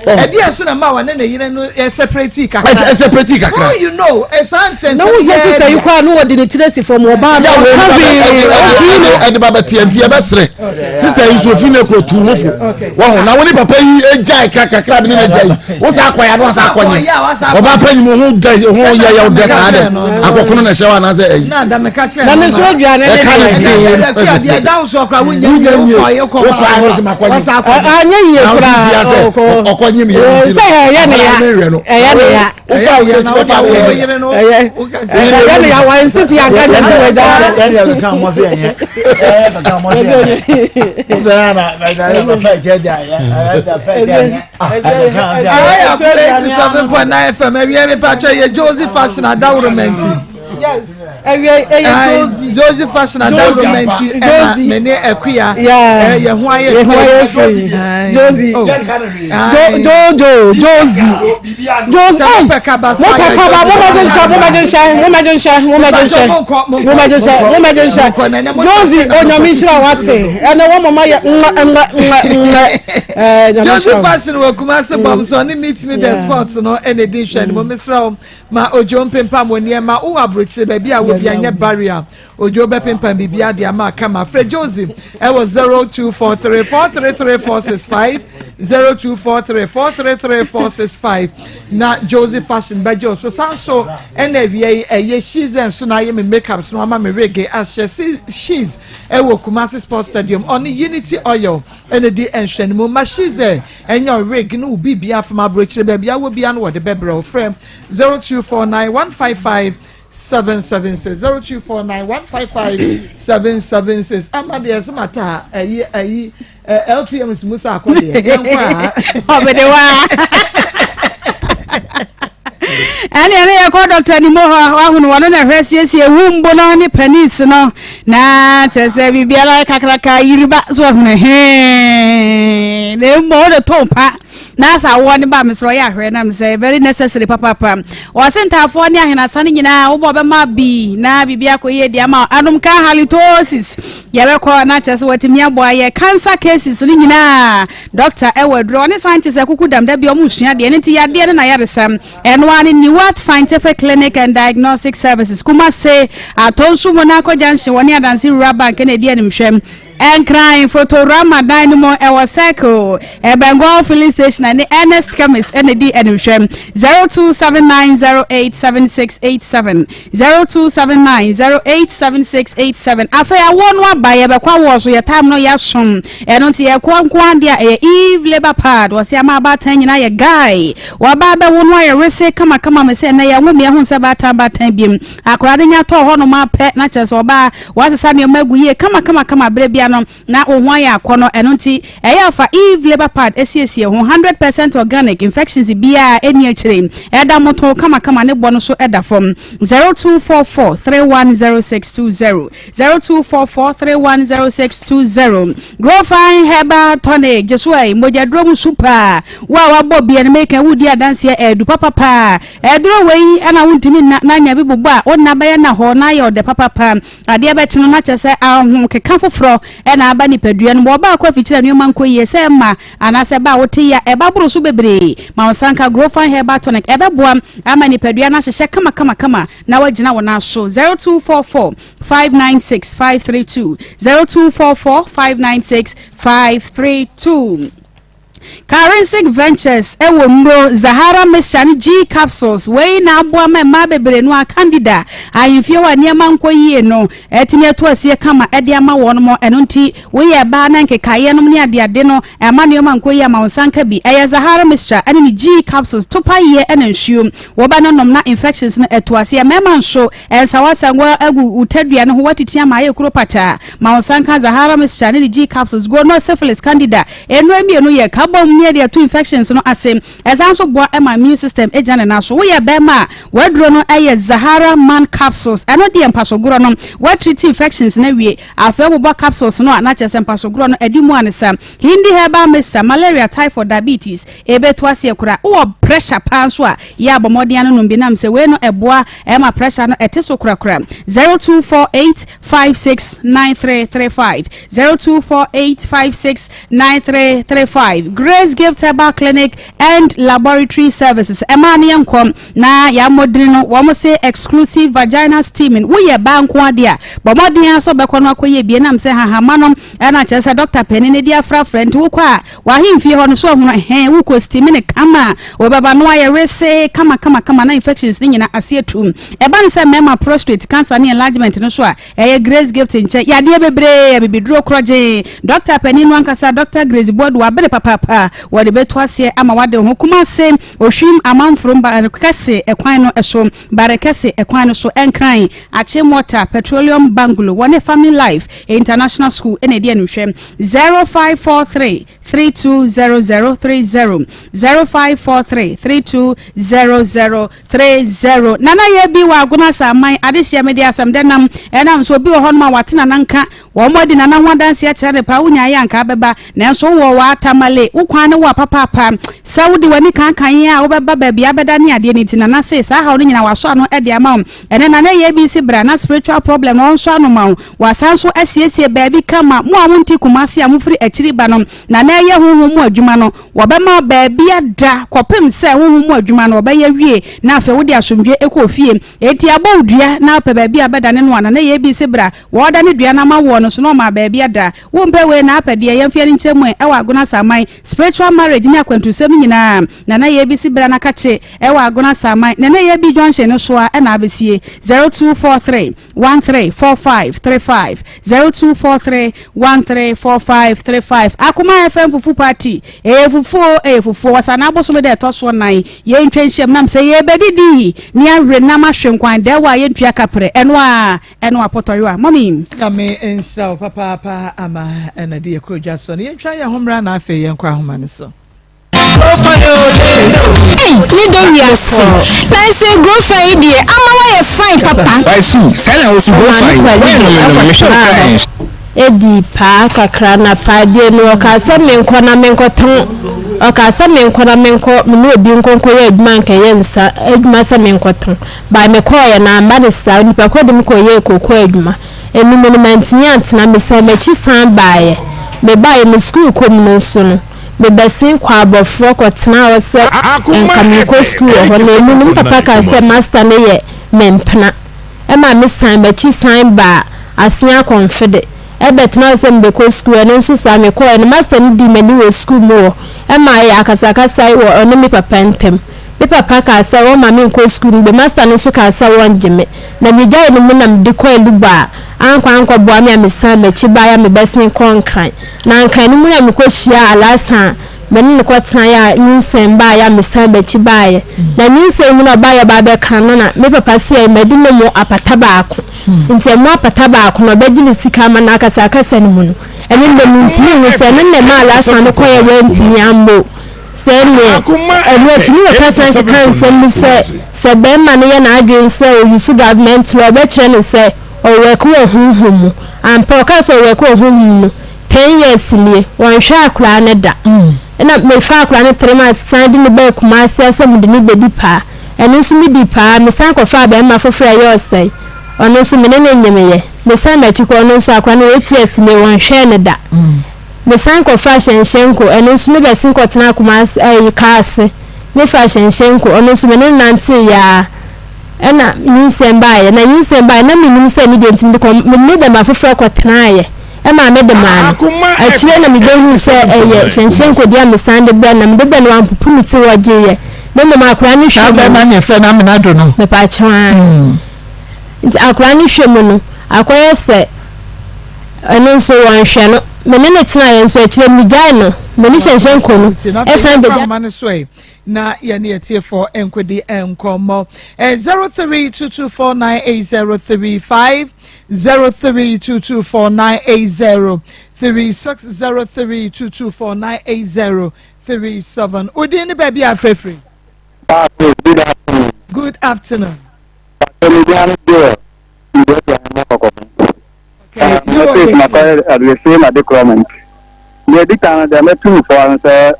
Ɛdeɛ nso na ma wɔne ne yere no separate kakra. Separate kakra. Oh you know ɛsan ntɛnsɛm Na wo sɛ sister yi kɔ a na wɔde ne tiri asi fam ɔbaa no ɔka hwee ɔfii no. Ɛde ba bɛteɛ nti yɛbɛsrɛ sister yi nso ofi ne kuro tu ho fo wɔho na wo ne papa yi gyae kakra bi ne na gya yi wo sa akɔyɛ ano asa akɔnyɛ ɔbaa pa nyim ho da ho yɛ yɛ wo dɛ saa dɛ akɔkono na ɛhyɛ wo anaasɛ ɛyi. Na ne so aduane ne ɛka ne deɛ. Wunya nwie wokɔ ahoro sɛ makɔnye. Anyɛ yie koraa ɔkɔnye mi yɛ nti sɛ ɛyɛ ne ya ɛyɛ ne ya wofa wo yere wofa wo yere no ɛyɛ ɛyɛ ne ya wansi fi anka nyɛ sɛ wagya. Yɛde yɛ keka mmɔ sɛ yɛnyɛ yɛ keka mmɔ sɛ yɛnyɛ wosɛ yɛ na ɛda fɛ kyɛ gya yɛ ɛda fɛ kyɛ nyɛ Ayɛ 87. 87.9 FM awia mi patwa yɛ Josie fashion adaworo mɛnti. Yes, ɛwia ɛyɛ Josie. Josie fashion adaworo mɛnti ɛna mɛ ne ɛkuya. Yɛ ho ayɛ fɛ. Yɛ ho ayɛ fɛ. Josie. Jojo Josie. Josie. Mo pɛ kaba mo pɛ kaba mo ma gye nhyɛ mo ma gye nhyɛ mo ma gye nhyɛ mo ma gye nhyɛ mo ma gye nhyɛ mo ma gye nhyɛ Josie onyame nhyira wate ɛnɛ wɔn mama yɛ nwa nwa nwa nwa ɛɛ nyame Josie nhyira. fashion wɔ Kumasi bɔm so ɔne meet me the sports no ɛna edi nhwɛ ne mu mesrɛ wo ma odwo mpempam wɔ nneɛma wowɔ aburokyire baabi a wɔ bi anyɛ barrier odwo bɛpempam biribi ade ama kama frɛ Josie ɛwɔ 0243 433 465 0243 433 465 na Josie fashion bɛgye o so san so ɛna awia yi ɛyɛ she's nso na ayɛ me makeup so ama me wig ahyɛ she's ɛwɔ Kumasi sports stadium ɔne Unity oil ɛna di nhwɛnimu ma she's ɛnyɛ wig ne obi bia fam aburokyire baabi awɔ bia no wɔde bɛbrɛ o frɛ 0249 155 776 0249 155 776 ama deɛ ɛsɛ mata ɛyi ɛyi LPM musa akɔ deɛ yɛn kɔ a. Ɔbɛde wa ɛne ɛne yɛkɔ Dr. Nimo hɔ wahunu wɔno na hwɛ siesie wombo no ne penis no na kyerɛ sɛ biribiara kakraka yiriba so wahunu hee na mmɔ wode to pa na asa awoɔ ne ba mesrɛ ɔyɛ ahwɛ nam sɛ very necessary papapa. Wɔse ntaafoɔ ne ahenasa no nyinaa wobɔ bɛma bi na biribi akɔ yie de ama anom ka halitosis yɛbɛkɔ na kyerɛ sɛ watumi aboa yɛ cancer cases no nyinaa. Doctor ɛwɔ aduro ɔne scientist akuku dam da bi ɔmo sua deɛ ne nti yadeɛ no na yaresɛm ɛno ara ne Newat Scientific Clinic and Diagnostic Services, Kumase Atɔnso mu n'akɔ junction wɔne Adanse Rural Bank na edi animhwɛm. Nkran Fotorama dan no mu ɛwɔ Circle ɛbɛngɔn filling station ne Ernest Chemist ɛna di animhwɛm. 0279087687, 0279087687. Afei awoɔ no aba, yɛbɛkɔ awoɔ so yɛ time no yɛasom ɛno nti yɛkɔ nko adeɛ a ɛyɛ Eve labour pad wɔsi ama abaatan nyinaa yɛ guy wɔba abɛwo no ayɛ rese kamakama me sɛ ɛnɛ yɛn ho mmea ho nsɛ baatan baatan biem akwaraa no nya tɔɔ hɔnom apɛ na kyerɛ sɛ ɔbaa wasesa nneɛma agu yie kama kama kama berɛ bia no na wo ho ayɛ akɔ no. Ɛno nti ɛyɛ afa Eve labour pad esiesie ho 100% organic, infections biara ɛni akyire, ɛda moto kamakama ne bɔ no so ɛda fam. 0244310620, 0244310620. Grofine herbal tonic gye so ɛ mogyaduro mu so paa wo a wabɔ bia no meka wodi adanseɛ ɛɛdu papapaa ɛduro wei ɛna wontumi nna na anya bi bobɔ a wonna bɛyɛ na hɔ na ayɛ ɔdɛ papapa adeɛ bɛkye no na kyerɛ sɛ ahom keka foforɔ ɛna aba nipadua no ma ɔbaa kɔ afikyerɛ nneɛma nkɔ yie sɛ ɛma anaasɛ ɛba a wote ya ɛba boro so bebree ma wo sanka Grofine herbal tonic ɛbɛboa ama nipadua no ahyehyɛ kama kama kama na wagyina wo nan so. 0244 596 532, 0244 596 532. Karensic Ventures ɛwɔ nnuro Zahara mixture ne G capsules wei na aboa ma mmaa bebree no a candida ahemfie hɔ a nneɛma nkɔ yie no ɛtumi ato asie kama ɛde ama wɔn mo. Ɛno nti woyɛ ɛbaa na nkekaeɛ nom ne adeade no ɛma nneɛma nkɔ yie ama wo nsa nka bi ɛyɛ Zahara mixture ɛne ne G capsules topa yie ɛna nsuo wɔba no nom na infections no ɛto aseɛ. Mmarima nso ɛnsawasanwa agu wo tadua no ho watiti ama ayɛ kuro pataa ma wo nsa nka Zahara mixture ne ne G capsules. Gono, syphilis, candida nnuro mmienu yɛ ka bom ne yɛde ato infections no ase. Ɛsan so boa ma immune system gyina ne nan so. Woyɛ bɛrima a waduro no ɛyɛ Zahara man capsules. Ɛno deɛ mpasogorɔ no watreat infections no awie afei wobobɔ capsules no a na kyerɛ sɛ mpasogorɔ no ɛdi mu anesa. Hindi herbal mixture, malaria, typhoid, diabetes ɛbɛtu aseɛ kora. Wowɔ pressure paa nso a yɛ abɔ mmɔden ano nom bi nam sɛ wei no ɛboa ɛma pressure no ɛte so korakora. 0248 569335, 0248 569335. Grace Gift Herbal Clinic and Laboratory Services ɛmaa ne yɛnkɔ na yɛamɔdene no wɔn se exclusive vaginal steaming. Woyɛ baa nko adeɛ a bɔ mmɔden a sɛ ɔbɛkɔ no akɔyɛ bie nam sɛ hahama no ɛna kyerɛ sɛ dɔkta panin no de afrafra nti wokɔ a wahemfie hɔ no so ɔhono hɛn wokɔ steam ne kama wɔbɛba no ayɛ rese kama kama kama na infections ne nyina ase atum. Ɛba ne sɛ mmarima prostate cancer ne enlargement no so a ɛyɛ Grace Gift nkyɛn yadeɛ bebree abibiduro korɔgye dɔkta panin no ankasa Dr. Grace Boadu wabere papaapa wɔde bɛto aseɛ ama wade ho. Kumase Ohwim Amanforom Barekɛse ɛkwan no so, Barekɛse ɛkwan no so. Ɛnkran Achimota Petroleum Bungalow wɔne Family Life International School ɛna ɛdi animhwɛ. 0543. 320030, 0543 320030. Nana yɛ bi wɔ Agona Asaman adehyeɛ mede asɛm dɛ nam ɛnam so obi wɔ hɔnom a wate nana nka wɔn adi nana ho adanseɛ akyerɛ ne paa wonya ayɛ anka abɛba nanso wowɔ wɔ atamale wo kwan ne wo a papaapa sɛ wode w'ani kankan a wobɛba baabi abɛda ne adeɛ no nti nana se saa haw no nyina wasɔ ano de ama wo ɛnɛ nana yɛ bi si bra na spiritual problem na ɔnsɔ ano ma wo wasan so asiesie baabi kama mo a monte Kumasi a mofiri akyiri ba no na na ɛyɛ honhom mu adwuma no wɔbɛma wo baabi ada kɔpem sɛ honhom mu adwuma no wɔbɛyɛ awie na afei wode asomdwoe kɔ ofie. Enti abɔ wo dua na wopɛ baabi a bɛdane no a, na na ɛyɛ bi se bra wɔredane dua no ama woɔ no so na ɔmaa baabi ada. Wompɛ wei na apɛ deɛ yɛmfa yɛn nkyerɛ mu ɛ ɛwɔ Agona Asaman. Spiritual marriage ne akwantusɛm nyinaa na na ɛyɛ bi se bra na kakye ɛwɔ Agona Asaman. Na na ɛyɛ bi junction no so a ɛna abɛsie. 0243 1345 35 0243 1345 35 Akoma FM Fufu Party Ɛyɛ fufuo o, ɛyɛ fufuo Ɔsanaa abosome da ɛtɔ soɔ nan Yɛntwa nhyiam nam sɛ yɛrebɛdidi Ne awe nam ahwe nkwan dɛɛwa a yɛntua kaprɛ Ɛno ara, ɛno apɔtɔyowa Mummy. Nyame nhyira wo papaapa ama ɛna de yɛkɔ dwa so no yɛntwa yɛn ho mmra na afei yɛnkɔ ahoma no so. Ei me dɔ wiase Nanse grofa yi deɛ ama woayɛ fine papa. Waifu, saa na wo so grofa yi, woayɛ nomenome, mehwɛ wo koraa ɛnso. Dii paa kakra na paa die no ɔkaa sɛ menkɔ na menkɔtɔn ɔkaa sɛ menkɔ na menkɔ me ne obi nkɔ nkɔyɛ adwuma nkɛyɛ nsa adwuma sɛ menkɔtɔn by mekɔɔyɛ no amma no saa onipa korɔ de me kɔyɛɛ kooko adwuma ɛno mu no mantumi antena mesan m'akyi san baeɛ mebaeɛ me sukuu kɔ mu no nso no Mebɛsen kɔɔ abɔfoɔ kɔtenaa hɔ sɛ nka merekɔ sukuu wɔ hɔ na emu no me papa kaa sɛ masta no yɛ me mpena ɛma me san m'akyi san baa Asea Kɔmfede ɛbɛtenaa hɔ sɛ mebɛkɔ sukuu ɛno nso saa mekɔɔɛ no masta no dii m'ani wɔ sukuu mu hɔ ɛma ɛyɛ akasakasa wɔ ɔne me papa ntam me papa kaa sɛ wɔmma menkɔ sukuu no bio masta no nso kaa sɛ wɔngye me na megyaee no mu na mede kɔɔ Alubɔ a ankɔ ankɔboa me a mesan m'akyi baeɛ a mebɛsen kɔɔ Nkran. Na Nkran no mu na mekɔhyiaa Alasa a me ne no kɔtenaeɛ a nyinsɛn baeɛ a mesan m'akyi baeɛ. Na nyinsɛn mu na ɔbaeɛ ɔbaa bɛka no na me papa se madi ne mo apata baako. Nti ɛmo apata baako no ɔbɛgye ne sika ama no akasakasa no mu no. Ɛno nnɛ mentumi nhu sɛ ɛno na ɛmaa Alasa no kɔeɛ wantumi ammɔ o. Sɛ ɛnneɛ, ɛno akyi me papa san kekaa nsɛm bi sɛ sɛ barima no yɛ n'adwene sɛ ɔuse government law ɔbɛkyerɛ no sɛ Ɔwɛke wɔ honhom mu. Ampa ɔkaa sɛ ɔwɛke wɔ honhom mu no, ten years nie, ɔnhwɛ akoraa no da. Ɛna mefaa akoraa no 3 months san de no baa Kumasi sɛ mede no bɛdi paa. Ɛno nso medii paa, mesan kɔfaa barima foforɔ a ɛyɛ ɔsɛe. Ɔno nso me ne no nyemeeɛ. Mesan m'akyi kɔ, ɔno nso akoraa no 8 years nie, ɔnhwɛɛ no da. Mesan kɔfaa Hyɛnhyɛnko, ɛno nso mebɛsen kɔtenaa Kumasi, ɛyi, Kaase. Mefaa Hyɛnhyɛnko, ɔno nso me ne no nanteeɛ ara. Ɛna nyinsɛn baeɛ, na nyinsɛn baeɛ na mennim sɛ ne deɛ nti mede kɔ me ne bɛma foforɔ kɔtenaeɛ ɛmaa mede maa no. Akyire na mebɛhuu sɛ ɛyɛ hyɛnhyɛnkodeɛ a mesan de brɛ no, na mede brɛ no wampopo ne ti ɔgyeeɛ na mmom akwadaa no hwɛ Saa mu no. bɛrima no yɛfrɛ no Amenado no. Mepaakyɛw aane. Nti akwadaa no hwɛ mu no akɔyɛ sɛ ɛno nso wɔnhwɛ no. Me ne no tenaeɛ nso akyire megyae no, me ne hyɛnhyɛnko no Nti na afei ɛsan yɛnkɔ bɛgya. ahoma no so ɛ. na yɛne atiefoɔ nkɔdi nkɔmmɔ. 0322498035 0322498036 0322498037. Wodin ne baabi a afrɛfiri? Good afternoon. Good afternoon. Message makɔyɛ adrese na de korɔ Deɛ ɛdi kan no deɛ mɛtu no fo ara sɛ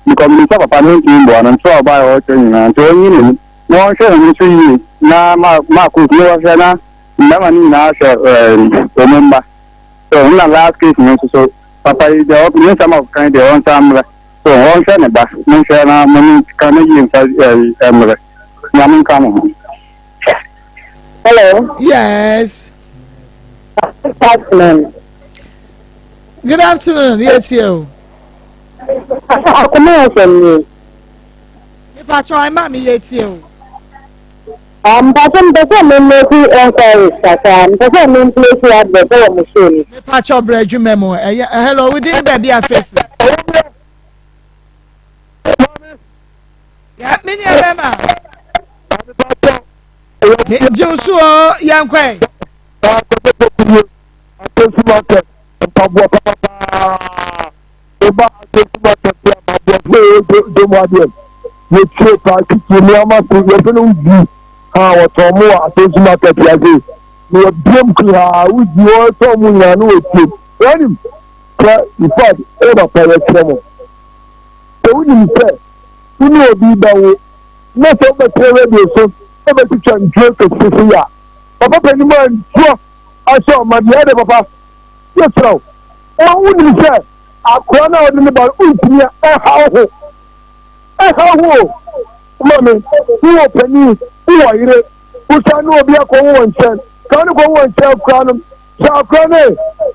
because menim sɛ papa no ntumi mboa no ntorɔ a ɔbaeɛ ɔrekyerɛ nyinaa nti ɔnyi n'ani na ɔnhwɛ ne ho so yie na ma maakɔ fie wɔhwɛ na mmarima no nyinaa hwɛ wɔn mma so na last case no nso so papa yi deɛ ɔne nsɛm a ɔkeka deɛ ɔnsan mmerɛ so ɔnhwɛ ne ba monhwɛ na mo ne ka no yie mfa mmerɛ Nyame nka mo ho. Hello. Yes. Good afternoon. Good afternoon. Yes, you. Akoma asɛm ni. Mipatwa ɔma mi yɛ tie o. Mpatwa mpɛ sɛ me make enquiries kakra mpɛ sɛ me place advert wɔ mo show ni. Mipatwa ɔbrɛ adwuma mu ɛyɛ hello wodi ne baabi afefe. Ya me nua bɛma. Gye wo so o yɛnkɔ ɛ. Mpaboa papapaa. Eba ase. yɛwɔ dwom adeɛ yɛtie paa titiri me ama so yɛfɛ no wodi ha wɔtɔn mo wɔ asɛnsu market ase na wɔbiem koraa wodi wɔtɔn mo nyinaa na wɔtie wɔnim sɛ in fact ɛyɛ papa yɛkyerɛ mo sɛ wonim sɛ wo ne obi bɛwo na sɛ wobɛtena radio so na wobɛtwitwa ntuo kɛse so yɛ a papa panim a ntuo ahyɛ ɔma deɛ ɛde papa yɛkyerɛ wo ma wonim sɛ akoa no a ɔde ne ba no wontumi a ɛhaw ho ɛhaw ho o ma me wowɔ panin wowɔ yere wosan ne obi akɔwo wɔ nkyɛn ka ne kɔwo wɔ nkyɛn koraa no sɛ akora no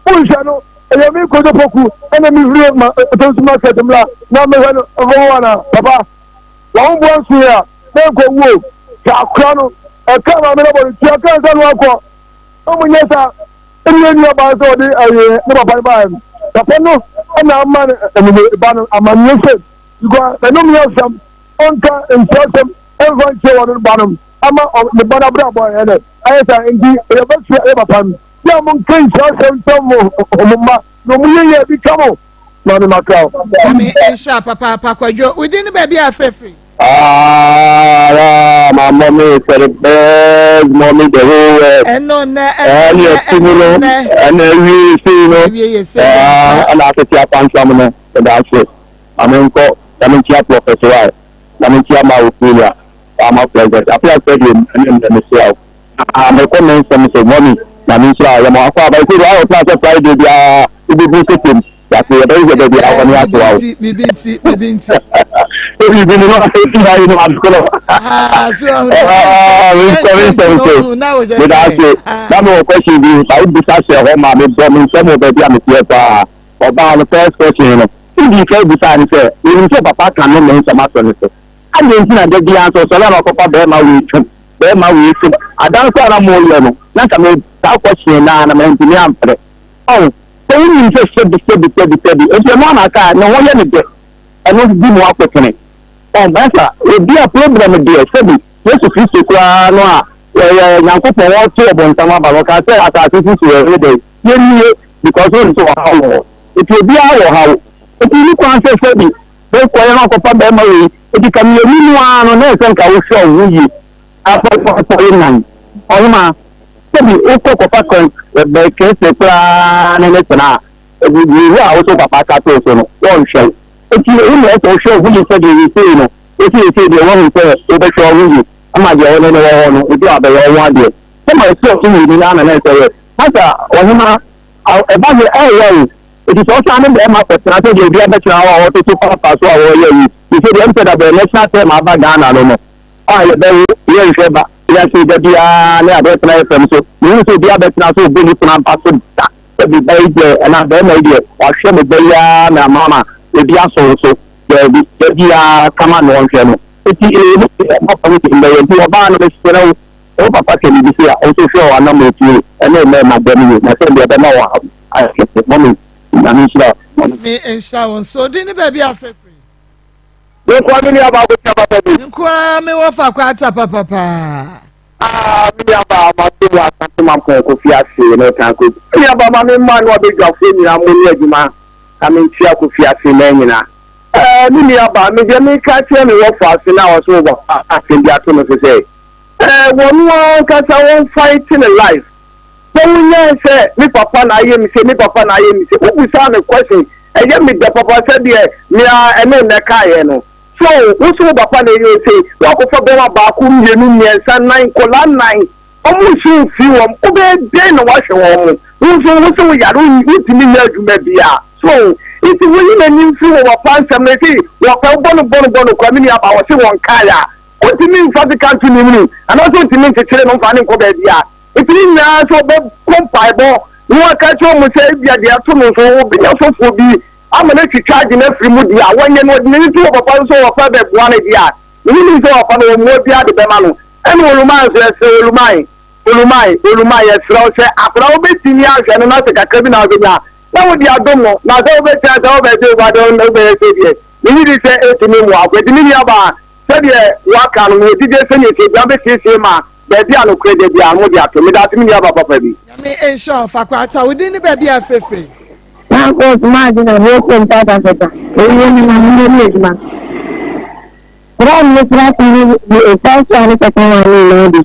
wonhwɛ no ɛyɛ me kodo poku ɛna mehuri ma ɔtɔnsu market mmra na mehwɛ no ɛfɔwɔ ana papa wɔn boa nso yɛ a na nkɔ wuo sɛ akora no ɛka maame no bɔ no tua ka nsa no akɔ ɔmo nyɛ saa ɛne yɛ nua baa sɛ ɔde ɛyɛ ne papa no baeɛ no papa no ɛna ama no ɛnene ba no amanneɛ sɛ because ɛnom yɛ asɛm ɔnka nkyerɛsɛm ɛmfa nkyerɛ wɔn ba no ama ne ba no abrabɔ ayɛ dɛ ayɛ saa nti yɛbɛsua yɛ papa no yɛ mo nka nkyerɛsɛm nkyerɛ mo mo mma na ɔmo yɛ yɛ bi ka mo na ne makra o. Nyame nhyira papaapa kwadwo wo din ne baabi a afrɛfiri. Ah, my mommy is the best mommy the whole world. Ɛno nnɛ ɛno nnɛ ɛno nnɛ. Ɛna ewie sei no. Ewie yɛ sei. Ɛna atete apantam no ɛda ase. Maame nkɔ na menkyia Prɔfɛt Y na menkyia Ma Ophelia Ama President Afe asɛ deɛ ɛne nnɛ mesrɛ wo Ah mekɔ me nsɛm so Mummy Nyame nhyira wo yɛma wakɔ aba ɛsei deɛ wayɛ wo plan sɛ Friday biara wobɛbu sɛpem yɛase yɛbɛyɛ sɛ baabi a wɔne atoa wo Biribi nti biribi nti Biribi ni no ɛsi ha yi no adokorɔ Ah so ahunu Ah me nsɛm me nsɛm so meda ase na mewɔ question bi ba wobisa hyɛ hɔ ma mebɔ me nsɛm wɔ baabi a meteɛ paa ɔbaa no first question no Wodii kan bisaa no sɛ, Yenim sɛ papa ka nnome nsɛm ato ne so. Adɛn nti na da biara sɛ ɔsɔre a na ɔkɔfa barima wei twam, barima wei twam? Adanse a na moreyɛ no, na anka me saa question no ara na mantumi amfrɛ. Ɔho, sɛ wonim sɛ sɛbi, sɛbi, sɛbi, sɛbi, enti ɛno ara na aka a, ne ho yɛ no dɛ. Ɛno di mu akotene. Ɔho, masa, obi a problem deɛ, sɛbi, Yesu Kristo koraa no a ɔyɛ Nyankopɔn, ɔreto ɔbonsam aba no, ɔkaa sɛ asase so so yɛyɛ dɛn? Yɛnnie, because wonim sɛ ɔhaw wɔ hɔ. Enti obiara wɔ haw. Enti nni kwan sɛ sɛbi bɛkɔeɛ na wakɔfa barima wei. Enti ka mmienu no ara no na ɛsɛ nka wohwɛ wo ho yie. Afɔre nan. Ɔhemaa, sɛbi wokɔ kɔfa kɔn bɛ kɛse koraa ne ne tena a, wura a wosɛ wo papa aka too so no, wɔnhwɛ wo. Enti wo na ɛsɛ wohwɛ wo ho yie sɛdeɛ yɛsei no, wosi yɛsei deɛ woahu sɛ wobɛhwɛ wo ho yie ama deɛ wo ne no wɔ hɔ no, ebi a abɛyɛ wo ho adeɛ. Sɛ ma ɛsɛ ɔso mmienu no ara na na ɛsɛ yɛ. Masa, ɔhemaa, Aw, ɛba he, ɛɛya o, efisɛ ɔsan ne bɛɛma kɔtena sɛdeɛ obi abɛtena hɔ a ɔɔtoto paapa so a ɔɔyɛ yi. Sesei deɛ ɛnsɛ da bɛɛ national term aba Ghana no no a yɛbɛwo, yɛnhwɛ ba, yɛase da biaa ne adeɛ tena FM so. Menhuu sɛ obi abɛtena so ɔbɔ ne kunu aba so da sɛ me ba yi deɛ anaa bɛɛma yi deɛ wahwɛ me ba yi ara na ama ma ebi asɔ wo so. Daabi, da biaa kama na ɔnhwɛ no. Enti ee, me deɛ papa no deɛ mbɛyɛ. Nti ɔbaa no mesrɛ wo. Sɛ wo papa ka biribi sei a, wo nso hwɛ w'anammɔn tie ɛne wo mmarima dɛm yie, na sɛdeɛ ɛbɛma wo ayɛ kɛse. Mummy, Nyame nhyira wo. Nyame nhyira wo nso. Odin ne baabi a afrɛ firi. Me nkoa me nua baa botia papa bi. Me nkoa me wɔ fa kɔ ata papa paa. Ah me nua baa ma to mu asante mampɔn kofi ase ne kan ko. Me nua baa ma me mma no abedwafoɔ nyinaa mo ne adwuma na me nkyia kofi ase na nyina. Eh me nua baa me deɛ me ka kyerɛ me wɔ fa ase na ɔso wɔ asɛm bi ato no so sɛ Eh wɔn ankasa wɔn fight ne life sɛ wonyae sɛ me papa na ayɛ me sei me papa na ayɛ me sei wobusaa me question ɛyɛ me dɛ papa sɛdeɛ me ara ɛne nnɛ kaeɛ no so wo so wo papa na ɛyɛ sei woakɔfa bɛma baako mmienu mmiɛnsa nan nkɔlaa nan wɔn nso mfiri wɔn wobɛyɛ dɛn na woahwɛ wɔn mo wo nso wo sɛ woyare wontumi nyɛ adwuma biara so nti woyi n'ani mfiri wɔ papa nsɛm no ɛsɛ wɔpɛ wobɔ no bɔ no bɔ no kora me nuaba wɔ se wɔn kaeɛ a Ontumi mfa sika nto ne munu, anaasɛ ontumi nkyekyere no mfa no nkɔ baabiara. Enti ne nyinaa sɛ ɔbɛkɔ mpaebɔ na waka akyerɛ wɔn sɛ ebia deɛ ato no nso obenya sɔfoɔ bi ama no atwitwa agye no afiri mu deɛ a, wɔnyɛ no. Ɔde n'ani to wɔ papa no so sɛ papa bɛboa no deɛ a, menim sɛ papa no wɔ mmoa biara de bɛma no. Ɛne Oluman nso, yɛsrɛ Oluman, Oluman, Oluman, yɛsrɛ wo sɛ akwadaa wobɛtumi ahwɛ no na sɛ kakra bi na wobɛnya a, na wode adom no, na sɛ wobɛtua sɛ wobɛgye wo ba de wobɛyɛ sɛ deɛ, menye di sɛ ɛtumi mmoa wo. Enti me nuabaa, Sɛdeɛ wɔaka no, mewɔ gyidie sɛ nea Tadua bɛsiesie ma baabi a nokorɛ da biara no, mode ato. Meda ase, me nuabaa papa bi. Nyame nhyira wo Fakwata. Wo din ne baabi a frɛfrɛ. Marcos Margina, Brooklyn, South Africa. Eyi ne na mo ni adwuma. Berɛ a mesra so no de first one ne second one no nyinaa bi.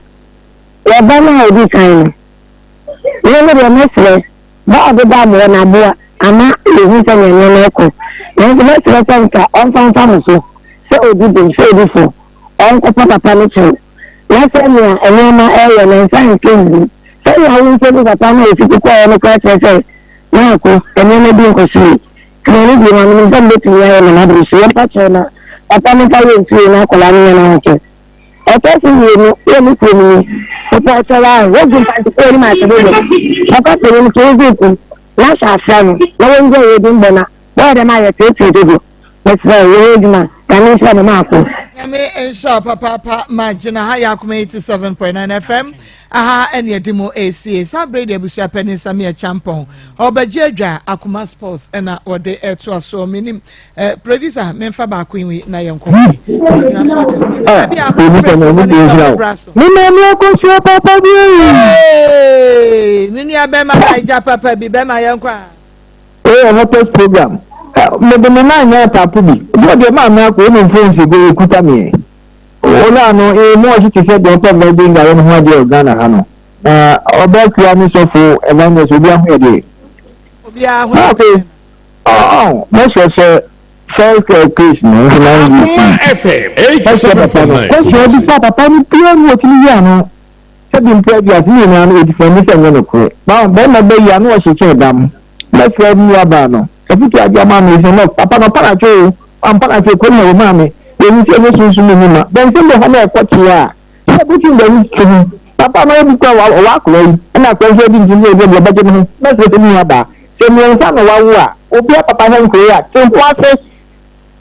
Yɛba no a ɔdi kan no, me no deɛ mɛsrɛ, ba a ɔde ba mmoa no aboa ama yɛhu sɛnea nneɛma ɛkɔ. Nanso mɛsrɛ sɛ nka ɔmfa mfa mo so sɛ ɔdi bem, sɛ ɔdi fɔ, ɔnkɔpa papa no kyɛw. Na sɛnea nneɛma ɛyɛ no nsa nka ngu. Sɛnea wo nso ne papa no a ɔfiti kɔeɛ no koraa kyerɛ sɛ Maako, nneɛma bi nkɔ so yie. Tena ne deɛ ma menim sɛ mobɛtumi ayɛ ma no abere so. Yɛmpa kyɛw na papa no mfa yɛ ntuo na akwadaa no nyɛ n'ahokyɛ. Ɛtɔ so mmienu, yɛ me kurom ni. Mepɛ ɔkyɛw a, wogu mfantefoɔ anim ase dodo. Papa panin to wo zip na hyɛ afra no na wɔngya yɛ din bɔ na wɔyɛ dɛm a yɛteetee dodo. Mesrɛ wo, yɛyɛ adwuma. Nyame nhyira mo maako. Nyame nhyira wo papaapa ma gyina ha yɛ akoma 87.9 FM aha ɛne ɛde mu ɛsie saa bere de abusua panin Samia Champɔn ɔbɛgye adwa akoma sports ɛna wɔde ɛto asoɔ menim eh, producer memfa baako yi na yɛn nkɔmɔ yi gyina so ato ebi a afrɛfrɛ ne nsa bra so. Me maame akosua papa bi eyi. Me nua bɛrima na agya papa bi bɛrima yɛn kɔ a. Wei yɛ hottest program. Mede me nan nyɛ atapo bi. Obi ɔdeɛ maa me akɔ wonim phones go ekuta me. Owura no ee mu ɔhye te sɛ deɛ ɔtɔ virgin gari no ho adeɛ wɔ Ghana ha no. Na ɔbaa kua ne sɔfo evangelist obi aho yɛ deɛ. Obiara ho yɛ deɛ. Ɔɔ mɛsrɛ sɛ first case no nso na NDC. Mɛsrɛ papa no question ɔbisa papa no biara mu ɔtumi yi ano. Sɛbi mpo aduase nyinaa no edi fam sɛ ɛnyɛ nokorɛ. Na barima bɛ yi ano ɔhye kyɛn dam. Mɛfrɛ me nua baa no. Afutuo a agye ama me sɛ nɔf papa no ɔpa n'atwe o, wampa n'atwe kuro na wɔmaa me. Yɛnim sɛ ɛnyɛ sunsum mu nnwuma. Bɛ nsɛm bi wɔ hɔ na ɛkɔ kyea a, sɛ ɛbɛtumi de ani to ho. Papa no ɔyɛ bi koraa ɔwɔ akora yi ɛna akora nso adi nti sɛ ɛdeɛ ɔbɛgye ne ho. Mɛsrɛ sɛ me nua baa, sɛ mmiɛnsa na wawo a, obia papa hwɛ nkora yi a, te ho ase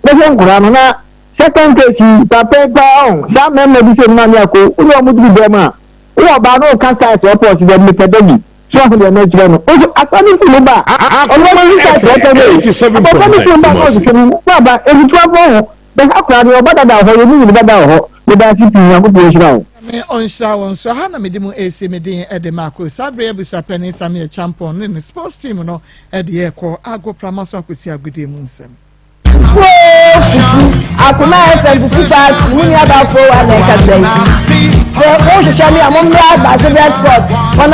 na hwɛ nkora no na Second case yi papa yi paa ɔn saa mmarima bi sɛ maame ako wo ne ɔmo duru dɛm a wowɔ ɔbaa no ɔka size ɔpɛ ɔsi dɛm mepɛ doggy so ɔho deɛ mɛkyerɛ no nso asa ne funu ba a ɔno ɔmo yi size ɔpɛ dɛ abɔfra ne funu ba na ɔhwehwɛ mu na aba efutu afɔ ho bɛha koraa deɛ ɔba dada wɔ hɔ yɛ ne nyini dada wɔ hɔ meda ase pii nyankopɔn nhyira wo. Nyame ɔnhyira wo nso. Aha na mede mu ɛresie me din de ma Akos. Saa berɛ yi abusuapanin Samuel Acheampong ne ne sports team no de yɛrekɔ agoprama so akɔtie agodie mu nsɛm. Fufuo fufu, Akoma FM fufu party, me nua baa Fowa na ɛkasa yi. Sɛ mo hwehwɛ me a mo mmra Basebrɛ sport, wɔn.